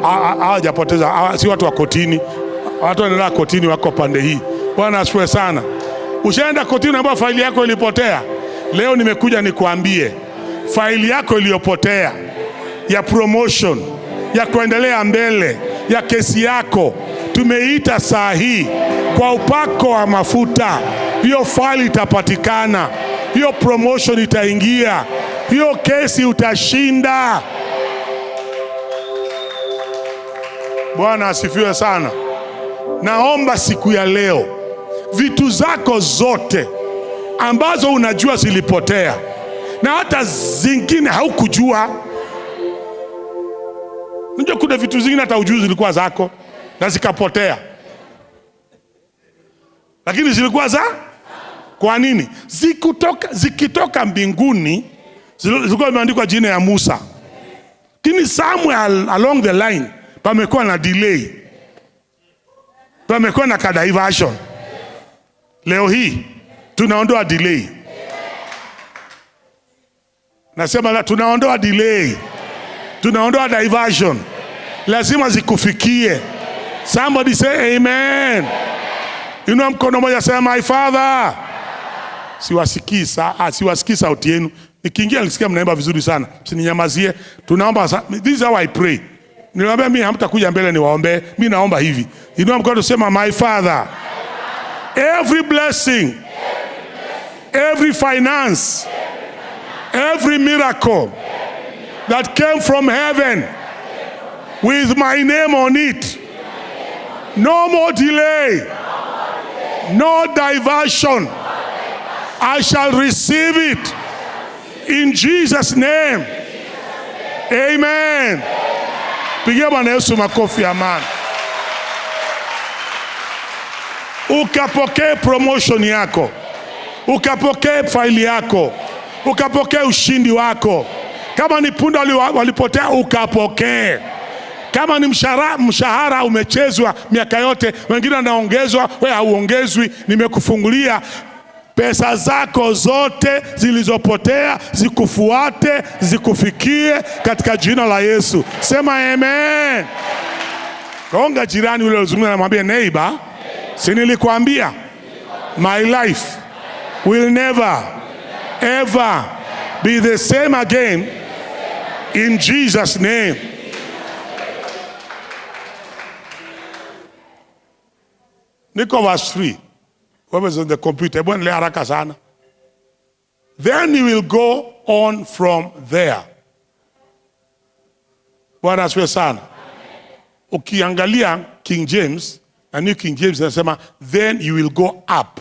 Hawajapoteza, si watu wa kotini, watu wanaenda kotini wako pande hii. Bwana asifiwe sana. Ushaenda kotini ambapo faili yako ilipotea, leo nimekuja nikuambie faili yako iliyopotea ya promotion, ya kuendelea mbele, ya kesi yako, tumeita saa hii kwa upako wa mafuta. Hiyo faili itapatikana, hiyo promotion itaingia, hiyo kesi utashinda. Bwana asifiwe sana. Naomba siku ya leo vitu zako zote ambazo unajua zilipotea na hata zingine haukujua. Unajua kuna vitu zingine hata hujui zilikuwa zako na zikapotea, lakini zilikuwa za kwa nini? Zikitoka mbinguni zilikuwa zimeandikwa jina ya Musa, lakini somewhere along the line pamekuwa na delay, pamekuwa na diversion. Leo hii tunaondoa delay. Nasema tunaondoa delay, tunaondoa diversion. Lazima zikufikie. Somebody say amen. Inua mkono mmoja, sema my father. Siwasikii sauti yenu. Nikiingia nilisikia mnaimba vizuri sana. Msininyamazie. Tunaomba, this is how I pray. Niliwaambia mimi hamtakuja mbele niwaombe. Mimi naomba hivi. Inua mkono sema my father. Every blessing, every finance, every miracle that came from heaven with my name on it, no more delay, no diversion. I shall receive it in Jesus' name. Amen. Pigia Bwana Yesu makofi, amen. Ukapokee promotion yako, ukapokee faili yako, ukapokee ushindi wako. Kama ni punda walipotea, ukapokee. Kama ni mshahara umechezwa miaka yote, wengine wanaongezwa, wewe hauongezwi, nimekufungulia pesa zako zote zilizopotea zikufuate, zikufikie katika jina la Yesu. Sema amen. Gonga jirani ule ulizungumza na mwambie neighbor, si nilikuambia my life will never ever be the same again in Jesus name. Niko verse 3. Whoever's on the computer, hebu endelea haraka sana. Then you will go on from there. Bwana asifiwe sana. Ukiangalia King James na New King James inasema then you will go up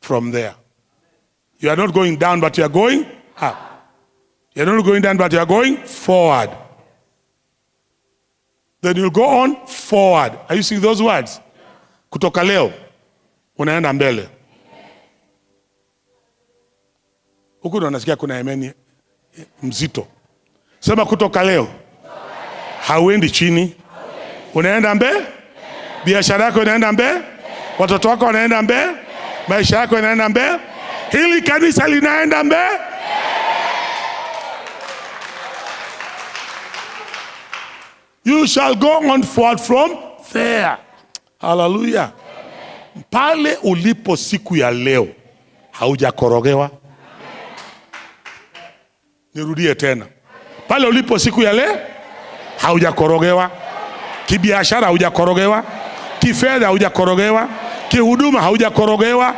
from there. You are not going down, but you are going up. You are not going down, but you are going forward. Then you will go on forward. Are you seeing those words? Kutoka leo unaenda mbele. Huku ndo nasikia kuna amen mzito. Sema kutoka leo hauendi chini, unaenda mbele. Biashara yako inaenda mbele, watoto wako wanaenda mbele, maisha yako yanaenda mbele, hili kanisa linaenda mbele. You shall go on forward from there. Hallelujah. Pale ulipo siku ya leo haujakorogewa. Nirudie tena. Pale ulipo siku ya leo haujakorogewa. Kibiashara haujakorogewa, kifedha haujakorogewa, kihuduma haujakorogewa.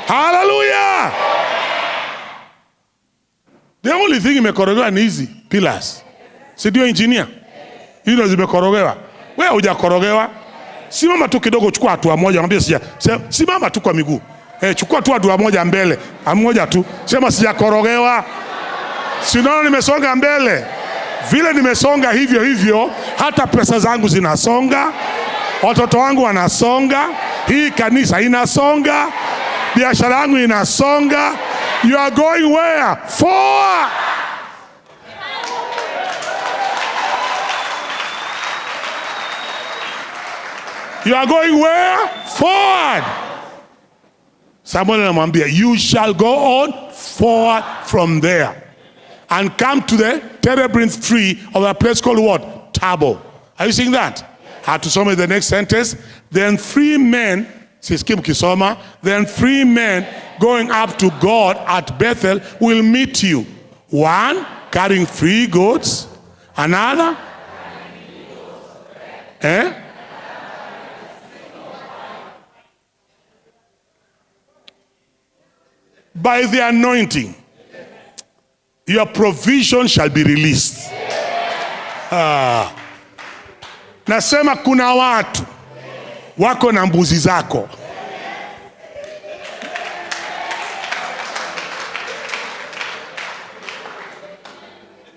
Hallelujah. The only thing imekorogewa ni hizi pillars. Si ndio engineer? Hizo zimekorogewa. Wewe hujakorogewa. Simama tu kidogo, chukua hatua moja, mwambie sija. Simama tu kwa miguu. Chukua tu hatua moja mbele, moja tu. Sema sijakorogewa. Si unaona nimesonga mbele? Vile nimesonga hivyo hivyo, hata pesa zangu zinasonga, watoto wangu wanasonga, hii kanisa inasonga, biashara yangu inasonga. You are going where? Forward. You are going where? Forward. Samuel anamwambia, you shall go on forward from there and come to the terebinth tree of a place called what? Tabor. Are you seeing that? Hatusome the next sentence. Then three men, sisikii mkisoma, then three men going up to God at Bethel will meet you. One carrying 3 goats, another By the anointing, your provision shall be released. Nasema kuna watu wako na mbuzi zako.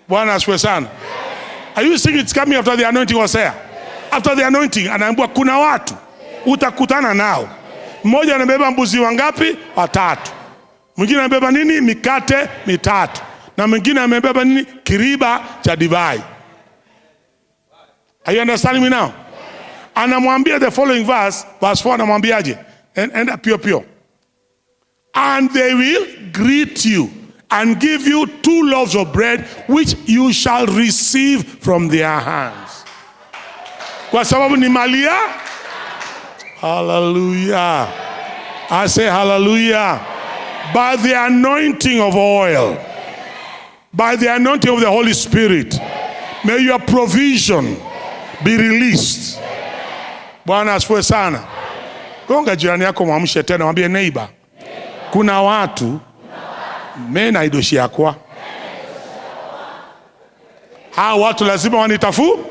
Bwana asifiwe sana. Are you seeing it's coming after the anointing was there? After the anointing, anaambiwa kuna watu utakutana nao. Mmoja anabeba mbuzi wangapi? Watatu. Mwingine amebeba nini? Mikate mitatu. Na mwingine amebeba nini? Kiriba cha divai. Are you understanding me now? Anamwambia the following verse, verse 4, anamwambiaje? And pio pio. And they will greet you and give you 2 loaves of bread which you shall receive from their hands. Kwa sababu ni mali ya. Hallelujah. I say hallelujah. By the anointing of oil, by the anointing of the Holy Spirit, may your provision be released. Bwana asifiwe sana. Gonga jirani yako, mwamshe tena, mwambie neighbor, kuna watu mena idoshi yakwa. Hao watu lazima wanitafu.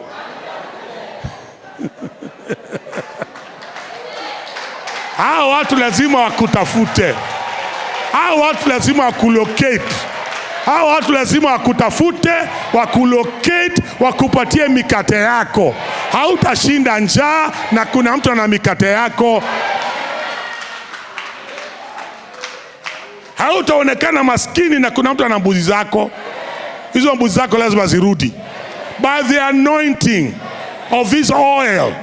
Hao watu lazima wakutafute. Hao watu lazima wakulocate. Hao watu lazima wakutafute, wakulocate, wakupatie mikate yako. Hautashinda njaa na kuna mtu ana mikate yako. Hautaonekana maskini na kuna mtu ana mbuzi zako. Hizo mbuzi zako lazima zirudi. By the anointing of this oil,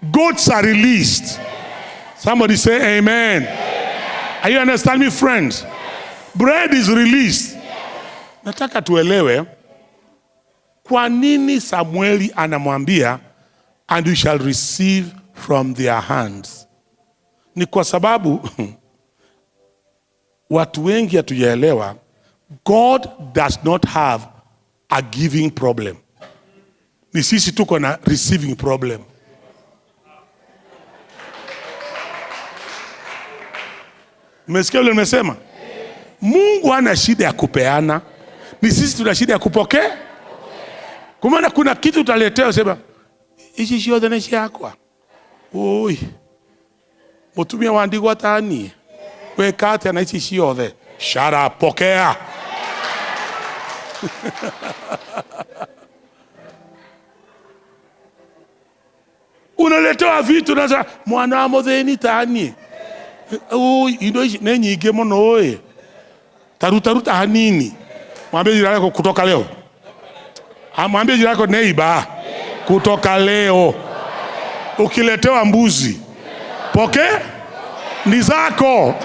goats are released. Somebody say amen. Are you understand me, friends? Bread is released. Nataka tuelewe kwa nini Samueli anamwambia and you shall receive from their hands. Ni kwa sababu watu wengi hatujaelewa, God does not have a giving problem. Ni sisi tuko na receiving problem. Umesikia vile nimesema? Mungu hana shida ya kupeana. Ni sisi tuna shida ya kupokea. Kwa maana kuna kitu utaletewa sema ici ciothe nĩ ciakwa. Oi. Mutumia wa ndigwa tani. Weka atĩa na ici ciothe? Shut up, pokea. Unaletewa vitu na mwana wa muthĩni tani. Oi, indo ici nĩ nyingĩ mũno oi. Taruta ruta hanini. Mwambie jirani yako kutoka leo. Mwambie jirani yako neighbor, kutoka leo. Ukiletewa mbuzi, poke ni zako.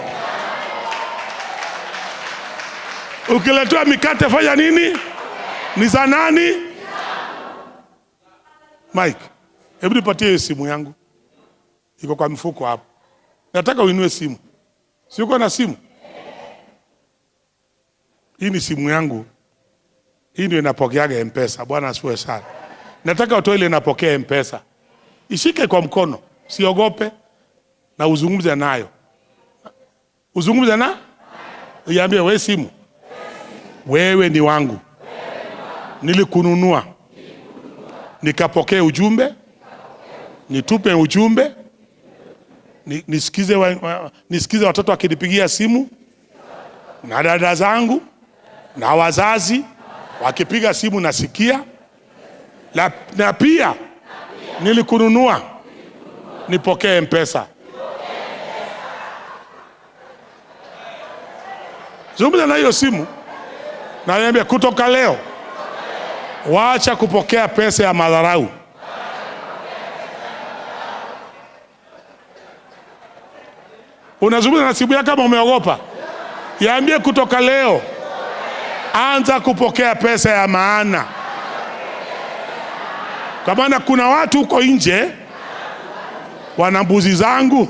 Ukiletewa mikate fanya nini? Ni za nani? Mike, hebu nipatie simu yangu. Iko kwa mfuko hapo. Nataka uinue simu. Si uko na simu? Hii ni simu yangu. Hii ndio inapokeaga M-Pesa. Bwana asifiwe sana. Nataka utoe ile inapokea M-Pesa. Ishike kwa mkono, siogope na uzungumze nayo. Uzungumze na? Iambie we simu. Wewe ni wangu, nilikununua, nikapokea ujumbe, nitupe ujumbe, nisikize watoto wakinipigia simu na dada zangu na wazazi wakipiga simu nasikia. Na pia nilikununua, nipokee M-Pesa. Zungumza na hiyo simu na niambia, kutoka leo waacha kupokea pesa ya madharau. Unazungumza na simu yako kama umeogopa. Yaambie kutoka leo anza kupokea pesa ya maana. Kwa maana kuna watu huko nje wana mbuzi zangu,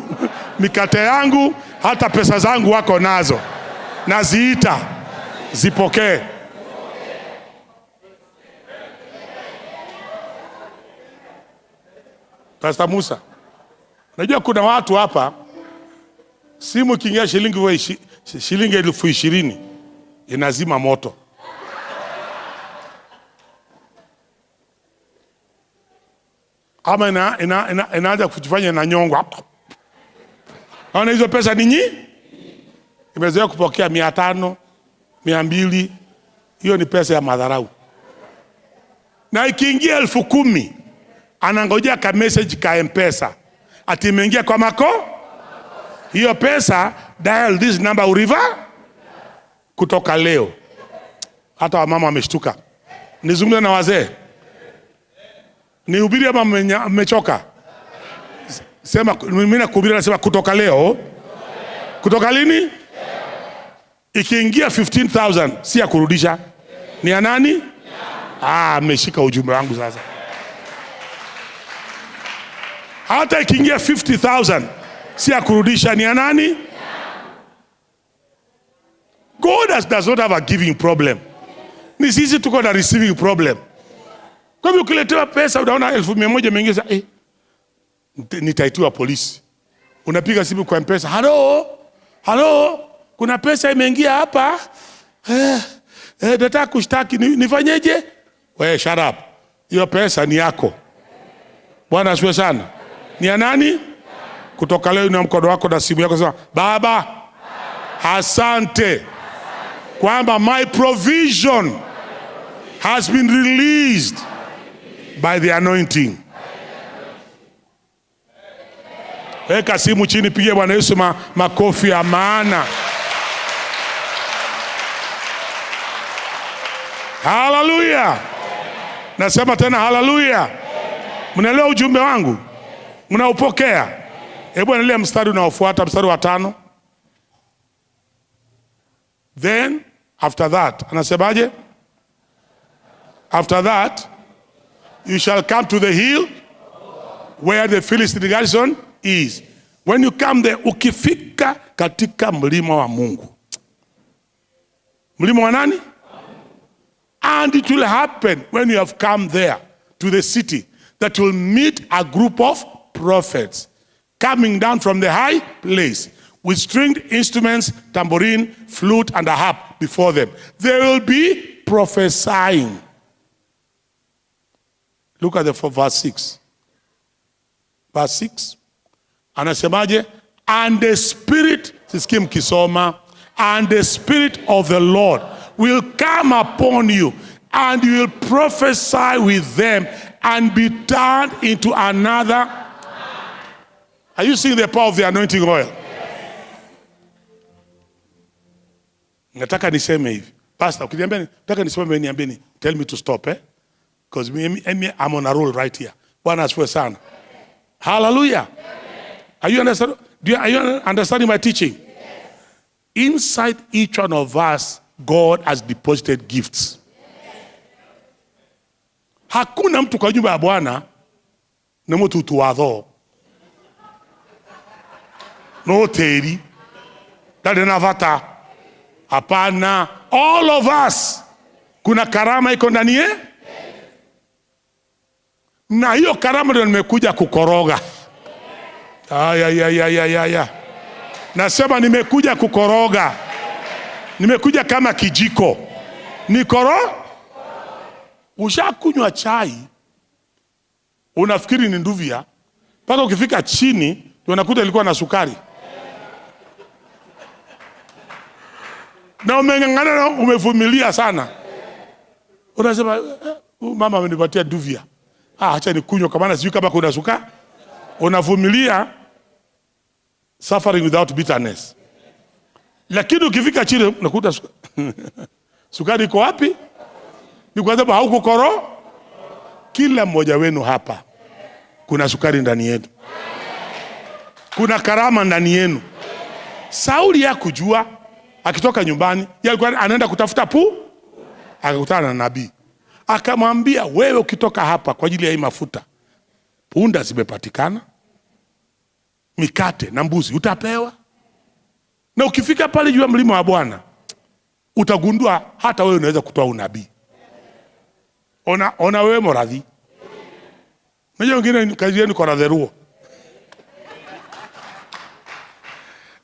mikate yangu, hata pesa zangu wako nazo. Naziita zipokee. Pastor Musa, unajua kuna watu hapa simu ikiingia shilingi 20,000 inazima moto. Ama inaanza kujifanya na nyongwa. Naona hizo pesa ni nyingi. Imezoea kupokea 500, 200, hiyo ni pesa ya madharau. Na ikiingia 10,000 anangojea ka message ka M-Pesa ati imeingia kwa mako hiyo pesa, dial this number uriva. Kutoka leo hata wamama wameshtuka. Nizungumze na wazee, nihubiri ama mmechoka? Sema mimi nakuhubiri, nasema kutoka leo. Kutoka lini? Ikiingia 15,000 si ya kurudisha, ni ya nani? Ameshika ujumbe wangu sasa. Hata ikiingia 50,000 si ya kurudisha, ni ya nani? God does not have a giving problem. Ni sisi tuko na receiving problem. Kwa hivyo ukiletewa pesa unaona 1,100 imeingia, nitaitiwa polisi. Unapiga simu kwa M-Pesa, halo, halo, kuna pesa imeingia hapa. Nataka kushtaki, nifanyeje? Wewe shut up. Hiyo pesa ni yako. Bwana asifiwe sana. Ni ya nani? Kutoka leo ina mkono wako na simu yako, sema Baba, asante kwamba my provision has been released by the anointing. Weka simu chini, pigie Bwana Yesu makofi ya maana. Hallelujah. Nasema tena hallelujah. Mnaelewa ujumbe wangu? Mnaupokea? Hebu angalia mstari unaofuata, mstari wa 5. Then after that, anasemaje? After that you shall come to the hill where the Philistine garrison is. When you come there, ukifika katika mlima wa Mungu. Mlima wa nani? And it will happen when you have come there to the city that you will meet a group of prophets coming down from the high place with stringed instruments, tambourine, flute, and a harp before them. They will be prophesying. Look at the verse 6. Verse 6. Anasemaje? And the Spirit, sisikii mkisoma, and the Spirit of the Lord will come upon you, and you will prophesy with them and be turned into another. Are you seeing the power of the anointing oil? Nataka niseme hivi. Pastor, ukiniambia nataka niseme, niambieni, tell me to stop, Because me, I'm on a roll right here. Bwana asifiwe sana. Hallelujah. Are you understand? Are you understanding my teaching? Inside each one of us, God has deposited gifts. Hakuna mtu kwa nyumba ya Bwana ni mtu tuwadho. No teri. Dade na vata. Hapana. All of us. Kuna karama iko ndani ye? Na hiyo karama ndio nimekuja kukoroga. Ay, ay, ay, ay, ay, ay, ay. Nasema nimekuja kukoroga. Nimekuja kama kijiko. Ni Ushakunywa chai unafikiri ni nduvya, mpaka ukifika chini ndio unakuta ilikuwa na sukari, na umeng'ang'ana na umevumilia sana, unasema mama amenipatia nduvya, acha nikunywe kwa maana sijui kama kuna sukari. Unavumilia suffering without bitterness, lakini ukifika chini unakuta sukari iko wapi? Ni kwa sababu haukukoro. Kila mmoja wenu hapa kuna sukari ndani yenu, kuna karama ndani yenu. Sauli hakujua, akitoka nyumbani yeye alikuwa anaenda kutafuta akakutana na nabii, akamwambia wewe ukitoka hapa kwa ajili ya hii mafuta, punda zimepatikana, mikate na mbuzi utapewa, na ukifika pale juu ya mlima wa Bwana utagundua hata wewe unaweza kutoa unabii. Ona wewe moradhi. Unajua wengine kazi yenu kwa radheruo.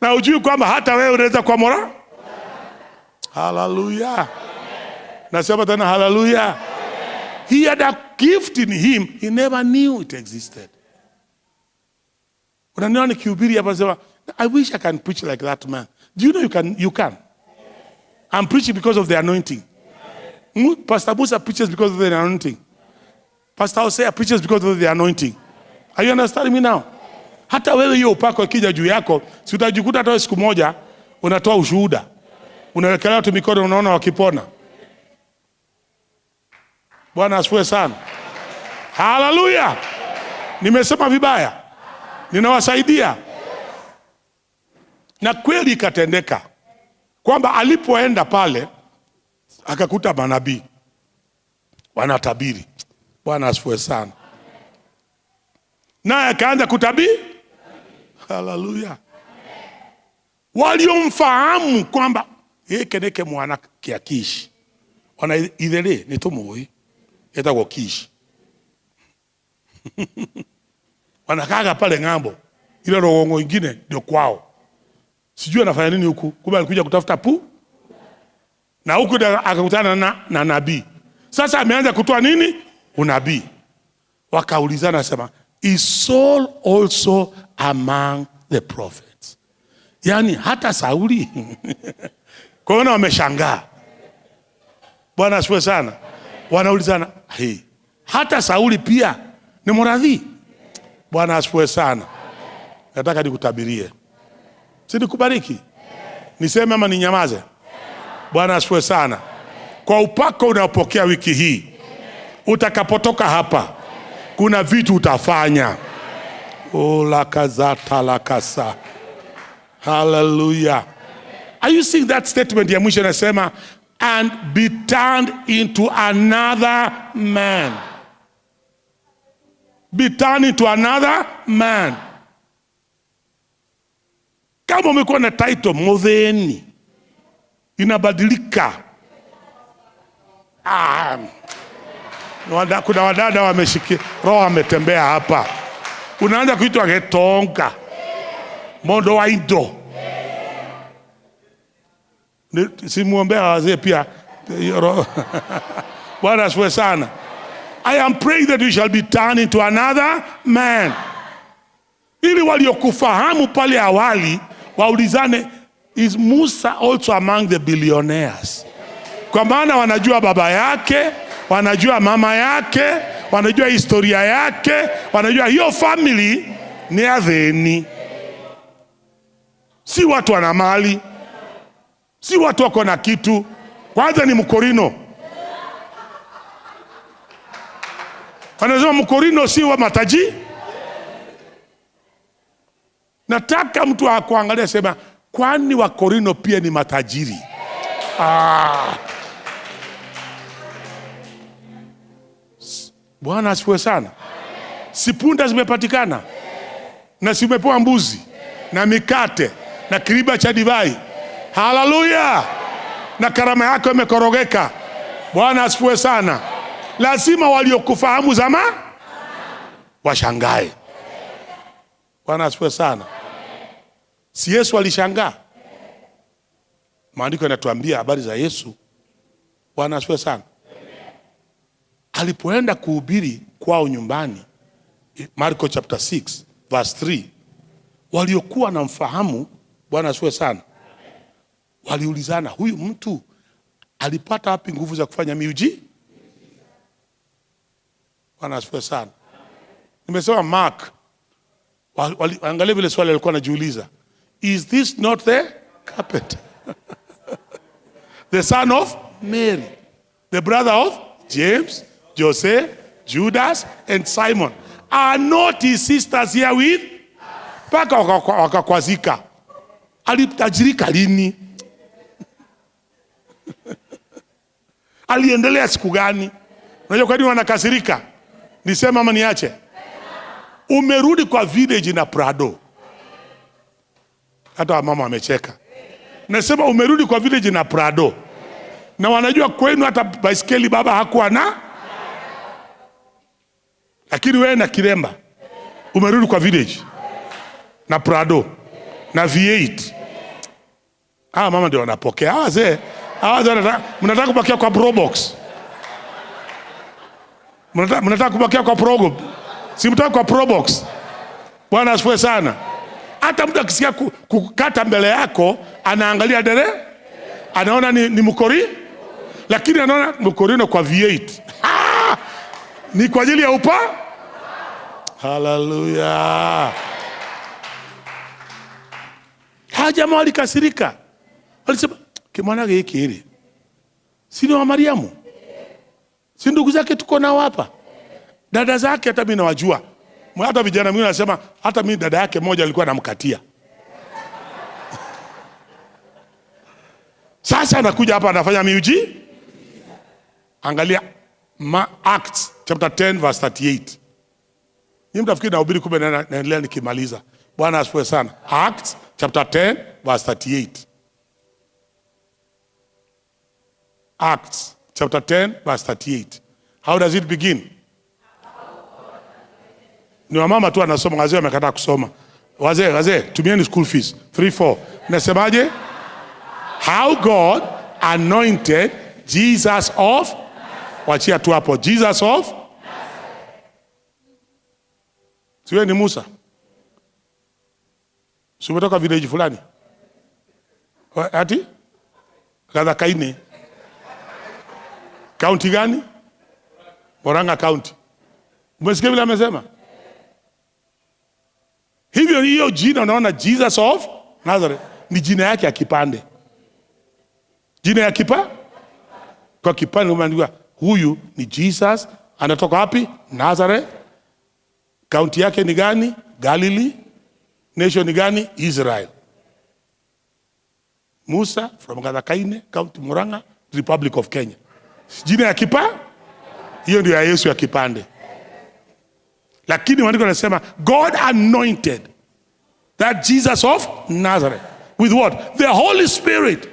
Na ujui kwamba hata wewe unaweza kuwa mora? Hallelujah. Nasema tena hallelujah. He had a gift in him, he never knew it existed. Unaniona nikihubiri hapa nasema, I wish I can preach like that man. Do you know you can? You can. I'm preaching because of the anointing. Pastor Musa preaches because of the anointing. Pastor Hosea preaches because of the anointing. Are you understanding me now? Hata wewe hiyo upako ikija juu yako, si utajikuta hata siku moja unatoa ushuhuda. Unawekelea watu mikono, unaona wakipona. Bwana asifiwe sana. Hallelujah. Nimesema vibaya? Ninawasaidia. Na kweli ikatendeka kwamba alipoenda pale akakuta manabii wanatabiri. Bwana asifiwe sana. Naye akaanza kutabiri. Hallelujah. Waliomfahamu kwamba yeke neke mwana kia Kishi, ona ithere ni tumui etagwo Kishi. Wanakaga pale ng'ambo, ile rogongo ingine ndio kwao. Sijui anafanya nini huku, kumbe alikuja kutafuta pu. Na huku akakutana na nabii. Sasa ameanza kutoa nini? Unabii. Wakaulizana sema, is Saul also among the prophets? Yani hata Sauli. Kwa hiyo wameshangaa. Bwana asifiwe sana. Wanaulizana, hey, hata Sauli pia ni mradhi? Bwana asifiwe sana. Nataka nikutabirie. Si nikubariki? Niseme ama ninyamaze? Bwana asifiwe sana. Kwa upako unaopokea wiki hii, utakapotoka hapa, kuna vitu utafanya. Oh, lakazata lakasa. Hallelujah. Are you seeing that statement ya mwisho inasema, and be turned into another man? Be turned into another man. Kama umekuwa na title Mutheni, inabadilika. Kuna wadada wameshikia roho ametembea hapa, unaanza kuitwa Getonga mondo wa indo. Simuombea wazee pia. Bwana asifiwe sana. I am praying that you shall be turned into another man, ili waliokufahamu pale awali waulizane, is Musa also among the billionaires? Kwa maana wanajua baba yake, wanajua mama yake, wanajua historia yake, wanajua hiyo family ni adheni. Si watu wana mali, si watu wako na kitu. Kwanza ni Mkorino. Wanasema Mkorino si wa mataji. Nataka mtu akuangalia sema, kwani Wakorino pia ni matajiri? Bwana asifiwe sana. Si punda zimepatikana, na si umepewa mbuzi na mikate na kiriba cha divai. Haleluya! Na karama yako imekorogeka. Bwana asifiwe sana. Lazima waliokufahamu zama washangae. Bwana asifiwe sana. Si Yesu alishangaa? Maandiko yanatuambia habari za Yesu. Bwana asifiwe sana. Alipoenda kuhubiri kwao nyumbani, Marko chapter 6 verse 3, waliokuwa na mfahamu, Bwana asifiwe sana, waliulizana, huyu mtu alipata wapi nguvu za kufanya miujiza? Bwana asifiwe sana. Nimesema Mark, angalia vile swali alikuwa anajiuliza, is this not the carpenter, the son of Mary, the brother of James, Joseph, Judas and Simon? Are not his sisters here with? Mpaka wakakwazika. Alitajirika lini? Aliendelea siku gani? Unajua kwa nini wanakasirika? Nisema ama niache? Umerudi kwa village na Prado. Hata mama wamecheka. Nasema umerudi kwa village na Prado. Na wanajua kwenu hata baiskeli baba hakuwa na. Lakini wewe na kiremba umerudi kwa village na Prado na V8. Hawa mama ndio wanapokea. Hawa wazee, mnataka kupokea kwa Probox. Mnataka kupokea kwa Progo. Si mtaka kwa Probox. Bwana asifiwe sana. Hata mtu akisikia kukata mbele yako, anaangalia dere, anaona ni mkori, lakini anaona mkorino kwa V8. Ha! Ni kwa ajili ya upa. Hallelujah. Hawa jamaa walikasirika. Walisema, kimwana hiki hili si ni wa Mariamu? Si ndugu zake tuko nao hapa? Dada zake hata mimi nawajua. Hata vijana mwingine anasema hata mimi dada yake moja alikuwa anamkatia. Sasa anakuja hapa anafanya miujiza. Angalia Acts chapter 10 verse 38. Nyinyi mtafikiri nahubiri, kumbe naendelea nikimaliza. Bwana asifiwe sana. Acts chapter 10 verse 38. Acts chapter 10 verse 38. How does it begin? Ni wamama tu anasoma, wazee wamekataa kusoma. Wazee, tumieni school fees. 3 4. Nasemaje? How God anointed Jesus of, wachia tu hapo, Jesus of. Siwe ni Musa. Si umetoka village fulani? Ati? Kadhakaine. County gani? Murang'a County. Umesikia vile amesema? Hivyo hiyo jina unaona Jesus of Nazareth ni jina yake ya kipande. Jina ya kipa? Kwa kipande umeandikwa huyu ni Jesus, anatoka wapi? Nazareth. County yake ni gani? Galilee. Nation ni gani? Israel. Musa from Kadhakaine, County Murang'a, Republic of Kenya. Jina ya kipa? Hiyo ndio ya Yesu ya kipande. Lakini maandiko yanasema God anointed that Jesus of Nazareth with what? The Holy Spirit,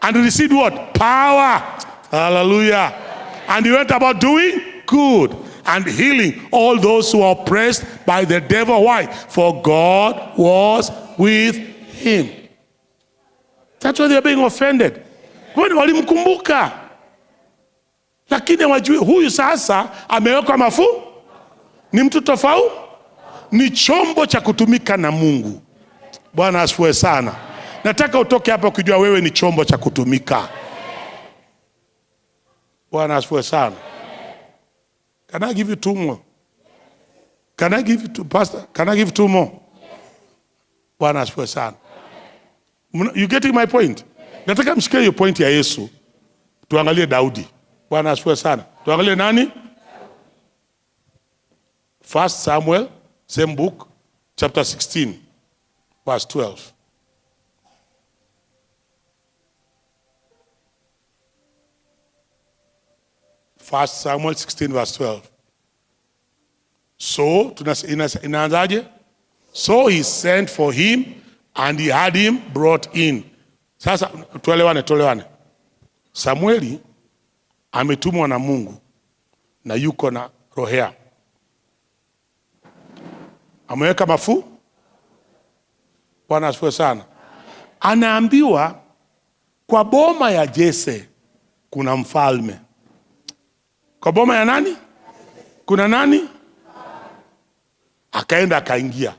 and received what? Power. Hallelujah. And he went about doing good and healing all those who are oppressed by the devil. Why? For God was with him. That's why they are being offended. Kwani walimkumbuka, lakini hawajui huyu sasa amewekwa mafu, ni mtu tofauti, ni chombo cha kutumika na Mungu. Bwana asifiwe sana. Nataka utoke hapa ukijua wewe ni chombo cha kutumika. Bwana asifiwe sana. Can I give you two more? Can I give you two, Pastor? Can I give two more? Bwana asifiwe sana. You getting my point? Nataka msikie hiyo point ya Yesu. Tuangalie Daudi. Bwana asifiwe sana. Tuangalie nani? 1 Samuel, same book, chapter 16, verse 12. First Samuel 16 verse 12. So, inaanzaje? So he sent for him and he had him brought in. Sasa tuelewane. Samueli ametumwa na Mungu na yuko na rohea. Ameweka mafu. Bwana asifiwe sana. Anaambiwa kwa boma ya Jese Kuna mfalme. Kwa boma ya nani? Kuna nani? Akaenda akaingia.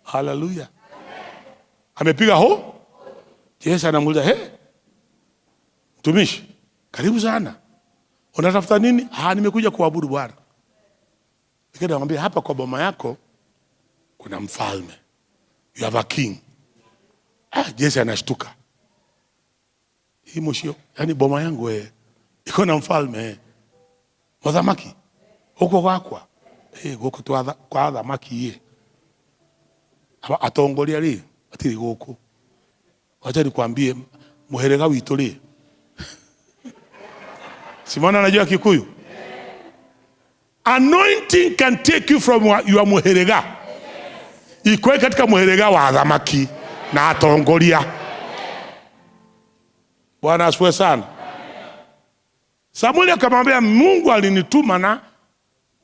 Haleluya. Amepiga ho. Yesu anamuuliza, "He? Mtumishi, karibu sana. Unatafuta nini?" "Ah, nimekuja kuabudu Bwana." Lakini anamwambia, "Hapa kwa boma yako kuna mfalme. You have a king." Ah, Jesse anashtuka. Hii mushio, yani boma yangu iko na mfalme. Muthamaki huko gwakwa guku kwa athamaki ye aba atongoria ri atiri guku. Wacha nikwambie, muherega witu ri, Simona anajua Kikuyu. Anointing can take you from your muherega, ikwe katika muherega wa athamaki na atongoria. Bwana asifiwe sana. Samueli akamwambia, "Mungu alinituma na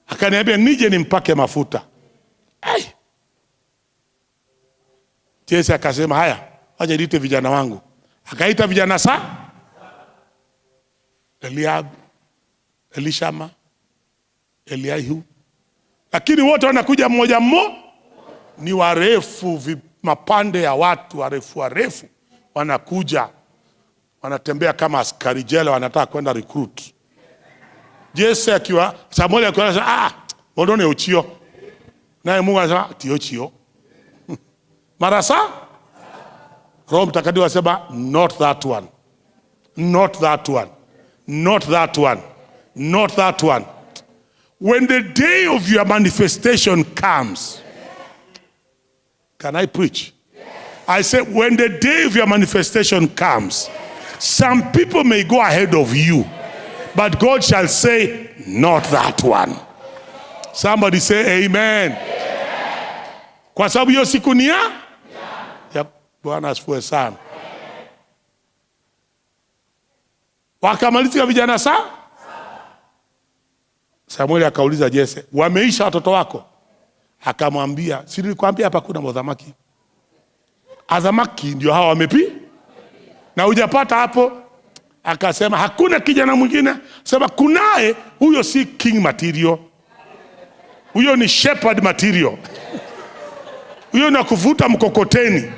akaniambia nije nimpake mafuta." Ai. Jesse akasema, "Haya, acha niite vijana wangu." Akaita vijana Eliab, Elishama, Eliahu. Lakini wote wanakuja mmoja mmoja, ni warefu mapande ya watu warefu warefu, wanakuja wanatembea kama askari jela, wanataka kwenda recruit. Jesse akiwa, Samuel akiwa anasema, "Ah, mbona ni uchio?" Naye Mungu anasema, "Ti uchio." Mara saa Roho Mtakatifu anasema, "Not that one. Not that one. Not that one. Not that one." When the day of your manifestation comes, can I preach? I say, when the day of your manifestation comes, some people may go ahead of you, but God shall say, "Not that one." Somebody say amen. Kwa sababu hiyo siku ni ya Bwana. Asifiwe sana. Wakamalizika vijana saa. Samueli akauliza Jese, "Wameisha watoto wako?" Akamwambia, "Si nilikwambia hapa kuna muthamaki? Athamaki ndio hawa wamepi na hujapata hapo." Akasema, "Hakuna kijana mwingine?" Sema, "Kunaye, huyo si king material, huyo ni shepherd material, huyo na kuvuta mkokoteni,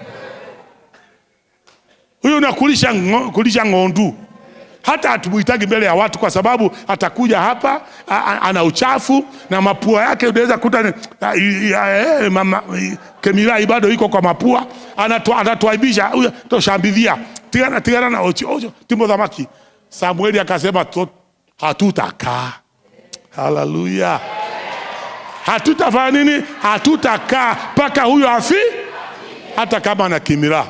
huyo na kulisha ng'ondu. Hata hatumuhitaji mbele ya watu kwa sababu atakuja hapa ana uchafu na mapua yake unaweza kuta mama, kemirai bado iko kwa mapua, anatuaibisha huyo, toshambidhia tigana tigana na ochi ocho timbo dhamaki." Samueli akasema, "Hatutakaa." Haleluya. Hatutafanya nini? Hatutakaa mpaka huyo afi, hata kama ana kimira.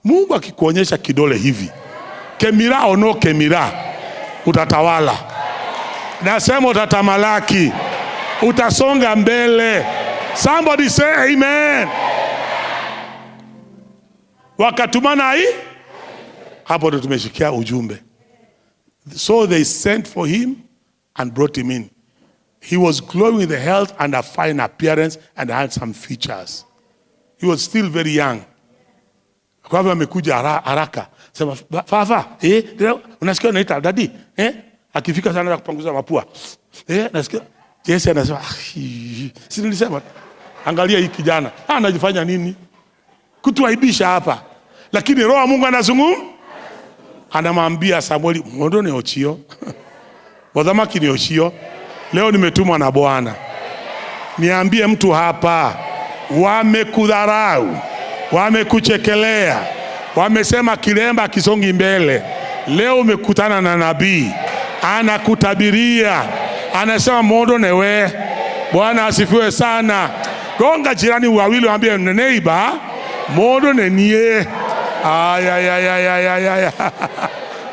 Mungu akikuonyesha kidole hivi, kemira ono kemira, utatawala. Nasema utatamalaki, utasonga mbele. Somebody say amen. Wakatumana hii, hapo ndo tumeshikia ujumbe. So they sent for him and brought him in. He was glowing with health and a fine appearance and handsome features. He was still very young. Kwa hivyo amekuja haraka. Sema, "Fafa, unasikia naita daddy?" Akifika sana kupanguza mapua. Nasikia Jesse anasema, "Ah, si nilisema angalia hii kijana. Ah, anajifanya nini? Kutuaibisha hapa." Lakini Roho wa Mungu anazungumza. Anamwambia Samueli, "Mundu ni ochio. Muthamaki ni ochio. Leo nimetumwa na Bwana. Niambie mtu hapa, wamekudharau, wamekuchekelea, wamesema kilemba kisongi mbele. Leo umekutana na nabii, anakutabiria, anasema mondo newe." Bwana asifiwe sana. Gonga jirani wawili, waambie neighbor, "Mondo nenie." Ay, ay, ay, ay, ay, ay, ay.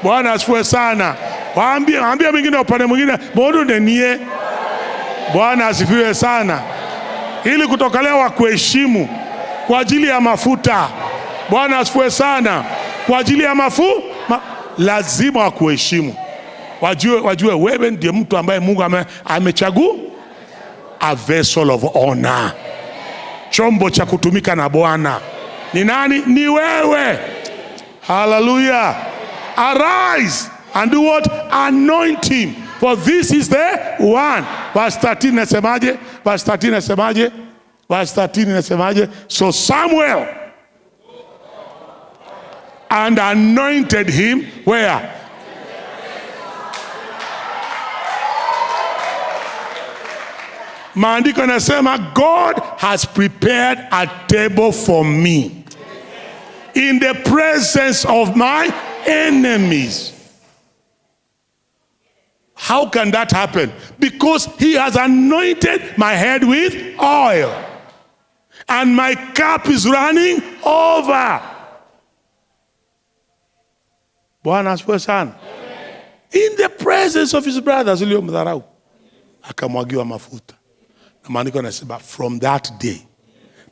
Bwana asifiwe sana. Waambie mwingine upande mwingine, "Mondo nenie." Bwana asifiwe sana. Ili kutoka leo wakuheshimu kwa ajili ya mafuta. Bwana asifiwe sana. Kwa ajili ya lazima wakuheshimu. Wajue wewe ndiye mtu ambaye Mungu amechagua, a vessel of honor. Chombo cha kutumika na Bwana. Ni nani? Ni wewe. Hallelujah. Arise and do what? Anoint him. For this is the one. Verse 13 nasemaje? Verse 13 nasemaje? Verse 13 nasemaje? So Samuel and anointed him where? Maandiko yanasema God has prepared a table for me in the presence of my enemies. How can that happen? Because he has anointed my head with oil and my cup is running over. Bwana asifiwe sana. In the presence of his brothers waliomdharau, akamwagiwa mafuta. Na maandiko yanasema from that day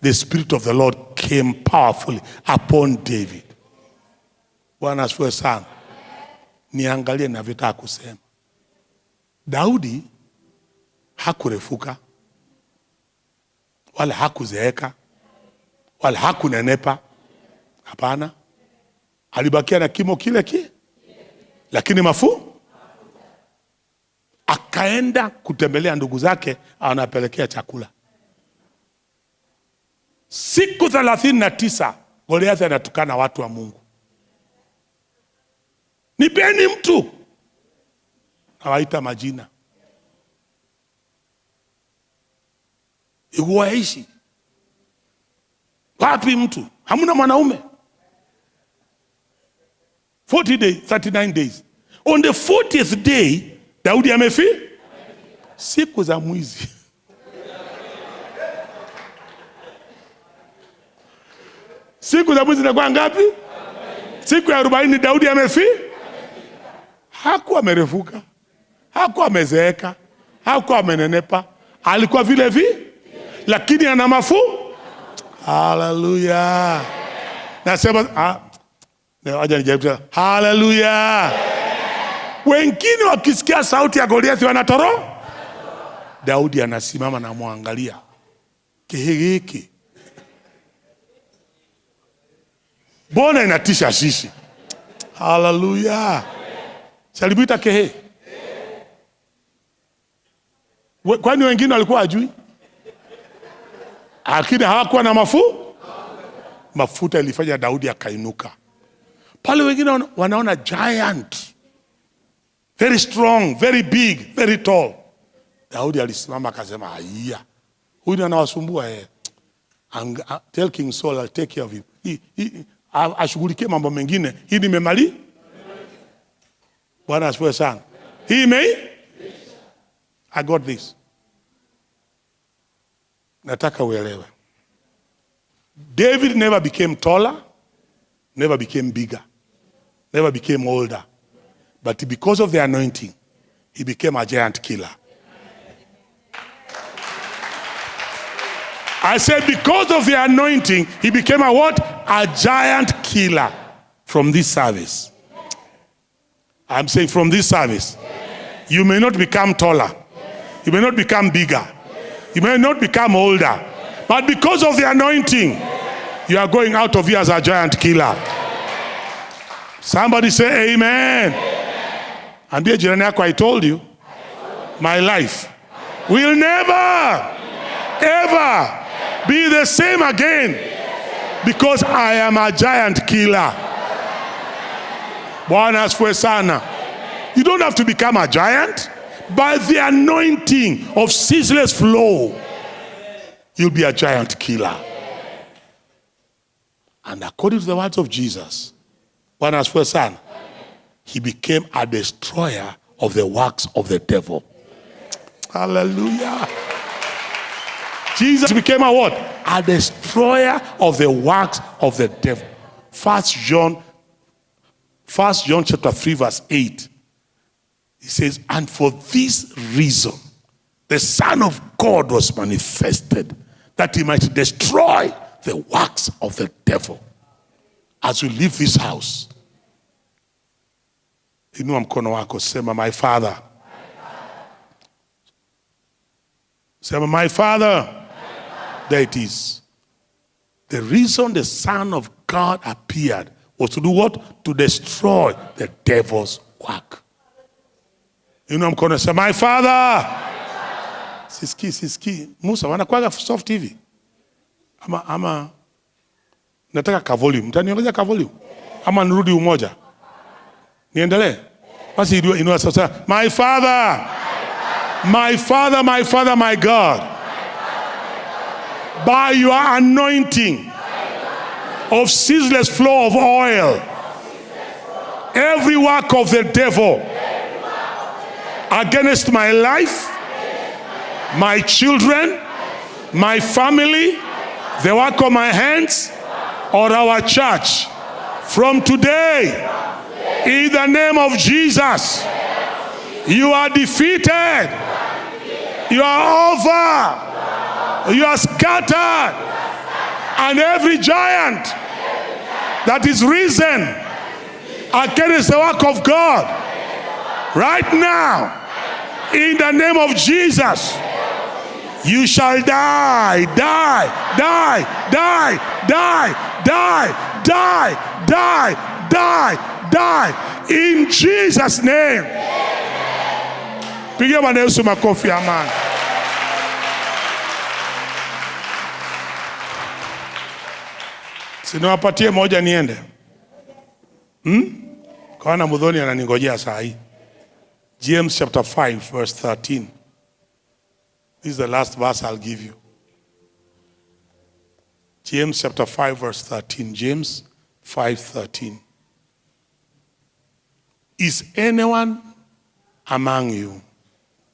the spirit of the Lord came powerfully upon David. Bwana asifiwe sana. Niangalie ninavyotaka kusema. Daudi hakurefuka wala hakuzeeka wala hakunenepa. Hapana, alibakia na kimo kile kile, lakini mafuu. Akaenda kutembelea ndugu zake, anapelekea chakula. Siku 39 Goliathi anatukana watu wa Mungu. Nipeni mtu, nawaita majina. Iguaishi wapi mtu? Hamuna mwanaume. 40 days, 39 days. On the 40th day Daudi amefi siku za mwizi. Siku za mwizi zinakuwa ngapi? Siku ya 40 Daudi amefi. Hakuwa amerefuka, hakuwa amezeeka, hakuwa amenenepa, alikuwa vile vi, lakini ana mafuu. Hallelujah. Nasema acha nijaribu. Hallelujah. Wengine wakisikia sauti ya Goliathi wanatoro. Daudi anasimama na muangalia. Kihiki. Mbona inatisha sisi? Hallelujah. Salimuita kehe. Kwani wengine walikuwa hajui? Lakini hawakuwa na mafu? Mafuta ilifanya Daudi akainuka. Pale wengine wanaona giant. Very strong, very big, very tall. Daudi alisimama akasema, "Haya. Huyu ndiye anawasumbua yeye. Tell King Saul I'll take care of him. Ashughulikie mambo mengine. Hii nimemali." Bwana asifiwe sana. Hii may I got this. Nataka uelewe. David never became taller, never became bigger, never became older. But because of the anointing, he became a giant killer. I said because of the anointing, he became a what? A giant killer from this service. I'm saying from this service. You may not become taller. You may not become bigger. You may not become older. But because of the anointing, you are going out of here as a giant killer. Somebody say amen. Ambia jirani yako, I told you, my life will never, ever be the same again because I am a giant killer. Bwana asifiwe sana. You don't have to become a giant. By the anointing of ceaseless flow, you'll be a giant killer. And according to the words of Jesus, Bwana asifiwe sana, he became a destroyer of the works of the devil. Hallelujah. Jesus became a what? A destroyer of the works of the devil. 1 John chapter 3 verse 8. He says, and for this reason, the Son of God was manifested, that he might destroy the works of the devil. As we leave this house, inua mkono wako, sema, my Father. Sema, my Father. There it is. The reason the Son of God appeared was to do what? To destroy the devil's work. Inua mkono sema, my father. Sisikii, sisikii. Musa, wanakuwaga soft hivi. Ama nataka ka volume. Mtaniongeza ka volume? Ama nirudi umoja? Niendelee? Basi inua sasa. My father. My father, my father, my God. By your anointing of ceaseless flow of oil, every work of the devil against my life, my children, my family, the work of my hands, or our church, from today, in the name of Jesus, you are defeated. You are over. You are scattered. And every giant that is risen against the work of God, right now, in the name of Jesus, you shall die, die, die, die, die, die, die, die, die, die, in Jesus' name. Pigia Bwana Yesu makofi, amen. Siniwapatie moja niende. Kawana Muthoni ananingojea saa hii. James chapter 5 verse 13. This is the last verse I'll give you. James chapter 5 verse 13. James 5:13. Is anyone among you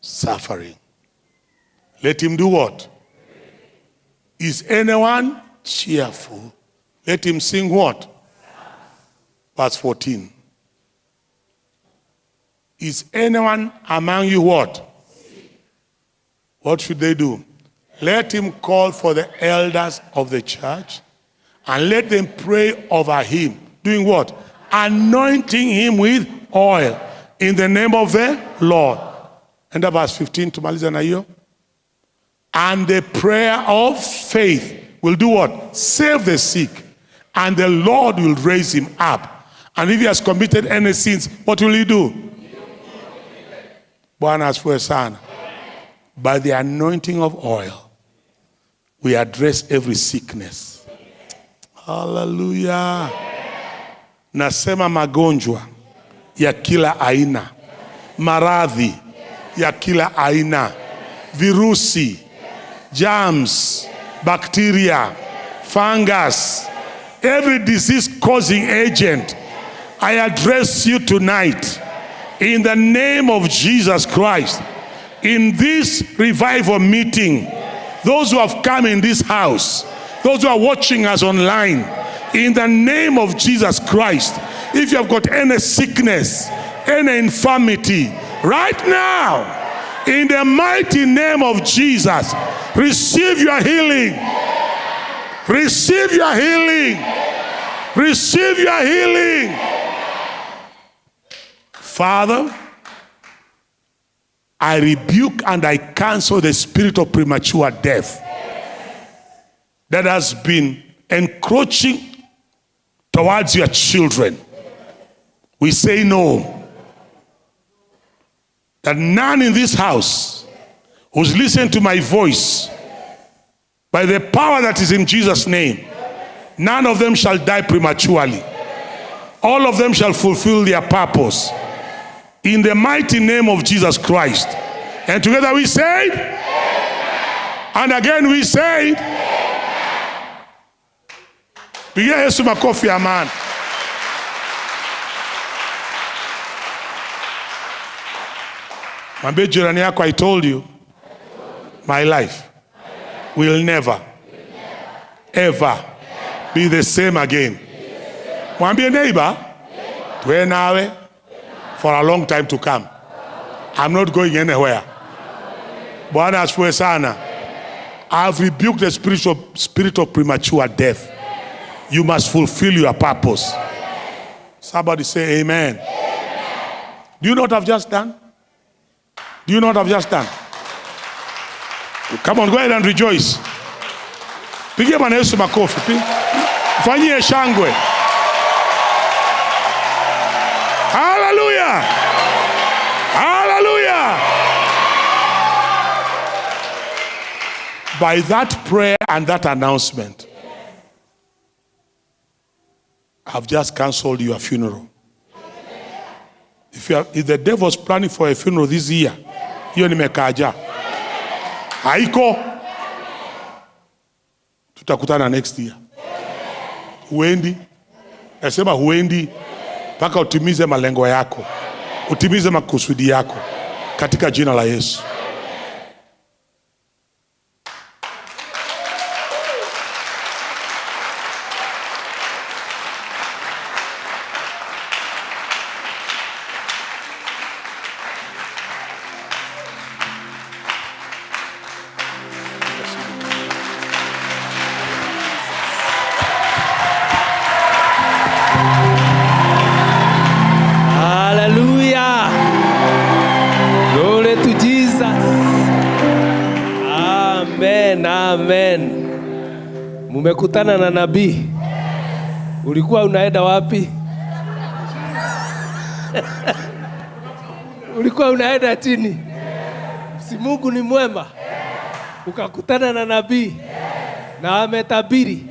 suffering? Let him do what? Is anyone cheerful? Let him sing what? Verse 14. Is anyone among you what? What should they do? Let him call for the elders of the church and let them pray over him. Doing what? Anointing him with oil in the name of the Lord. And verse 15, tumalize na hiyo. And the prayer of faith will do what? Save the sick. And the Lord will raise him up. And if he has committed any sins, what will he do? Bwana asifiwe sana. By the anointing of oil, we address every sickness. Hallelujah. Nasema magonjwa ya kila aina, maradhi ya kila aina, virusi, germs, bacteria, fungus, every disease causing agent, I address you tonight in the name of Jesus Christ. In this revival meeting, those who have come in this house, those who are watching us online, in the name of Jesus Christ, if you have got any sickness, any infirmity, right now, in the mighty name of Jesus, receive your healing. Receive your healing. Receive your healing. Father, I rebuke and I cancel the spirit of premature death that has been encroaching towards your children. We say no. That none in this house who's listened to my voice, by the power that is in Jesus' name, none of them shall die prematurely. All of them shall fulfill their purpose. In the mighty name of Jesus Christ. And together we say, and again we say, pigia Yesu makofi, amen. Mwambie jirani yako, I told you, my life will never, ever be the same again. Mwambie neighbor, tuwe nawe for a long time to come. I'm not going anywhere. Bwana asifiwe sana. I've rebuked the spirit of premature death. You must fulfill your purpose. Somebody say amen. Do you know what I've just done? Do you know what I've just done? Come on, go ahead and rejoice. Pigia Bwana Yesu makofi. Fanyie shangwe. Hallelujah. Hallelujah. By that prayer and that announcement, I've just cancelled your funeral. If the devil's planning for a funeral this year, hiyo nimekaja. Haiko. Tutakutana next year. Huendi. Nasema huendi mpaka utimize malengo yako. Utimize makusudi yako katika jina la Yesu. Hallelujah. Glory to Jesus. Amen, amen. Mumekutana na nabii. Ulikuwa unaenda wapi? Ulikuwa unaenda chini. Si Mungu ni mwema. Ukakutana na nabii. Na ametabiri.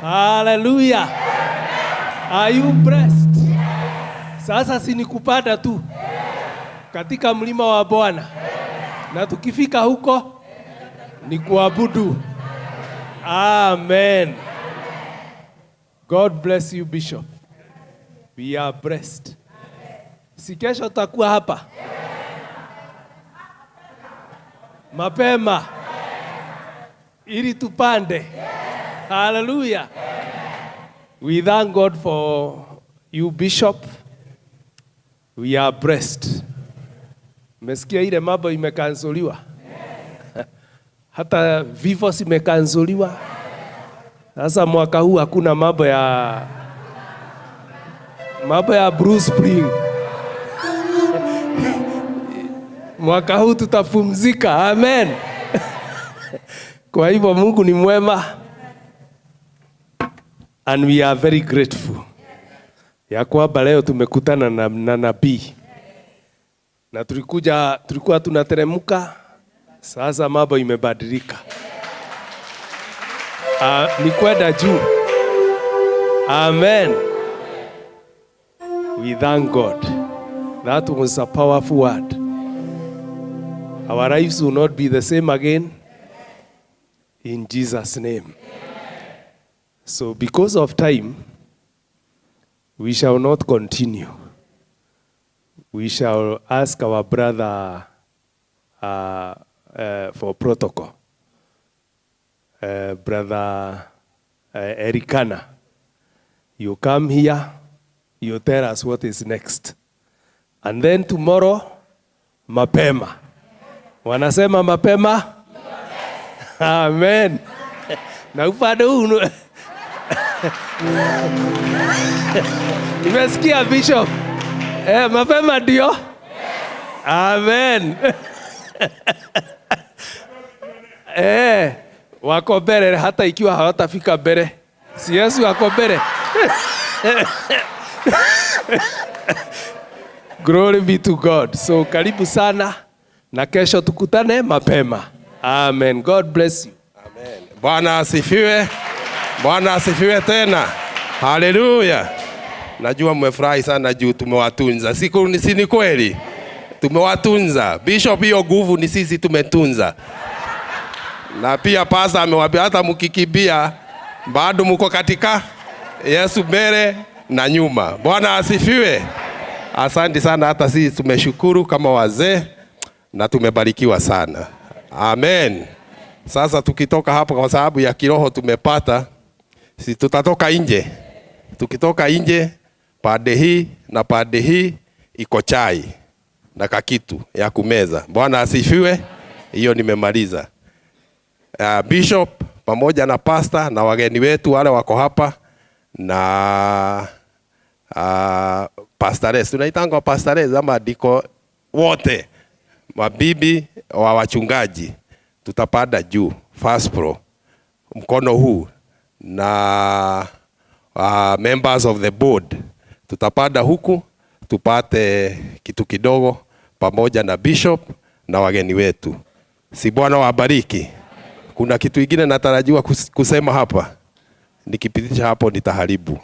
Hallelujah. Are you blessed? Sasa si ni kupanda tu katika mlima wa Bwana, na tukifika huko ni kuabudu. Amen. God bless you, Bishop. We are blessed. Si kesho tutakuwa hapa mapema ili tupande. Hallelujah. We thank God for you, Bishop. We are blessed. Mmesikia ile mambo imekanzuliwa? Hata vifo zimekanzuliwa. Sasa mwaka huu hakuna mambo ya Blue Spring. Mwaka huu tutapumzika. Amen. Kwa hivyo Mungu ni mwema. And we are very grateful ya kwamba leo tumekutana na nabii. Na tulikuwa tunateremka, sasa mambo imebadilika. Ni kwenda juu. Amen. We thank God. That was a powerful word. Our lives will not be the same again. In Jesus' name. So because of time, we shall not continue. We shall ask our brother for protocol. Brother Erikana, you come here, you tell us what is next. And then tomorrow, mapema. Wanasema mapema? Amen. Na upande huu nimesikia Bishop. Mapema ndio? Amen. Wako mbele hata ikiwa hawatafika mbele. Si Yesu wako mbele. Glory be to God. So karibu sana na kesho tukutane mapema. Amen. God bless you. Amen. Bwana asifiwe. Bwana asifiwe tena. Hallelujah. Najua mmefurahi sana juu tumewatunza. Siku si ni kweli? Tumewatunza. Bishop, hiyo nguvu ni sisi tumetunza. Na pia pastor amewaambia hata mkikimbia bado mko katika Yesu mbele na nyuma. Bwana asifiwe. Asante sana, hata sisi tumeshukuru kama wazee na tumebarikiwa sana. Amen. Sasa tukitoka hapo kwa sababu ya kiroho tumepata, si tutatoka nje. Tukitoka nje, pande hii na pande hii iko chai na kakitu ya kumeza. Bwana asifiwe. Hiyo nimemaliza. Bishop pamoja na pastor na wageni wetu wale wako hapa na pastores, tunaitanga pastores ama diko wote, mabibi wa wachungaji, tutapanda juu first pro mkono huu na members of the board tutapanda huku, Tupate kitu kidogo pamoja na bishop na wageni wetu. Si Bwana wabariki. Kuna kitu ingine natarajiwa kusema hapa, nikipitisha hapo nitaharibu.